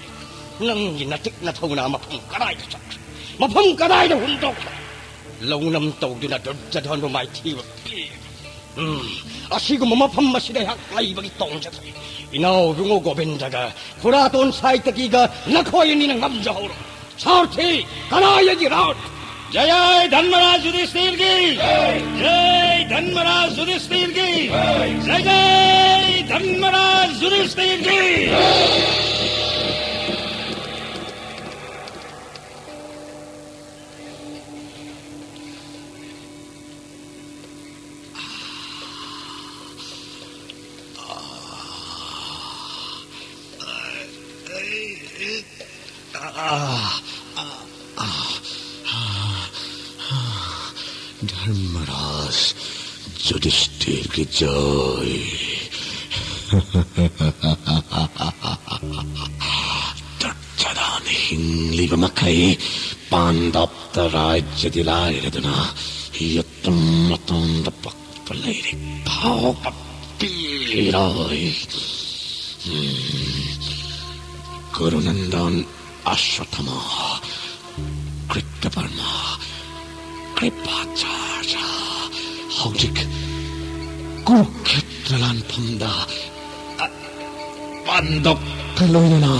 ꯅꯪꯒꯤ ꯅꯇꯤꯛ ꯅꯊꯧꯅꯥ ꯃꯐꯝ ꯀꯗꯥꯏꯗ ꯆꯠꯈ꯭ꯔꯦ? ꯃꯐꯝ ꯀꯗꯥꯏꯗ ꯍꯨꯟꯗꯣꯛꯈ꯭ꯔꯦ? ꯂꯧꯅꯝ ꯇꯧꯗꯨꯅ ꯗꯨꯔꯖꯙꯟꯕꯨ ꯃꯥꯏꯊꯤꯕ ꯄꯤ꯫ ꯎꯝ, ꯑꯁꯤꯒꯨꯝꯕ ꯃꯐꯝ ꯑꯁꯤꯗ ꯑꯩꯍꯥꯛ ꯂꯩꯕꯒꯤ ꯇꯣꯡꯖꯗ꯭ꯔꯦ꯫ ꯏꯅꯥꯎ ꯏꯕꯨꯡꯉꯣ ꯒꯣꯕꯤꯟꯗꯒ ꯈꯨꯔꯥꯇꯣꯟ ꯁꯥꯏꯇꯀꯤꯒ ꯅꯈꯣꯏ ꯑꯅꯤꯅ ꯉꯝꯖꯍꯧꯔꯣ꯫ ꯁꯥꯔꯊꯤ, ꯀꯅꯥ ꯑꯩꯒꯤ ꯔꯥꯎꯠ? ꯖꯌ ꯙꯟꯃꯔꯥꯖ ꯌꯨꯙꯤꯁꯊꯤꯔꯒꯤ! ꯖꯌ ꯙꯟꯃꯔꯥꯖ ꯌꯨꯙꯤꯁꯊꯤꯔꯒꯤ! ꯖꯌ ꯙꯟꯃꯔꯥꯖ ꯌꯨꯙꯤꯁꯊꯤꯔꯒꯤ! ꯙꯔꯃꯔꯥꯖ ꯌꯨꯙꯤꯁꯊꯤꯔꯒꯤ ꯖꯣꯏ꯫ ꯗꯨꯔꯖꯣꯙꯟ ꯍꯤꯡꯂꯤꯕ ꯃꯈꯩ ꯄꯥꯟꯗꯕꯇ ꯔꯥꯖ꯭ꯌꯗꯤ ꯂꯥꯏꯔꯗꯅ ꯌꯦꯇꯨꯝ ꯃꯇꯣꯟꯗ ꯄꯛꯄ ꯂꯩꯔꯤꯛ ꯐꯥꯎꯕ ꯄꯤꯔꯣꯏ꯫ ꯎꯝ꯫ ꯀꯨꯔꯨꯅꯟꯗꯟ, ꯑꯁ꯭ꯋꯠꯊꯥꯃꯥ, ꯀ꯭ꯔꯤꯇꯕꯔꯃꯥ, ꯀ꯭ꯔꯤꯄꯥꯆꯥꯔꯌ ꯍꯧꯖꯤꯛ ꯀꯨꯔꯨꯛꯈꯦꯇ꯭ꯔ ꯂꯥꯟꯐꯝꯗ, ꯑ, ꯄꯥꯟꯗꯕꯀ ꯂꯣꯏꯅꯅ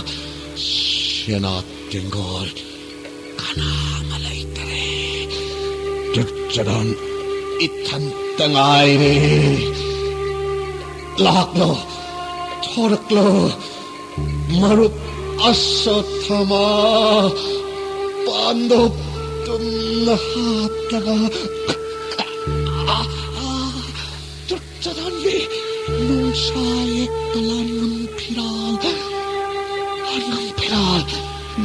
ꯁꯦꯅꯥ ꯇꯦꯡꯒꯣꯜ ꯀꯅꯥ ꯑꯃ ꯂꯩꯇꯔꯦ꯫ ꯗꯨꯔꯖꯣꯙꯟ ꯏꯊꯟꯇ ꯉꯥꯏꯔꯦ꯫ ꯂꯥꯛꯂꯣ, ꯊꯣꯔꯛꯂꯣ, ꯃꯔꯨꯞ ꯑꯁ꯭ꯋꯠꯊꯥꯃꯥ, ꯄꯥꯟꯗꯕ ꯇꯨꯝꯅ ꯍꯥꯠꯂꯒ꯫ ꯗꯨꯔꯖꯣꯙꯟꯒꯤ ꯅꯨꯡꯁꯥ ꯌꯦꯛꯇ ꯂꯥꯟꯉꯝ ꯐꯤꯔꯥꯜ, ꯂꯥꯟꯉꯝ ꯐꯤꯔꯥꯜ,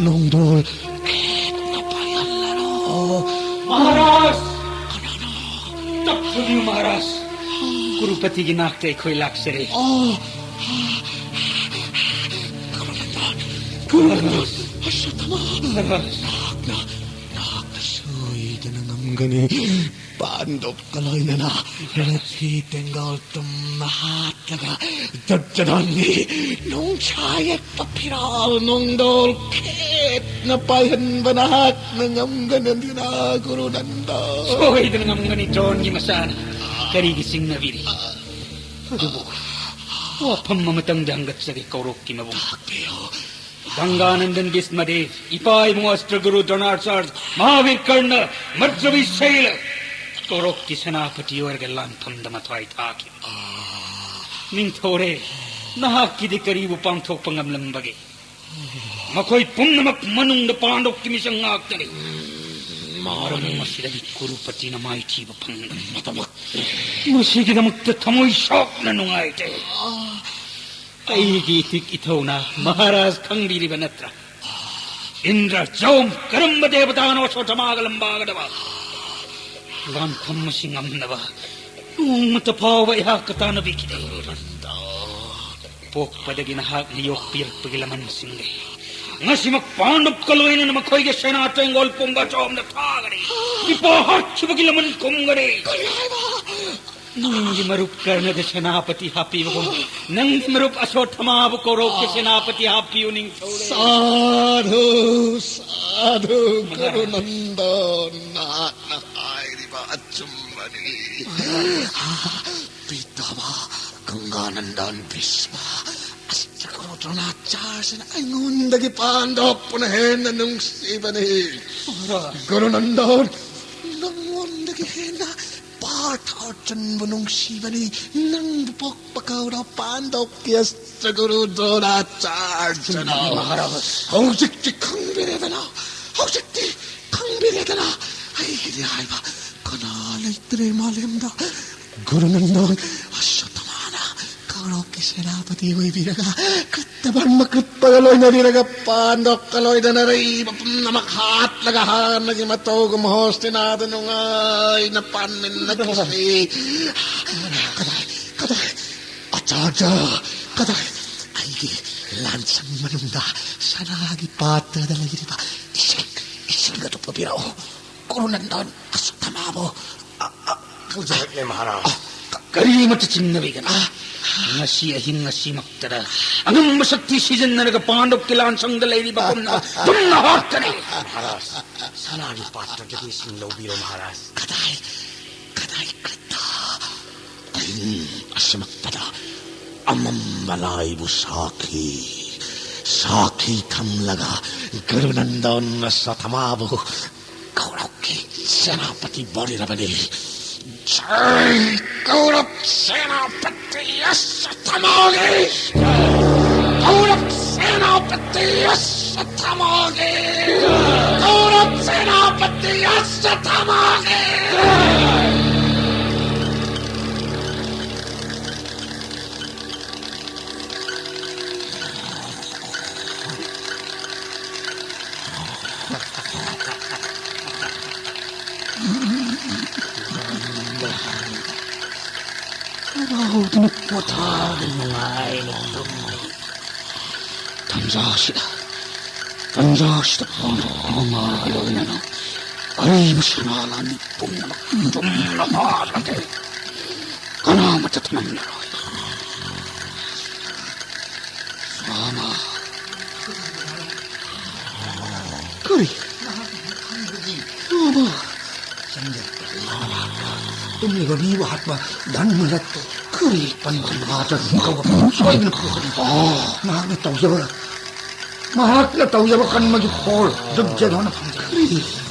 ꯅꯣꯡꯗꯣꯜ ꯈꯦꯠꯅ ꯄꯥꯏꯍꯜꯂꯔꯣ꯫ ꯃꯍꯥꯔꯥꯖ! ꯀꯅꯥꯅꯣ? ꯇꯞꯊꯨꯕꯤꯌꯨ ꯃꯍꯥꯔꯥꯖ꯫ ꯀꯨꯔꯨꯄꯇꯤꯒꯤ ꯅꯥꯛꯇ ꯑꯩꯈꯣꯏ ꯂꯥꯛꯆꯔꯦ꯫ ꯑꯣ, ꯀꯨꯔꯨꯅꯟꯗꯟ, ꯑꯁ꯭ꯋꯠꯊꯥꯃꯥ, ꯅꯍꯥꯛꯅ, ꯅꯍꯥꯛꯅ ꯁꯣꯏꯗꯅ ꯉꯝꯒꯅꯤ꯫ ꯄꯥꯟꯗꯨꯞꯀ ꯂꯣꯏꯅꯅ ꯔꯊꯤ ꯇꯦꯡꯒꯣꯜ ꯇꯨꯝꯅ ꯍꯥꯠꯂꯒ ꯗꯨꯔꯖꯣꯙꯟꯒꯤ ꯅꯨꯡꯁꯥ ꯌꯦꯛꯄ ꯐꯤꯔꯥꯜ ꯅꯣꯡꯗꯣꯜ ꯈꯦꯠꯅ ꯄꯥꯏꯍꯟꯕ ꯅꯍꯥꯛꯅ ꯉꯝꯒꯅꯤ, ꯑꯗꯨꯅ ꯒꯨꯔꯨ ꯅꯟꯗ꯫ ꯁꯣꯏꯗꯅ ꯉꯝꯒꯅꯤ, ꯗ꯭ꯔꯣꯟꯒꯤ ꯃꯆꯥꯅ꯫ ꯀꯔꯤꯒꯤ ꯆꯤꯡꯅꯕꯤꯔꯤ? ꯑꯗꯨꯕꯨ ꯋꯥꯐꯝ ꯑꯃꯇꯪꯗꯤ ꯍꯪꯒꯠꯆꯒꯦ, ꯀꯧꯔꯣꯛꯀꯤ ꯃꯕꯨꯡ꯫ ꯇꯥꯛꯄꯤꯌꯨ꯫ ꯒꯪꯒꯥꯅꯟꯗꯟ ꯚꯤꯁꯃꯗꯦꯕ, ꯏꯄꯥ ꯏꯕꯨꯡ ꯑꯁ꯭ꯇ꯭ꯔꯒꯨꯔꯨ ꯗ꯭ꯔꯣꯅꯥꯆꯥꯔ꯭ꯌ, ꯃꯍꯥꯕꯤꯔ ꯀꯔꯅ, ꯃꯟꯗ꯭ꯔꯕꯤ ꯁꯩꯂ, ꯀꯧꯔꯣꯛꯀꯤ ꯁꯦꯅꯥꯄꯇꯤ ꯑꯣꯏꯔꯒ ꯂꯥꯟꯐꯝꯗ ꯃꯊ꯭ꯋꯥꯏ ꯊꯥꯈꯤꯕ꯫ ꯅꯤꯡꯊꯧꯔꯦ, ꯅꯍꯥꯛꯀꯤꯗꯤ ꯀꯔꯤꯕꯨ ꯄꯥꯡꯊꯣꯛꯄ ꯉꯝꯂꯝꯕꯒꯦ? ꯃꯈꯣꯏ ꯄꯨꯝꯅꯃꯛ ꯃꯅꯨꯡꯗ ꯄꯥꯟꯗꯨꯞꯀꯤ ꯃꯤꯆꯪ ꯉꯥꯛꯇꯅꯤ꯫ ꯃꯔꯝ ꯑꯁꯤꯗꯒꯤ ꯀꯨꯔꯨꯄꯇꯤꯅ ꯃꯥꯏꯊꯤꯕ ꯐꯪꯗ꯭ꯔꯦ꯫ ꯃꯁꯤꯒꯤꯗꯃꯛꯇ ꯊꯃꯣꯏ ꯁꯣꯛꯅ ꯅꯨꯡꯉꯥꯏꯇꯦ꯫ ꯑꯩꯒꯤ ꯏꯊꯤꯛ ꯏꯊꯧꯅ ꯃꯍꯥꯔꯥꯖ ꯈꯪꯕꯤꯔꯤꯕ ꯅꯠꯇ꯭ꯔꯥ? ꯏꯟꯗ꯭ꯔ, ꯖꯣꯝ, ꯀꯔꯝꯕ ꯗꯦꯕꯇꯥꯅꯣ ꯑꯁ꯭ꯋꯠꯊꯥꯃꯥꯒ ꯂꯝꯕꯥꯒꯗꯕ? ꯂꯥꯟꯐꯝ ꯑꯁꯤ ꯉꯝꯅꯕ ꯅꯣꯡꯃꯇ ꯐꯥꯎꯕ ꯑꯩꯍꯥꯛꯀ ꯇꯥꯟꯅꯕꯤꯈꯤꯗꯦ꯫ ꯄꯣꯛꯄꯗꯒꯤ ꯅꯍꯥꯛꯅ ꯌꯣꯛꯄꯤꯔꯛꯄꯒꯤ ꯂꯃꯟꯁꯤꯡꯗꯤ ꯉꯁꯤꯃꯛ ꯄꯥꯟꯗꯨꯞꯀ ꯂꯣꯏꯅꯅ ꯃꯈꯣꯏꯒꯤ ꯁꯦꯅꯥ ꯇꯦꯡꯒꯣꯜ ꯄꯨꯝꯕ ꯖꯣꯝꯗ ꯊꯥꯒꯅꯤ꯫ ꯏꯄꯥ ꯍꯥꯠꯈꯤꯕꯒꯤ ꯂꯃꯟ ꯀꯨꯝꯒꯅꯤ꯫ ꯀꯔꯤ ꯍꯥꯏꯕ? ꯅꯪꯒꯤ ꯃꯔꯨꯞ ꯀꯔꯅꯗ ꯁꯦꯅꯥꯄꯇꯤ ꯍꯥꯞꯄꯤꯕꯒꯨꯝ, ꯅꯪꯒꯤ ꯃꯔꯨꯞ ꯑꯁ꯭ꯋꯠꯊꯥꯃꯥꯕꯨ ꯀꯧꯔꯣꯛꯀꯤ ꯁꯦꯅꯥꯄꯇꯤ ꯍꯥꯞꯄꯤꯌꯨ, ꯅꯤꯡꯊꯧꯔꯦ꯫ ꯁꯥꯙꯨ, ꯁꯥꯙꯨ, ꯃꯍꯥꯔꯥꯖ꯫ ꯒꯨꯔꯨꯅꯟꯗ, ꯅꯍꯥꯛꯅ ꯍꯥꯏꯔꯤꯕ ꯑꯆꯨꯝꯕꯅꯤ꯫ ꯄꯤꯇꯥꯃꯍ ꯒꯪꯒꯥꯅꯟꯗꯟ ꯚꯤꯁꯃ, ꯑꯁ꯭ꯇ꯭ꯔꯒꯨꯔꯨ ꯗ꯭ꯔꯣꯅꯥꯆꯥꯔ꯭ꯌꯅ ꯑꯩꯉꯣꯟꯗꯒꯤ ꯄꯥꯟꯗꯨꯞꯄꯨꯅ ꯍꯦꯟꯅ ꯅꯨꯡꯁꯤꯕꯅꯤ꯫ ꯃꯍꯥꯔꯥꯖ꯫ ꯒꯨꯔꯨꯅꯟꯗꯟ, ꯅꯪꯉꯣꯟꯗꯒꯤ ꯍꯦꯟꯅ ꯄꯥꯔꯊ ꯑꯔꯖꯨꯟꯕꯨ ꯅꯨꯡꯁꯤꯕꯅꯤ꯫ ꯅꯪꯕꯨ ꯄꯣꯛꯄ ꯀꯧꯔ ꯄꯥꯟꯗꯨꯞꯀꯤ ꯑꯁ꯭ꯇ꯭ꯔꯒꯨꯔꯨ ꯗ꯭ꯔꯣꯅꯥꯆꯥꯔ꯭ꯌꯅ꯫ ꯃꯍꯥꯔꯥꯖ꯫ ꯍꯧꯖꯤꯛꯇꯤ ꯈꯪꯕꯤꯔꯦꯗꯅ? ꯍꯧꯖꯤꯛꯇꯤ ꯈꯪꯕꯤꯔꯦꯗꯅ? ꯑꯩꯒꯤꯗꯤ ꯍꯥꯏꯕ ꯀꯅꯥ ꯂꯩꯇ꯭ꯔꯦ ꯃꯥꯂꯦꯝꯗ꯫ ꯒꯨꯔꯨꯅꯟꯗꯟ, ꯑꯁ꯭ꯋꯠꯊꯥꯃꯥꯅ ꯀꯧꯔꯣꯛꯀꯤ ꯁꯦꯅꯥꯄꯇꯤ ꯑꯣꯏꯕꯤꯔꯒ ꯀ꯭ꯔꯤꯇꯕꯔꯃ ꯀ꯭ꯔꯤꯄꯒ ꯂꯣꯏꯅꯕꯤꯔꯒ ꯄꯥꯟꯗꯨꯞꯀ ꯂꯣꯏꯅꯅ ꯑꯔꯩꯕ ꯄꯨꯝꯅꯃꯛ ꯍꯥꯠꯂꯒ ꯍꯥꯟꯅꯒꯤ ꯃꯇꯧꯒꯨꯝ ꯍꯣꯁꯇꯤꯅꯥꯗ ꯅꯨꯡꯉꯥꯏꯅ ꯄꯥꯟꯃꯤꯟꯅꯈꯤꯁꯤ꯫ ꯀꯗꯥꯏ, ꯀꯗꯥꯏ? ꯑꯆꯥꯔꯌ, ꯀꯗꯥꯏ? ꯑꯩꯒꯤ ꯂꯥꯟꯁꯪ ꯃꯅꯨꯡꯗ ꯁꯅꯥꯒꯤ ꯄꯥꯇ꯭ꯔꯗ ꯂꯩꯔꯤꯕ ꯏꯁꯤꯡ, ꯏꯁꯤꯡ ꯑꯗꯨ ꯄꯨꯕꯤꯔꯛꯎ꯫ ꯀꯨꯔꯨꯅꯟꯗꯣꯟ ꯑꯁ꯭ꯋꯠꯊꯥꯃꯥꯕꯨ, ꯑ, ꯑ, ꯇꯧꯖꯔꯛꯂꯦ, ꯃꯍꯥꯔꯥꯖ꯫ ꯑ, ꯀ-, ꯀꯔꯤꯃꯠꯇ ꯆꯤꯡꯅꯕꯤꯒꯅꯨ꯫ ꯉꯁꯤ ꯑꯍꯤꯡ ꯑꯁꯤꯃꯛꯇꯗ ꯑꯉꯝꯕ ꯁꯛꯇꯤ ꯁꯤꯖꯤꯟꯅꯔꯒ ꯄꯥꯟꯗꯕꯀꯤ ꯂꯥꯟꯁꯪꯗ ꯂꯩꯔꯤꯕ ꯄꯨꯝꯅꯃꯛ ꯇꯨꯝꯅ ꯍꯥꯠꯀꯅꯤ꯫ ꯃꯍꯥꯔꯥꯖ, ꯁꯅꯥꯒꯤ ꯄꯥꯇ꯭ꯔꯗꯒꯤ ꯏꯁꯤꯡ ꯂꯧꯕꯤꯔꯣ, ꯃꯍꯥꯔꯥꯖ꯫ ꯀꯗꯥꯏ, ꯀꯗꯥꯏ ꯀ꯭ꯔꯤꯇ? ꯑꯍꯤꯡ ꯑꯁꯤꯃꯛꯇꯗ ꯑꯃꯝꯕ ꯂꯥꯏꯕꯨ ꯁꯥꯈꯤ, ꯁꯥꯈꯤ ꯊꯝꯂꯒ ꯀꯨꯔꯨꯅꯟꯗꯣꯟ ꯑꯁ꯭ꯋꯠꯊꯥꯃꯥꯕꯨ ꯀꯧꯔꯛꯀꯤ ꯁꯦꯅꯥꯄꯇꯤ ꯕꯣꯔꯤꯔꯕꯅꯤ꯫ ꯖꯥꯏ ꯀꯧꯔꯛ ꯁꯦꯅꯥꯄꯇꯤ ꯑꯁ꯭ꯋꯠꯊꯥꯃꯥꯒꯤ! ꯀꯧꯔꯛ ꯁꯦꯅꯥꯄꯇꯤ ꯑꯁ꯭ꯋꯠꯊꯥꯃꯥꯒꯤ! ꯀꯧꯔꯛ ꯁꯦꯅꯥꯄꯇꯤ ꯑꯁ꯭ꯋꯠꯊꯥꯃꯥꯒꯤ! ꯍꯔꯥꯎꯗꯨꯅ ꯄꯣꯊꯥꯗꯨꯅ ꯅꯨꯡꯉꯥꯏꯅ ꯇꯨꯝꯂꯤ꯫ ꯇꯟꯖꯥꯁꯤꯗ, ꯇꯟꯖꯥꯁꯤꯗ ꯄꯥꯡꯊꯣꯛ ꯑꯃ ꯂꯣꯏꯅꯅ ꯑꯔꯤꯕ ꯁꯅꯥ ꯂꯥꯟꯃꯤ ꯄꯨꯝꯅꯃꯛ ꯇꯨꯝꯅ ꯍꯥꯠꯂꯒꯦ꯫ ꯀꯅꯥꯃꯠꯇ ꯊꯝꯂꯔꯣꯏ꯫ ꯃꯥꯃ꯫ ꯀꯔꯤ? ꯃꯥꯃ꯫ ꯇꯨꯝꯂꯤꯕ ꯃꯤꯕꯨ ꯍꯥꯠꯄ ꯙꯔꯃ ꯅꯠꯇꯦ꯫ ꯀꯔꯤ? ꯄꯟꯊ ꯃꯍꯥꯆꯥꯔ ꯀꯧꯕ ꯁꯣꯏꯗꯅ ꯄꯨꯔꯛꯀꯅꯤ꯫ ꯑꯣ꯫ ꯃꯍꯥꯛꯅ ꯇꯧꯖꯕ, ꯃꯍꯥꯛꯅ ꯇꯧꯖꯕ ꯀꯔꯃꯒꯤ ꯐꯣꯜ ꯗꯨꯔꯖꯣꯙꯅ ꯐꯪꯖꯒꯅꯤ꯫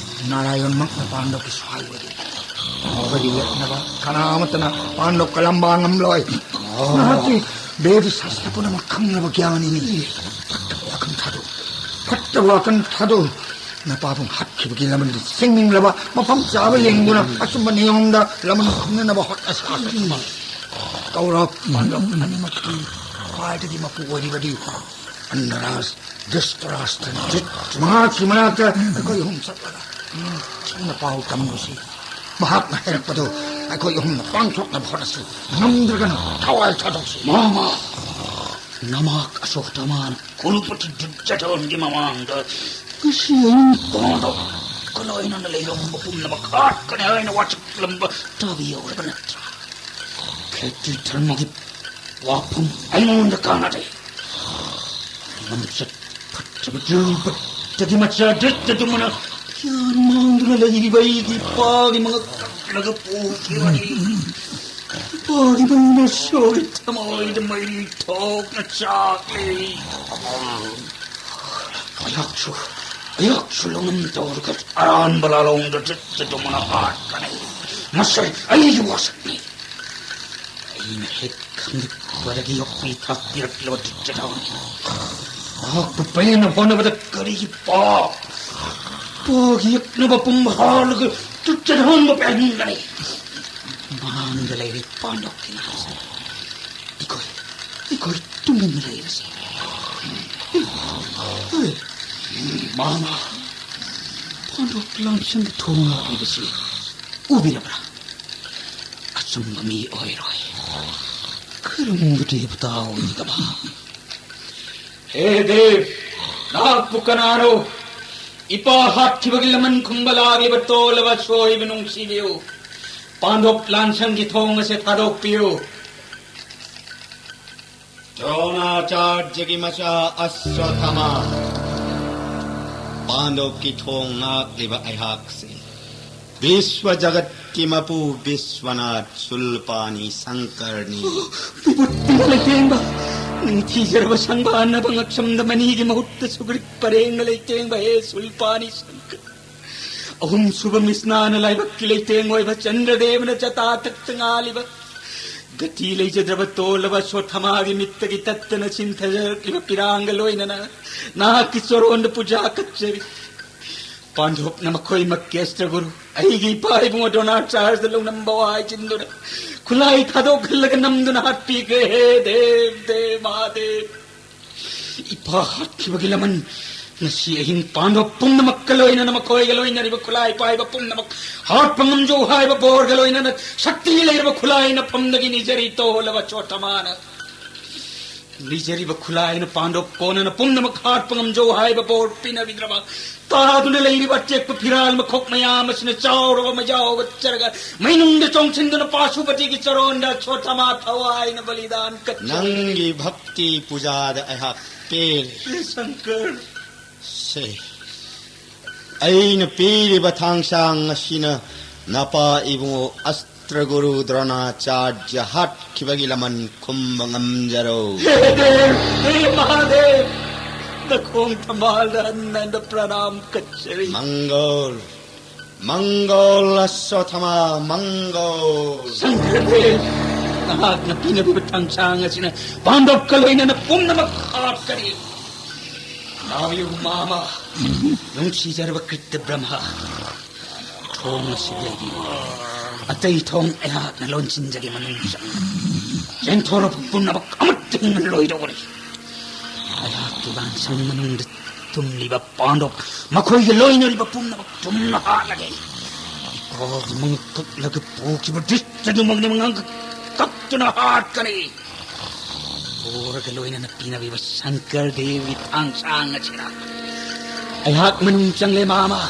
ꯅꯥꯔꯥꯌꯟꯃꯛꯅ ꯄꯥꯟꯗꯕꯀꯤ ꯁ꯭ꯋꯥꯏ ꯑꯣꯏꯔꯤ꯫ ꯃꯈꯣꯏꯒꯤ ꯌꯦꯠꯅꯕ ꯀꯅꯥ ꯑꯃꯠꯇꯅ ꯄꯥꯟꯗꯕ ꯀꯂꯝꯕ ꯉꯝꯂꯣꯏ꯫ ꯑꯣ꯫ ꯃꯍꯥꯛꯀꯤ ꯕꯦꯗ ꯁꯥꯁꯇ꯭ꯔ ꯄꯨꯝꯅꯃꯛ ꯈꯪꯂꯕ ꯒ꯭ꯌꯥꯅꯤꯅꯤ꯫ ꯐꯠꯇꯕ ꯋꯥꯈꯜ ꯊꯥꯗꯣꯛꯎ꯫ ꯐꯠꯇꯕ ꯋꯥꯈꯜ ꯊꯥꯗꯣꯛꯎ꯫ ꯅꯄꯥꯕꯨꯡ ꯍꯥꯠꯈꯤꯕꯒꯤ ꯂꯃꯟꯗꯨ ꯆꯤꯡꯅꯤꯡꯂꯕ ꯃꯐꯝ ꯆꯥꯕ ꯌꯦꯡꯗꯨꯅ ꯑꯆꯨꯝꯕ ꯅꯤꯌꯣꯝꯗ ꯂꯃꯟ ꯈꯨꯝꯅꯅꯕ ꯍꯣꯠꯅꯁꯤ꯫ ꯀꯧꯔꯕ ꯄꯥꯟꯗꯕ ꯑꯅꯤꯃꯛꯀꯤ ꯈ꯭ꯋꯥꯏꯗꯒꯤ ꯃꯄꯨ ꯑꯣꯏꯔꯤꯕꯗꯤ ꯑꯟꯙꯔꯥꯖ ꯙ꯭ꯔꯤꯇꯔꯥꯁꯇ꯭ꯔꯅꯤ꯫ ꯃꯍꯥꯛꯀꯤ ꯃꯅꯥꯛꯇ ꯑꯩꯈꯣꯏ ꯑꯍꯨꯝ ꯆꯠꯂꯒ ꯅꯤꯡꯊꯤꯅ ꯄꯥꯎ ꯇꯝꯂꯨꯁꯤ꯫ ꯃꯍꯥꯛꯅ ꯍꯥꯏꯔꯛꯄꯗꯨ ꯑꯩꯈꯣꯏ ꯑꯍꯨꯝꯅ ꯄꯥꯡꯊꯣꯛꯅꯕ ꯍꯣꯠꯅꯁꯤ꯫ ꯉꯝꯗ꯭ꯔꯒꯅ ꯊꯋꯥꯏ ꯊꯥꯗꯣꯛꯁꯤ꯫ ꯃꯥꯃ! ꯅꯃꯥꯛ ꯑꯁꯣꯊꯃꯥꯅ ꯀꯨꯂꯨꯄꯇꯤ ꯗꯨꯔꯖꯣꯙꯟꯒꯤ ꯃꯃꯥꯡꯗ ꯉꯁꯤ ꯑꯍꯤꯡ ꯄꯥꯟꯗꯕꯒ ꯂꯣꯏꯅꯅ ꯂꯩꯔꯝꯕ ꯄꯨꯝꯅꯃꯛ ꯍꯥꯠꯀꯅꯤ ꯍꯥꯏꯅ ꯋꯥꯁꯛꯂꯝꯕ ꯇꯥꯕꯤꯍꯧꯔꯕ ꯅꯠꯇ꯭ꯔꯥ? ꯈꯦꯇ꯭ꯔꯤ ꯙꯔꯃꯒꯤ ꯋꯥꯐꯝ ꯑꯩꯉꯣꯟꯗ ꯀꯥꯟꯅꯗꯦ꯫ ꯂꯝꯆꯠ ꯐꯠꯇꯕ ꯗ꯭ꯔꯨꯄꯗꯒꯤ ꯃꯆꯥ ꯗ꯭ꯔꯤꯁꯇꯗꯨꯃꯅ ꯒ꯭ꯌꯥꯟ ꯃꯥꯡꯗꯨꯅ ꯂꯩꯔꯤꯕ ꯑꯩꯒꯤ ꯏꯄꯥꯒꯤ ꯃꯉꯛ ꯀꯛꯂꯒ ꯄꯨꯈꯤꯕꯅꯤ꯫ ꯏꯄꯥꯒꯤ ꯃꯩꯅ ꯁꯣꯏ ꯊꯃꯣꯏꯗ ꯃꯩꯔꯤ ꯊꯣꯛꯅ ꯆꯥꯛꯂꯤ꯫ ꯑꯩꯍꯥꯛꯁꯨ, ꯑꯩꯍꯥꯛꯁꯨ ꯂꯧꯅꯝ ꯇꯧꯔꯒ ꯑꯔꯥꯟꯕ ꯂꯥꯂꯣꯡꯗ ꯗ꯭ꯔꯤꯁꯇꯗꯨꯃꯅ ꯍꯥꯠꯀꯅꯤ꯫ ꯃꯁꯤ ꯑꯩꯒꯤ ꯋꯥꯁꯛꯅꯤ꯫ ꯑꯩꯅ ꯍꯦꯛ ꯈꯪꯂꯛꯄꯗꯒꯤ ꯌꯣꯛꯄꯤ ꯊꯥꯛꯄꯤꯔꯛꯂꯕ ꯗꯨꯔꯖꯣꯙꯟ, ꯃꯍꯥꯛꯄꯨ ꯄꯦꯟꯅ ꯍꯣꯠꯅꯕꯗ ꯀꯔꯤꯒꯤ ꯄꯥꯞ? ꯄꯥꯒꯤ ꯌꯦꯛꯅꯕ ꯄꯨꯝꯕ ꯍꯥꯜꯂꯒ ꯗꯨꯔꯖꯣꯙꯟꯕꯨ ꯄꯦꯟꯍꯟꯒꯅꯤ꯫ ꯃꯥꯡꯗ ꯂꯩꯔꯦ ꯄꯥꯟꯗꯕꯀꯤ ꯂꯥꯟꯁꯪ꯫ ꯑꯩꯈꯣꯏ, ꯑꯩꯈꯣꯏ ꯇꯨꯃꯤꯟꯅ ꯂꯩꯔꯁꯤ꯫ ꯃꯃꯥ, ꯄꯥꯟꯗꯕ ꯂꯥꯟꯁꯪꯒꯤ ꯊꯣꯡ ꯍꯥꯡꯂꯤꯕꯁꯤ ꯎꯕꯤꯔꯕ꯭ꯔꯥ? ꯑꯆꯨꯝꯕ ꯃꯤ ꯑꯣꯏꯔꯣꯏ꯫ ꯀꯔꯝꯕ ꯗꯦꯕꯇꯥ ꯑꯣꯏꯒꯗꯕ? ꯍꯦ ꯗꯦꯕ, ꯅꯍꯥꯛꯄꯨ ꯀꯅꯥꯅꯣ? ꯏꯄꯥ ꯍꯥꯠꯈꯤꯕꯒꯤ ꯂꯃꯟ ꯈꯨꯝꯕ ꯂꯥꯛꯂꯤꯕ ꯇꯣꯜꯂꯕ ꯁꯣꯏꯕ ꯅꯨꯡꯁꯤꯕꯤꯌꯨ꯫ ꯄꯥꯟꯗꯣꯞ ꯂꯥꯟꯁꯪꯒꯤ ꯊꯣꯡ ꯑꯁꯦ ꯊꯥꯗꯣꯛꯄꯤꯌꯨ꯫ ꯗ꯭ꯔꯣꯅꯥꯆꯥꯔꯌꯒꯤ ꯃꯆꯥ ꯑꯁ꯭ꯋꯠꯊꯥꯃꯥ, ꯄꯥꯟꯗꯣꯞꯀꯤ ꯊꯣꯡ ꯉꯥꯛꯂꯤꯕ ꯑꯩꯍꯥꯛꯁꯦ ꯕꯤꯁ꯭ꯋ ꯖꯒꯠꯀꯤ ꯃꯄꯨ ꯕꯤꯁ꯭ꯋꯅꯥꯊ ꯁꯨꯜꯄꯥꯅꯤ ꯁꯪꯀꯔꯅꯤ꯫ ꯄꯤꯕꯨꯠ ꯄꯤꯕ ꯂꯩꯇꯦꯡꯕ, ꯅꯤꯡꯊꯤꯖꯔꯕ ꯁꯪꯕꯥꯟꯅꯕ ꯉꯛꯁꯝꯗ ꯃꯅꯤꯒꯤ ꯃꯍꯨꯠꯇ ꯁꯨꯒ꯭ꯔꯤꯛ ꯄꯔꯦꯡꯅ ꯂꯩꯇꯦꯡꯕ ꯍꯦ ꯁꯨꯜꯄꯥꯅꯤ ꯁꯪꯀꯔ꯫ ꯑꯍꯨꯝꯁꯨꯕ ꯃꯤꯁꯅꯥꯅ ꯂꯥꯏꯕꯛꯀꯤ ꯂꯩꯇꯦꯡ ꯑꯣꯏꯕ ꯆꯟꯗ꯭ꯔꯗꯦꯕꯅ ꯆꯇꯥ ꯇꯛꯇ ꯉꯥꯜꯂꯤꯕ, ꯒꯇꯤ ꯂꯩꯖꯗ꯭ꯔꯕ ꯇꯣꯜꯂꯕ ꯑꯁ꯭ꯋꯠꯊꯥꯃꯥꯒꯤ ꯃꯤꯠꯇꯒꯤ ꯇꯠꯇꯅ ꯆꯤꯟꯊꯖꯔꯛꯂꯤꯕ ꯄꯤꯔꯥꯡꯒ ꯂꯣꯏꯅꯅ ꯅꯍꯥꯛꯀꯤ ꯆꯣꯔꯣꯟꯗ ꯄꯨꯖꯥ ꯀꯠꯆꯔꯤ꯫ ꯄꯥꯟꯗꯣꯞꯅ ꯃꯈꯣꯏꯃꯛꯀꯤ ꯑꯁ꯭ꯇ꯭ꯔ ꯒꯨꯔꯨ, ꯑꯩꯒꯤ ꯏꯄꯥ ꯏꯕꯨꯡ ꯗ꯭ꯔꯣꯅꯥꯆꯥꯔꯌꯗ ꯂꯧꯅꯝꯕ ꯋꯥ ꯍꯥꯏꯖꯤꯟꯗꯨꯅ ꯈꯨꯠꯂꯥꯏ ꯊꯥꯗꯣꯛꯍꯜꯂꯒ ꯅꯝꯗꯨꯅ ꯍꯥꯠꯄꯤꯈ꯭ꯔꯦ꯫ ꯍꯦ ꯗꯦꯕ, ꯗꯦꯕ ꯃꯍꯥꯗꯦꯕ, ꯏꯄꯥ ꯍꯥꯠꯈꯤꯕꯒꯤ ꯂꯃꯟ ꯉꯁꯤ ꯑꯍꯤꯡ ꯄꯥꯟꯗꯣꯞ ꯄꯨꯝꯅꯃꯛꯀ ꯂꯣꯏꯅꯅ ꯃꯈꯣꯏꯒ ꯂꯣꯏꯅꯔꯤꯕ ꯈꯨꯠꯂꯥꯏ ꯄꯥꯏꯕ ꯄꯨꯝꯅꯃꯛ ꯍꯥꯠꯄ ꯉꯝꯖꯧ ꯍꯥꯏꯕ ꯕꯣꯔꯒ ꯂꯣꯏꯅꯅ ꯁꯛꯇꯤ ꯂꯩꯔꯕ ꯈꯨꯠꯂꯥꯏ ꯅꯐꯝꯗꯒꯤ ꯅꯤꯖꯔꯤ ꯇꯣꯜꯂꯕ ꯑꯁ꯭ꯋꯠꯊꯥꯃꯥꯅ꯫ ꯂꯤꯖꯔꯤꯕ ꯈꯨꯂꯥꯏꯅ ꯄꯥꯟꯗꯣꯞ ꯀꯣꯟꯅꯅ ꯄꯨꯝꯅꯃꯛ ꯍꯥꯠꯄ ꯉꯝꯖꯧ ꯍꯥꯏꯕ ꯕꯣꯔ ꯄꯤꯅꯕꯤꯗ꯭ꯔꯕ, ꯇꯥꯗꯨꯅ ꯂꯩꯔꯤꯕ ꯑꯇꯦꯛꯄ ꯐꯤꯔꯥꯜ ꯃꯈꯣꯛ ꯃꯌꯥꯝ ꯑꯁꯤꯅ ꯆꯥꯎꯔꯕ ꯃꯖꯥꯎ ꯆꯠꯆꯔꯒ ꯃꯩꯅꯨꯡꯗ ꯆꯣꯡꯁꯤꯟꯗꯨꯅ ꯄꯥꯁꯨꯄꯇꯤꯒꯤ ꯆꯔꯣꯟꯗ ꯑꯁꯣꯊꯃꯥ ꯊꯋꯥꯏꯅ ꯕꯂꯤꯗꯥꯟ ꯀꯠꯆꯔꯦ꯫ ꯅꯪꯒꯤ ꯚꯛꯇꯤ ꯄꯨꯖꯥꯗ ꯑꯩꯍꯥꯛ ꯄꯦꯜꯂꯤ꯫ ꯍꯦ ꯁꯪꯀꯔ! ꯁꯦ, ꯑꯩꯅ ꯄꯤꯔꯤꯕ ꯊꯥꯡꯁꯥꯡ ꯑꯁꯤꯅ ꯅꯄꯥ ꯏꯕꯨꯡꯉꯣ ꯑꯁꯇ꯭ꯔꯒꯨꯔꯨ ꯗ꯭ꯔꯣꯅꯥꯆꯥꯔꯖ ꯍꯥꯠꯈꯤꯕꯒꯤ ꯂꯃꯟ ꯈꯨꯝꯕ ꯉꯝꯖꯔꯧ꯫ ꯍꯦ ꯗꯦꯕ, ꯍꯦ ꯃꯍꯥꯗꯦꯕ, ꯅꯈꯣꯡ ꯊꯝꯕꯥꯜꯗ ꯍꯟꯅ ꯍꯟꯅ ꯄ꯭ꯔꯅꯥꯝ ꯀꯠꯆꯔꯤ꯫ ꯃꯪꯒꯣꯜ, ꯃꯪꯒꯣꯜ ꯑꯁꯣꯊꯃꯥ, ꯃꯪꯒꯣꯜ꯫ ꯁꯪꯀꯔꯗꯦꯕ, ꯅꯍꯥꯛꯅ ꯄꯤꯅꯕꯤꯕ ꯊꯥꯡꯁꯥꯡ ꯑꯁꯤꯅ ꯄꯥꯟꯗꯣꯞꯀ ꯂꯣꯏꯅꯅ ꯄꯨꯝꯅꯃꯛ ꯍꯥꯠꯀꯅꯤ꯫ ꯇꯥꯕꯤꯌꯨ ꯃꯥꯃ, ꯅꯨꯡꯁꯤꯖꯔꯕ ꯀ꯭ꯔꯤꯇ ꯕ꯭ꯔꯍꯃ, ꯊꯣꯡ ꯑꯁꯤ ꯂꯩꯕꯤꯌꯨ꯫ ꯑꯇꯩ ꯊꯣꯡ ꯑꯩꯍꯥꯛꯅ ꯂꯣꯟꯁꯤꯟꯖꯒꯦ ꯃꯅꯨꯡ ꯆꯪ꯫ ꯆꯦꯟꯊꯣꯔꯛꯄ ꯄꯨꯝꯅꯃꯛ ꯑꯃꯠꯇ ꯍꯤꯡꯍꯜꯂꯣꯏꯗꯧꯕꯅꯤ꯫ ꯑꯩꯍꯥꯛꯀꯤ ꯂꯥꯟꯁꯪ ꯃꯅꯨꯡꯗ ꯇꯨꯝꯂꯤꯕ ꯄꯥꯟꯗꯣꯞ, ꯃꯈꯣꯏꯒ ꯂꯣꯏꯅꯔꯤꯕ ꯄꯨꯝꯅꯃꯛ ꯇꯨꯝꯅ ꯍꯥꯠꯂꯒꯦ꯫ ꯏꯀꯥꯒꯤ ꯃꯉꯛ ꯀꯛꯂꯒ ꯄꯨꯈꯤꯕ ꯗ꯭ꯔꯤꯁꯇꯗꯨꯃꯛꯅꯤ ꯃꯉꯛ ꯀꯛꯇꯨꯅ ꯍꯥꯠꯀꯅꯤ꯫ ꯕꯣꯔꯒ ꯂꯣꯏꯅꯅ ꯄꯤꯅꯕꯤꯕ ꯁꯪꯀꯔ ꯗꯦꯕꯒꯤ ꯊꯥꯡꯁꯥꯡ ꯑꯁꯤꯅ ꯑꯩꯍꯥꯛ ꯃꯅꯨꯡ ꯆꯪꯂꯦ ꯃꯥꯃ꯫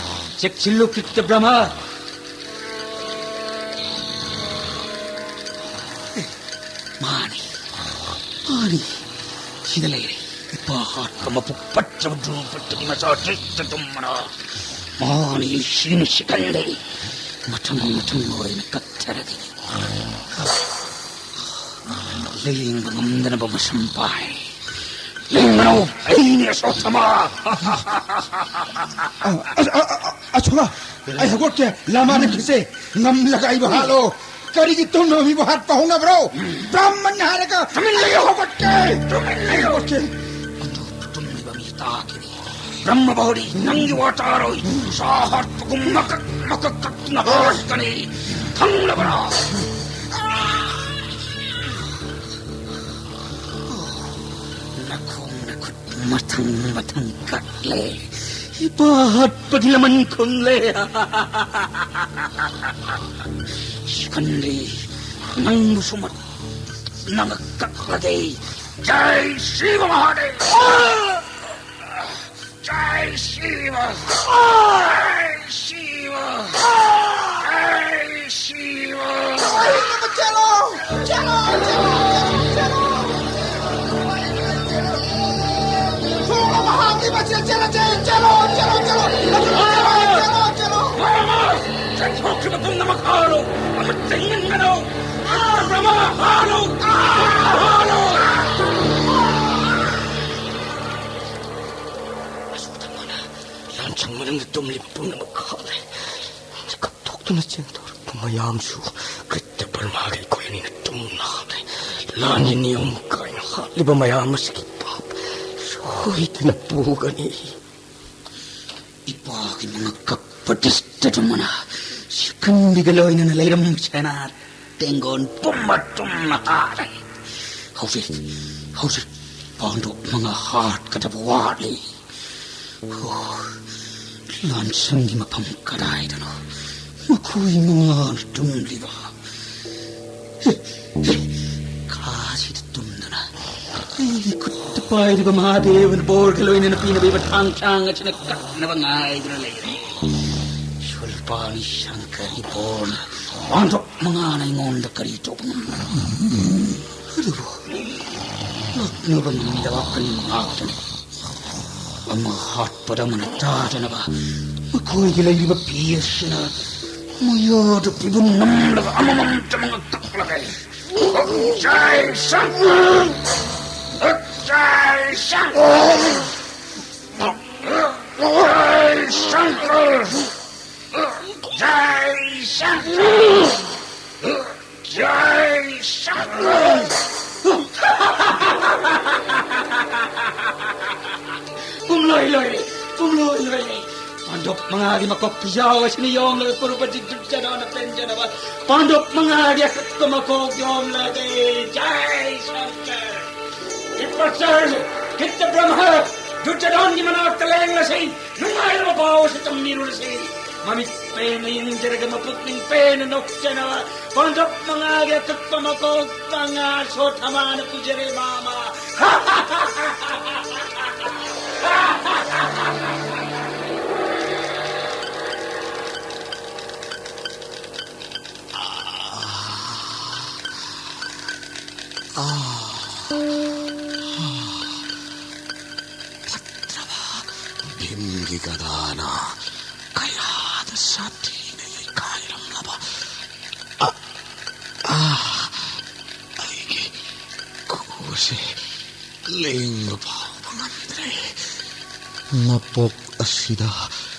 ꯆꯦꯛꯁꯤꯜꯂꯨ ꯀ꯭ꯔꯤꯇ ꯕ꯭ꯔꯍꯃ꯫ ꯃꯥꯅꯤ, ꯃꯥꯅꯤ, ꯁꯤꯗ ꯂꯩꯔꯦ꯫ ꯏꯄꯥ ꯍꯥꯠꯄ ꯃꯄꯨꯛ ꯄꯠꯇ꯭ꯔꯕ ꯗ꯭ꯔꯨꯄꯗꯒꯤ ꯃꯆꯥ ꯗ꯭ꯔꯤꯁꯇꯗꯨꯝꯕꯅ꯫ ꯃꯥꯅꯤ, ꯁꯤꯅ ꯁꯤꯀꯟꯗꯦ꯫ ꯃꯊꯪ ꯃꯊꯪ ꯑꯣꯏꯅ ꯀꯠꯊꯔꯒꯦ꯫ ꯂꯦꯡꯕ ꯉꯝꯗꯅꯕ ꯃꯁꯝ ꯄꯥꯏ꯫ ꯂꯦꯡꯒꯅꯨ! ꯑꯩꯅꯦ ꯑꯁꯣꯊꯃꯥ! ꯑ, ꯑ, ꯑ, ꯑ, ꯑꯁꯣꯊꯃꯥ, ꯑꯩ ꯍꯧꯒꯠꯀꯦ꯫ ꯂꯥꯃꯥꯅ ꯈꯤꯁꯦ꯫ ꯉꯝꯂꯒ ꯑꯩꯕꯨ ꯍꯥꯠꯂꯣ꯫ ꯀꯔꯤꯒꯤ ꯇꯨꯝꯅꯕ ꯃꯤꯕꯨ ꯍꯥꯠꯄ ꯍꯧꯅꯕ꯭ꯔꯣ? ꯕ꯭ꯔꯥꯍꯃꯟ ꯍꯥꯏꯔꯒ ꯇꯨꯃꯤꯟ ꯂꯩꯌꯨ! ꯑꯩ ꯍꯧꯒꯠꯀꯦ꯫ ꯇꯨꯃꯤꯟ ꯑꯩ ꯂꯩꯌꯨ! ꯍꯧꯒꯠꯀꯦ꯫ ꯑꯇꯣꯞꯄ ꯇꯨꯝꯂꯤꯕ ꯃꯤ ꯇꯥꯈꯤꯅꯤ꯫ ꯕ꯭ꯔꯍꯃ ꯕꯥꯍꯨꯔꯤ, ꯅꯪꯒꯤ ꯋꯥ ꯇꯥꯔꯣꯏ꯫ ꯁꯥ ꯍꯥꯠꯄꯒꯨꯝ ꯃꯀꯛ ꯃꯀꯛ ꯀꯛꯇꯨꯅ ꯍꯥꯠꯀꯅꯤ꯫ ꯈꯪꯂꯕ꯭ꯔꯥ? ꯅꯈꯣꯡ ꯅꯈꯨꯠ ꯃꯊꯪ ꯃꯊꯪ ꯀꯛꯂꯦ꯫ ꯏꯄꯥ ꯍꯥꯠꯄꯒꯤ ꯂꯃꯟ ꯈꯨꯝꯂꯦ꯫ ꯁꯤꯀꯟꯗꯤ, ꯅꯪꯕꯨꯁꯨ ꯃ-, ꯅꯪ ꯀꯛꯂꯒꯦ꯫ जय शिव महादेव। जय शिव। जय शिव। जय शिव। चलो, चलो, चलो, चलो, चलो। चलो, चलो, चलो। ꯆꯠꯊꯣꯛꯈꯤꯕ ꯄꯨꯝꯅꯃꯛ ꯍꯥꯜꯂꯨ꯫ ꯑꯃꯠꯇ ꯍꯤꯡꯍꯟꯒꯅꯨ꯫ ꯕ꯭ꯔꯍ꯭ꯃ ꯍꯥꯜꯂꯨ꯫ ꯍꯥꯜꯂꯨ꯫ ꯑꯁꯨꯝꯅ ꯂꯥꯟꯁꯪ ꯃꯅꯨꯡꯗ ꯇꯨꯝꯂꯤꯕ ꯄꯨꯝꯅꯃꯛ ꯍꯥꯠꯂꯦ꯫ ꯃꯤꯀꯞ ꯊꯣꯛꯇꯨꯅ ꯆꯦꯟꯊꯣꯔꯛꯄ ꯃꯌꯥꯝꯁꯨ ꯀ꯭ꯔꯤꯇ ꯕ꯭ꯔꯍ꯭ꯃꯒ ꯑꯩꯈꯣꯏ ꯑꯅꯤꯅ ꯇꯨꯝꯅ ꯍꯥꯠꯂꯦ꯫ ꯂꯥꯟꯒꯤ ꯅꯤꯌꯣꯝ ꯀꯥꯏꯅ ꯍꯥꯠꯂꯤꯕ ꯃꯌꯥꯝ ꯑꯁꯤꯒꯤ ꯄꯥꯞ ꯁꯣꯏꯗꯅ ꯄꯨꯒꯅꯤ꯫ ꯏꯄꯥꯒꯤ ꯃꯉꯛꯀ ꯄ꯭ꯔꯇꯤꯁꯊꯤꯇ ꯃꯅꯥ ꯁꯤꯈꯟꯕꯤꯒ ꯂꯣꯏꯅꯅ ꯂꯩꯔꯝꯕ ꯁꯦꯅꯥ ꯇꯦꯡꯒꯣꯟ ꯄꯨꯝꯕ ꯇꯨꯝꯅ ꯍꯥꯠꯂꯦ꯫ ꯍꯧꯖꯤꯛ, ꯍꯧꯖꯤꯛ ꯄꯥꯟꯗꯣꯞ ꯃꯉꯥ ꯍꯥꯠꯀꯗꯕ ꯋꯥꯠꯂꯤ꯫ ꯑꯣ, ꯂꯥꯟꯁꯪꯒꯤ ꯃꯐꯝ ꯀꯗꯥꯏꯗꯅꯣ ꯃꯈꯣꯏ ꯃꯉꯥꯅ ꯇꯨꯝꯂꯤꯕ? ꯀꯥꯁꯤꯗ ꯇꯨꯝꯗꯨꯅ ꯑꯩꯒꯤ ꯈꯨꯠꯇ ꯄꯥꯏꯔꯤꯕ ꯃꯍꯥꯗꯦꯕꯅ ꯕꯣꯔꯒ ꯂꯣꯏꯅꯅ ꯄꯤꯅꯕ ꯊꯥꯡ ꯁꯥꯡ ꯑꯁꯤꯅ ꯀꯛꯅꯕ ꯉꯥꯏꯗꯨꯅ ꯂꯩꯔꯦ꯫ ꯁꯨꯜꯄꯥꯅꯤ ꯁꯪꯀꯔꯒꯤ ꯕꯣꯔꯅ ꯄꯥꯟꯗꯣꯞ ꯃꯉꯥꯅ ꯑꯩꯉꯣꯟꯗ ꯀꯔꯤ ꯇꯧꯕ ꯉꯝꯕꯅꯣ? ꯑꯗꯨꯕꯨ ꯂꯥꯛꯅꯕ ꯉꯝꯗꯕ ꯑꯅꯤ ꯃꯉꯥ ꯈꯛꯇꯅꯤ꯫ ꯑꯃ ꯍꯥꯠꯄꯗ ꯑꯃꯅ ꯇꯥꯗꯅꯕ ꯃꯈꯣꯏꯒꯤ ꯂꯩꯔꯤꯕ ꯐꯤ ꯑꯁꯤꯅ ꯃꯌꯥꯗ ꯄꯤꯕꯨꯝ ꯅꯝꯂꯒ ꯑꯃꯃꯝꯇ ꯃꯉꯛ ꯇꯛꯂꯒ, ꯎꯆꯥꯏ ꯁꯪ! ꯎꯆꯥꯏ ꯁꯪ! ꯎꯆꯥꯏ ꯁꯪ! ꯎꯆꯥꯏ ꯁꯪ! ꯖꯥꯏ ꯁꯪꯀꯔ! ꯄꯨꯝꯂꯣꯏ ꯂꯣꯏꯔꯦ, ꯄꯨꯝꯂꯣꯏ ꯂꯣꯏꯔꯦ꯫ ꯄꯥꯟꯗꯣꯞ ꯃꯉꯥꯒꯤ ꯃꯀꯣꯛ ꯈꯨꯌꯥꯎ ꯑꯁꯤꯅ ꯌꯣꯝꯂꯒ ꯀ꯭ꯔꯨꯄꯇꯤ ꯗꯨꯔꯖꯣꯙꯅ ꯄꯦꯟꯖꯅꯕ ꯄꯥꯟꯗꯣꯞ ꯃꯉꯥꯒꯤ ꯑꯀꯛꯄ ꯃꯀꯣꯛ ꯌꯣꯝꯂꯒꯦ꯫ ꯖꯥꯏ ꯁꯪꯀꯔ! ꯏꯄ꯭ꯔꯆꯔ, ꯀꯤꯠꯇ ꯕ꯭ꯔꯍ꯭ꯃ, ꯗꯨꯔꯖꯣꯙꯟꯒꯤ ꯃꯅꯥꯛꯇ ꯂꯦꯡꯂꯁꯤ꯫ ꯅꯨꯡꯉꯥꯏꯔꯕ ꯄꯥꯎ ꯑꯁꯤ ꯇꯝꯕꯤꯔꯨꯔꯁꯤ꯫ ꯃꯃꯤꯠ ꯄꯦꯟꯅ ꯌꯦꯡꯖꯔꯒ ꯃꯄꯨꯛꯅꯤꯡ ꯄꯦꯟꯅ ꯅꯣꯛꯆꯅꯕ ꯄꯥꯟꯗꯣꯞ ꯃꯉꯥꯒꯤ ꯑꯀꯛꯄ ꯃꯀꯣꯛ ꯃꯉꯥ ꯁꯣꯊꯃꯥꯅ ꯄꯨꯖꯔꯦ ꯃꯥꯃ꯫ ꯐꯠꯇ꯭ꯔꯕ ꯚꯤꯝꯒꯤ ꯒꯗꯥꯅ ꯀꯌꯥꯗ ꯁꯥꯊꯤꯅ ꯌꯩꯈꯥꯏꯔꯝꯂꯕ꯫ ꯑ, ꯑ, ꯑꯩꯒꯤ ꯈꯨꯎꯁꯦ ꯂꯦꯡꯕ ꯐꯥꯎꯕ ꯉꯝꯗ꯭ꯔꯦ꯫ ꯃꯄꯣꯛ ꯑꯁꯤꯗ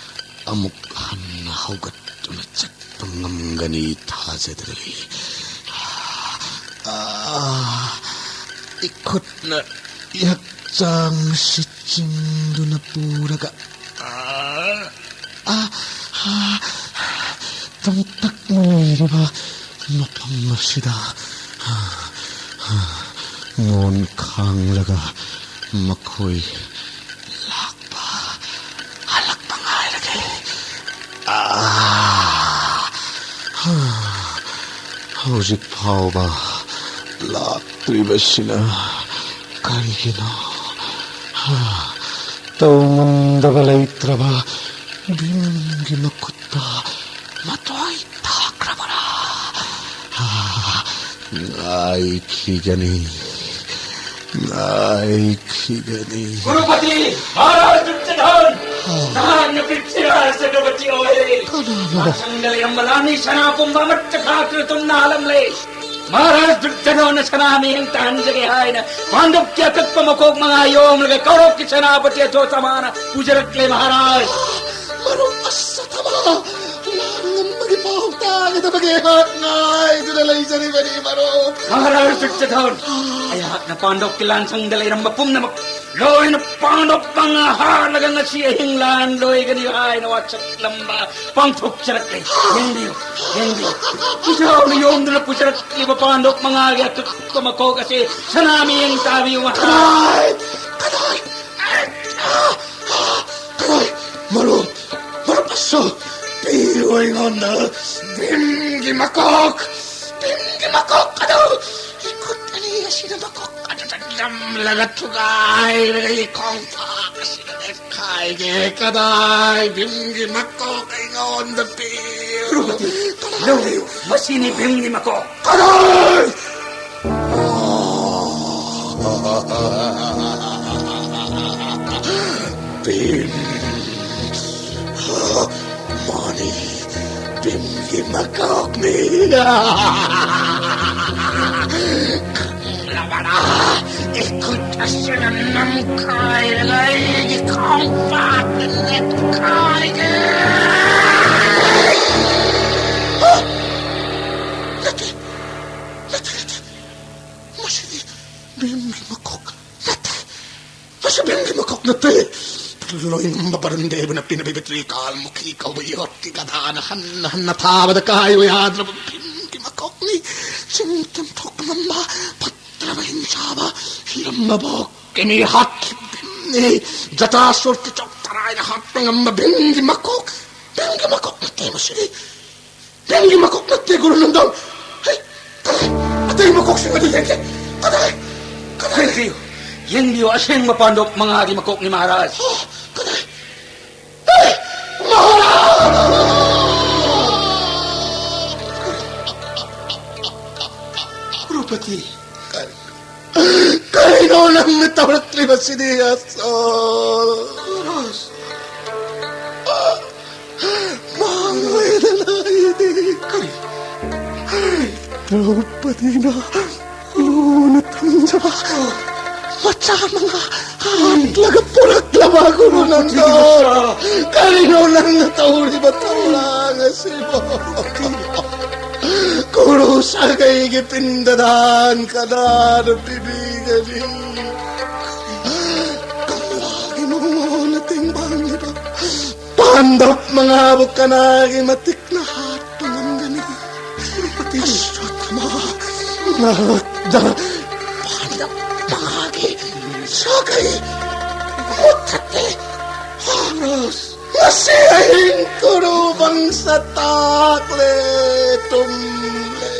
ꯑꯃꯨꯛ ꯍꯟꯅ ꯍꯧꯒꯠꯇꯨꯅ ꯆꯠꯄ ꯉꯝꯒꯅꯤ ꯊꯥꯖꯗ꯭ꯔꯦ꯫ ꯑꯥ, ꯏꯈꯨꯠꯅ ꯏꯍꯛꯆꯥꯡ ꯑꯁꯤ ꯆꯤꯡꯗꯨꯅ ꯄꯨꯔꯒ, ꯑꯥ, ꯑꯥ, ꯑꯥ, ꯇꯝꯇꯛꯅ ꯂꯩꯔꯤꯕ ꯃꯐꯝ ꯑꯁꯤꯗ ꯉꯣꯟ ꯈꯥꯡꯂꯒ ꯃꯈꯣꯏ ꯂꯥꯛꯄ, ꯍꯜꯂꯛꯄ ꯉꯥꯏꯔꯒꯦ꯫ ꯑꯥ, ꯍꯧꯖꯤꯛ ꯐꯥꯎꯕ ꯂꯥꯛꯇ꯭ꯔꯤꯕꯁꯤꯅ ꯀꯔꯤꯒꯤꯅꯣ? ꯇꯧꯉꯝꯗꯕ ꯂꯩꯇ꯭ꯔꯕ ꯚꯤꯝꯒꯤ ꯃꯈꯨꯠꯇ ꯃꯇꯣꯏ ꯇꯥꯈ꯭ꯔꯕꯔꯥ? ꯉꯥꯏꯈꯤꯒꯅꯤ, ꯉꯥꯏꯈꯤꯒꯅꯤ꯫ ꯀꯨꯔꯨꯄꯇꯤ, ꯃꯍꯥꯔꯥꯖ ꯗꯨꯔꯖꯣꯙꯟ, ꯅꯍꯥꯛꯅ ꯄ꯭ꯔꯤꯊꯤꯕꯤꯔꯥꯖ ꯆꯀ꯭ꯔꯕꯔꯇꯤ ꯑꯣꯏꯔꯦ꯫ ꯀꯅꯥꯅꯣ? ꯃꯊꯪꯗ ꯂꯩꯔꯝꯕ ꯂꯥꯟꯃꯤ ꯁꯅꯥ ꯄꯨꯝꯕ ꯑꯃꯠꯇ ꯈꯥꯛꯇꯨꯅ ꯇꯨꯝꯅ ꯍꯥꯜꯂꯝꯂꯦ꯫ ꯃꯍꯥꯔꯥꯖ ꯗꯨꯔꯖꯣꯙꯟꯅ ꯁꯅꯥ ꯃꯤꯌꯦꯡ ꯇꯥꯍꯟꯖꯒꯦ ꯍꯥꯏꯅ ꯄꯥꯟꯗꯨꯞꯀꯤ ꯑꯀꯛꯄ ꯃꯀꯣꯛ ꯃꯉꯥ ꯌꯣꯝꯂꯒ ꯀꯧꯔꯛꯀꯤ ꯁꯦꯅꯥꯄꯇꯤ ꯑꯊꯣ ꯁꯃꯥꯅ ꯄꯨꯖꯔꯛꯂꯦ ꯃꯍꯥꯔꯥꯖ꯫ ꯃꯔꯨꯞ ꯑꯁꯊꯃ, ꯂꯥꯟ ꯉꯝꯕꯒꯤ ꯄꯥꯎ ꯇꯥꯒꯗꯕꯒꯤ ꯑꯩꯍꯥꯛ ꯉꯥꯏꯗꯨꯅ ꯂꯩꯖꯔꯤꯕꯅꯤ ꯃꯔꯨꯞ꯫ ꯃꯍꯥꯔꯥꯖ ꯗꯨꯔꯖꯣꯙꯟ, ꯑꯩꯍꯥꯛꯅ ꯄꯥꯟꯗꯨꯞꯀꯤ ꯂꯥꯟꯁꯪꯗ ꯂꯩꯔꯝꯕ ꯄꯨꯝꯅꯃꯛ ꯂꯣꯏꯅ ꯄꯥꯟꯗꯨꯞ ꯃꯉꯥ ꯍꯥꯠꯂꯒ ꯉꯁꯤ ꯑꯍꯤꯡ ꯂꯥꯟ ꯂꯣꯏꯒꯅꯤ ꯍꯥꯏꯅ ꯋꯥꯁꯛꯂꯝꯕ ꯄꯥꯡꯊꯣꯛꯆꯔꯛꯂꯦ꯫ ꯌꯦꯡꯕꯤꯌꯨ, ꯌꯦꯡꯕꯤꯌꯨ꯫ ꯏꯖꯥꯎꯅ ꯌꯣꯝꯗꯨꯅ ꯄꯨꯖꯔꯛꯂꯤꯕ ꯄꯥꯟꯗꯨꯞ ꯃꯉꯥꯒꯤ ꯑꯀꯛꯄ ꯃꯀꯣꯛ ꯑꯁꯤ ꯁꯅꯥ ꯃꯤꯌꯦꯡ ꯇꯥꯕꯤꯌꯨ ꯃꯍꯥꯔꯥꯖ꯫ ꯀꯗꯥꯏ? ꯀꯗꯥꯏ? ꯀꯗꯥꯏ? ꯃꯔꯨꯞ, ꯃꯔꯨꯞ ꯑꯁꯨ ꯄꯤꯔꯣ ꯑꯩꯉꯣꯟꯗ ꯚꯤꯝꯒꯤ ꯃꯀꯣꯛ, ꯚꯤꯝꯒꯤ ꯃꯀꯣꯛ ꯑꯗꯨ꯫ ꯏꯈꯨꯠ ꯑꯅꯤ ꯑꯁꯤꯅ ꯃꯀꯣꯛ ꯆꯠꯂꯝꯂꯒ ꯊꯨꯒꯥꯏꯔꯒ ꯑꯩ ꯈꯣꯡꯄꯥꯛ ꯑꯁꯤꯗ ꯅꯦꯠꯈꯥꯏꯒꯦ꯫ ꯀꯗꯥꯏ ꯚꯤꯝꯒꯤ ꯃꯀꯣꯛ ꯑꯩꯉꯣꯟꯗ ꯄꯤꯌꯨ? ꯂꯧꯕꯤꯌꯨ, ꯃꯁꯤꯅꯤ ꯚꯤꯝꯒꯤ ꯃꯀꯣꯛ꯫ ꯀꯗꯥꯏ? ꯚꯤꯝ꯫ ꯃꯥꯅꯤ, ꯚꯤꯝꯒꯤ ꯃꯀꯣꯛꯅꯤ꯫ ꯈꯪꯂꯕꯔꯥ? ꯏꯈꯨꯠ ꯑꯁꯤꯅ ꯅꯝꯈꯥꯏꯔꯒ ꯑꯩꯒꯤ ꯈꯣꯡꯄꯥꯛꯇ ꯅꯦꯠꯈꯥꯏꯒꯦ꯫ ꯅꯠꯇꯦ, ꯅꯠꯇꯦ, ꯅꯠꯇꯦ꯫ ꯃꯁꯤꯗꯤ ꯚꯤꯝꯒꯤ ꯃꯀꯣꯛ ꯅꯠꯇꯦ꯫ ꯃꯁꯤ ꯚꯤꯝꯒꯤ ꯃꯀꯣꯛ ꯅꯠꯇꯦ꯫ ꯂꯣꯏꯉꯝꯕ ꯕꯔꯨꯟ ꯗꯦꯕꯅ ꯄꯤꯅꯕꯤꯕ ꯇ꯭ꯔꯤꯀꯥꯜꯃꯨꯈꯤ ꯀꯧꯕ ꯌꯣꯠꯀꯤ ꯒꯗꯥꯅ ꯍꯟꯅ ꯍꯟꯅ ꯊꯥꯕꯗ ꯀꯥꯏꯌꯨ ꯌꯥꯗ꯭ꯔꯕ ꯚꯤꯝꯒꯤ ꯃꯀꯣꯛꯅꯤ꯫ ꯆꯤꯡ ꯇꯝꯊꯣꯛꯄ ꯉꯝꯕ ꯐꯠꯇ꯭ꯔꯕ ꯍꯤꯡꯆꯥꯕ ꯌꯝꯃꯕꯣꯛꯀꯤ ꯃꯤ ꯍꯥꯠꯈꯤꯕ ꯚꯤꯝꯅꯤ꯫ ꯖꯇꯥꯁꯨꯔꯒꯤ ꯆꯣꯛ ꯇꯔꯥꯏꯅ ꯍꯥꯠꯄ ꯉꯝꯕ ꯚꯤꯝꯒꯤ ꯃꯀꯣꯛ꯫ ꯚꯤꯝꯒꯤ ꯃꯀꯣꯛ ꯅꯠꯇꯦ ꯃꯁꯤꯗꯤ꯫ ꯚꯤꯝꯒꯤ ꯃꯀꯣꯛ ꯅꯠꯇꯦ, ꯒꯨꯔꯨ ꯅꯟꯗꯟ꯫ ꯍꯩ, ꯀꯗꯥꯏ? ꯑꯇꯩ ꯃꯀꯣꯛꯁꯤꯡ ꯑꯗꯨ ꯌꯦꯡꯒꯦ꯫ ꯀꯗꯥꯏ? ꯀꯗꯥꯏ? ꯌꯦꯡꯕꯤꯌꯨ, ꯌꯦꯡꯕꯤꯌꯨ, ꯑꯁꯦꯡꯕ ꯄꯥꯟꯗꯣꯞ ꯃꯉꯥꯒꯤ ꯃꯀꯣꯛꯅꯤ, ꯃꯍꯥꯔꯥꯖ꯫ ꯑꯣ, ꯀꯗꯥꯏ? ꯑꯦ, ꯃꯍꯥꯔꯥꯖ! ꯀ꯭ꯔꯨꯄꯇꯤ꯫ ꯀꯔꯤꯅꯣ ꯅꯪꯅ ꯇꯧꯔꯛꯂꯤꯕꯁꯤꯗꯤ, ꯑꯁꯣꯜ? ꯃꯥꯡꯂꯣꯏꯗꯅ ꯑꯩꯗꯤ꯫ ꯀꯔꯤ? ꯗ꯭ꯔꯧꯄꯗꯤꯅ ꯂꯨꯅ ꯊꯝꯖꯕ ꯃꯆꯥ ꯃꯉꯥ ꯍꯥꯠꯂꯒ ꯄꯨꯔꯛꯂꯕ ꯒꯨꯔꯨ ꯅꯟꯗꯟ꯫ ꯀꯔꯤꯅꯣ ꯅꯪꯅ ꯇꯧꯔꯤꯕ ꯊꯧꯔꯥꯡ ꯑꯁꯤꯕꯣ? ꯒꯨꯔꯨ ꯁꯥꯒꯩꯒꯤ ꯄꯤꯟꯗꯗꯥꯟ ꯀꯅꯥꯅ ꯄꯤꯕꯤꯒꯅꯤ? ꯀꯪꯂꯥꯒꯤ ꯃꯉꯣꯟꯅ ꯇꯦꯡꯕꯥꯡꯂꯤꯕ ꯄꯥꯟꯗꯞ ꯃꯉꯥꯕꯨ ꯀꯅꯥꯒꯤ ꯃꯇꯤꯛꯅ ꯍꯥꯠꯄ ꯉꯝꯒꯅꯤ? ꯑꯁ꯭ꯋꯠꯊꯥꯃꯥ ꯉꯛꯇ ꯄꯥꯟꯗꯞ ꯃꯉꯥꯒꯤ ꯁꯥꯒꯩ ꯃꯨꯠꯊꯠꯂꯦ꯫ ꯍꯥꯔꯣꯁ꯫ ꯉꯁꯤ ꯑꯍꯤꯡ ꯀꯨꯔꯨ ꯕꯪꯁ ꯇꯥꯛꯂꯦ, ꯇꯨꯝꯂꯦ꯫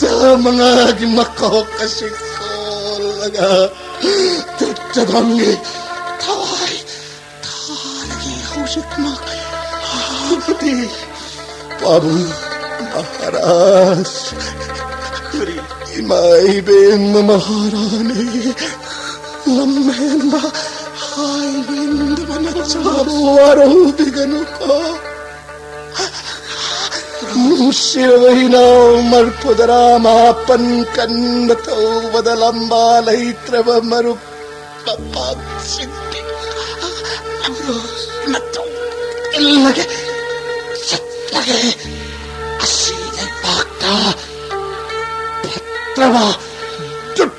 ꯃꯉꯥꯒꯤ ꯃꯀꯣꯛ ꯑꯁꯤ ꯀꯣꯜꯂꯒ ꯗꯨꯔꯖꯣꯙꯟꯒꯤ ꯊꯋꯥꯏ ꯊꯥꯔꯒꯦ ꯍꯧꯖꯤꯛꯃꯛ꯫ ꯄꯥꯕꯨꯡ ꯃꯍꯥꯔꯥꯖ, ꯀꯔꯤ? ꯏꯃꯥ ꯏꯕꯦꯝꯃ ꯃꯍꯥꯔꯥꯅꯤ, ꯂꯝꯍꯦꯟꯕ ꯍꯥꯏ ꯉꯝꯗꯕ ꯅꯆꯥꯕꯨ ꯋꯥꯔꯧꯕꯤꯒꯅꯨꯀꯣ꯫ ꯅꯨꯡꯁꯤꯔꯕ ꯏꯅꯥꯎ ꯃꯔꯐꯨꯗꯔꯥ ꯃꯥꯄꯟ ꯀꯟꯕ ꯇꯧꯕꯗ ꯂꯝꯕꯥ ꯂꯩꯇ꯭ꯔꯕ ꯃꯔꯨꯞ ꯃꯄꯥꯡꯁꯤꯡꯒꯤ ꯃꯇꯨꯡ ꯏꯜꯂꯒꯦ, ꯆꯠꯂꯒꯦ꯫ ꯑꯁꯤ ꯂꯩꯕꯥꯛꯇ ꯐꯠꯇ꯭ꯔꯕ ꯗꯨꯠ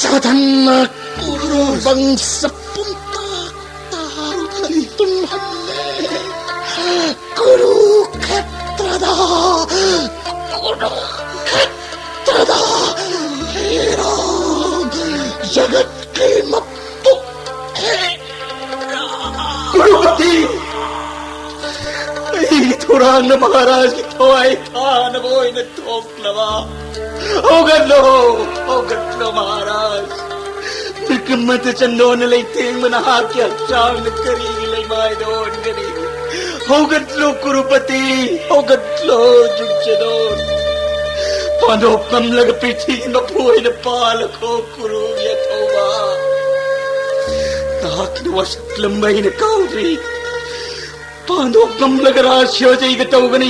ꯁꯥꯊꯟꯅ ꯀꯨꯔꯨ ꯕꯪꯁ ꯄꯨꯝꯇꯥꯛ ꯇꯥꯔꯨꯕꯗꯒꯤ ꯇꯨꯝꯍꯜꯂꯦ꯫ ꯀꯨꯔꯨ ꯈꯦꯇ꯭ꯔꯗ, ꯀꯨꯔꯨ ꯈꯦꯇ꯭ꯔꯗ ꯍꯤꯔꯝ ꯖꯒꯠꯀꯤ ꯃꯄꯨ ꯀꯨꯔꯨꯄꯇꯤ! ꯑꯩꯒꯤ ꯊꯧꯔꯥꯡꯅ ꯃꯍꯥꯔꯥꯖꯒꯤ ꯊꯋꯥꯏ ꯊꯥꯅꯕ ꯑꯣꯏꯅ ꯊꯣꯛꯂꯕ꯫ ꯍꯧꯒꯠꯂꯣ, ꯍꯧꯒꯠꯂꯣ ꯃꯍꯥꯔꯥꯖ! ꯃꯤꯀꯨꯝꯃꯇ ꯆꯟꯗꯣꯟꯅ ꯂꯩꯇꯦꯡꯕ ꯅꯍꯥꯛꯀꯤ ꯍꯛꯆꯥꯡꯅ ꯀꯔꯤꯒꯤ ꯂꯩꯃꯥꯏꯗ ꯑꯣꯟꯒꯅꯤ? ꯍꯧꯒꯠꯂꯣ ꯀꯨꯔꯨꯄꯇꯤ, ꯍꯧꯒꯠꯂꯣ ꯗꯨꯔꯖꯣꯙꯟ! ꯄꯥꯟꯗꯣꯞ ꯉꯝꯂꯒ ꯄ꯭ꯔꯤꯊꯤꯕꯤ ꯃꯄꯨ ꯑꯣꯏꯅ ꯄꯥꯜꯂꯈꯣ ꯀꯨꯔꯨꯒꯤ ꯑꯊꯧꯕ! ꯅꯍꯥꯛꯅ ꯋꯥꯁꯛꯂꯝꯕ ꯑꯩꯅ ꯀꯥꯎꯗ꯭ꯔꯤ꯫ ꯄꯥꯟꯗꯣꯞ ꯉꯝꯂꯒ ꯔꯥꯁ ꯌꯣꯖꯩꯒ ꯇꯧꯒꯅꯤ꯫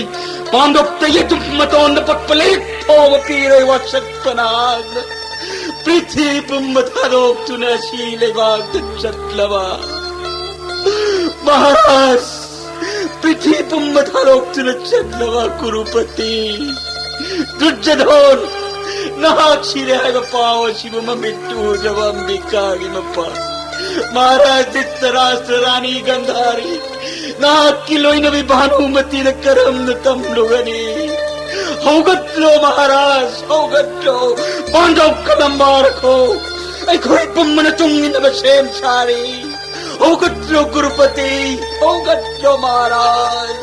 ꯄꯥꯟꯗꯣꯞꯇ ꯌꯦꯇꯨꯝ ꯃꯇꯣꯟꯗ ꯄꯛꯄ ꯂꯩꯔꯤꯛ ꯐꯥꯎꯕ ꯄꯤꯔꯣꯏ ꯋꯥꯁꯛꯄ ꯅꯍꯥꯛꯅ꯫ ꯄ꯭ꯔꯤꯊꯤ ꯄꯨꯝꯕ ꯊꯥꯗꯣꯛꯇꯨꯅ ꯑꯁꯤ ꯂꯩꯕꯥꯛꯇ ꯆꯠꯂꯕ꯫ ꯃꯍꯥꯔꯥꯖ! ꯄ꯭ꯔꯤꯊꯤ ꯄꯨꯝꯕ ꯊꯥꯗꯣꯛꯇꯨꯅ ꯆꯠꯂꯕ ꯀꯨꯔꯨꯄꯇꯤ! ꯗꯨꯔꯖꯣꯙꯟ! ꯅꯍꯥꯛ ꯁꯤꯔꯦ ꯍꯥꯏꯕ ꯄꯥꯎ ꯑꯁꯤꯕꯨ ꯃꯃꯤꯠ ꯎꯗ꯭ꯔꯕ ꯑꯝꯕꯤꯀꯥꯒꯤ ꯃꯄꯥ ꯃꯍꯥꯔꯥꯖ ꯙ꯭ꯔꯤꯇꯔꯥꯁ꯭ꯇ꯭ꯔ, ꯔꯥꯅꯤ ꯒꯟꯙꯥꯔꯤ, ꯅꯍꯥꯛꯀꯤ ꯂꯣꯏꯅꯕꯤ ꯚꯥꯅꯨꯃꯇꯤꯗ ꯀꯔꯝꯅ ꯇꯝꯂꯨꯒꯅꯤ? ꯍꯧꯒꯠꯂꯣ ꯃꯍꯥꯔꯥꯖ, ꯍꯧꯒꯠꯂꯣ! ꯄꯥꯟꯗꯣꯞ ꯀꯂꯝꯕꯥꯔꯈꯣ! ꯑꯩꯈꯣꯏ ꯄꯨꯝꯕꯅ ꯇꯨꯡꯏꯟꯅꯕ ꯁꯦꯝ ꯁꯥꯔꯤ꯫ ꯍꯧꯒꯠꯂꯣ ꯀꯨꯔꯨꯄꯇꯤ, ꯍꯧꯒꯠꯂꯣ ꯃꯍꯥꯔꯥꯖ!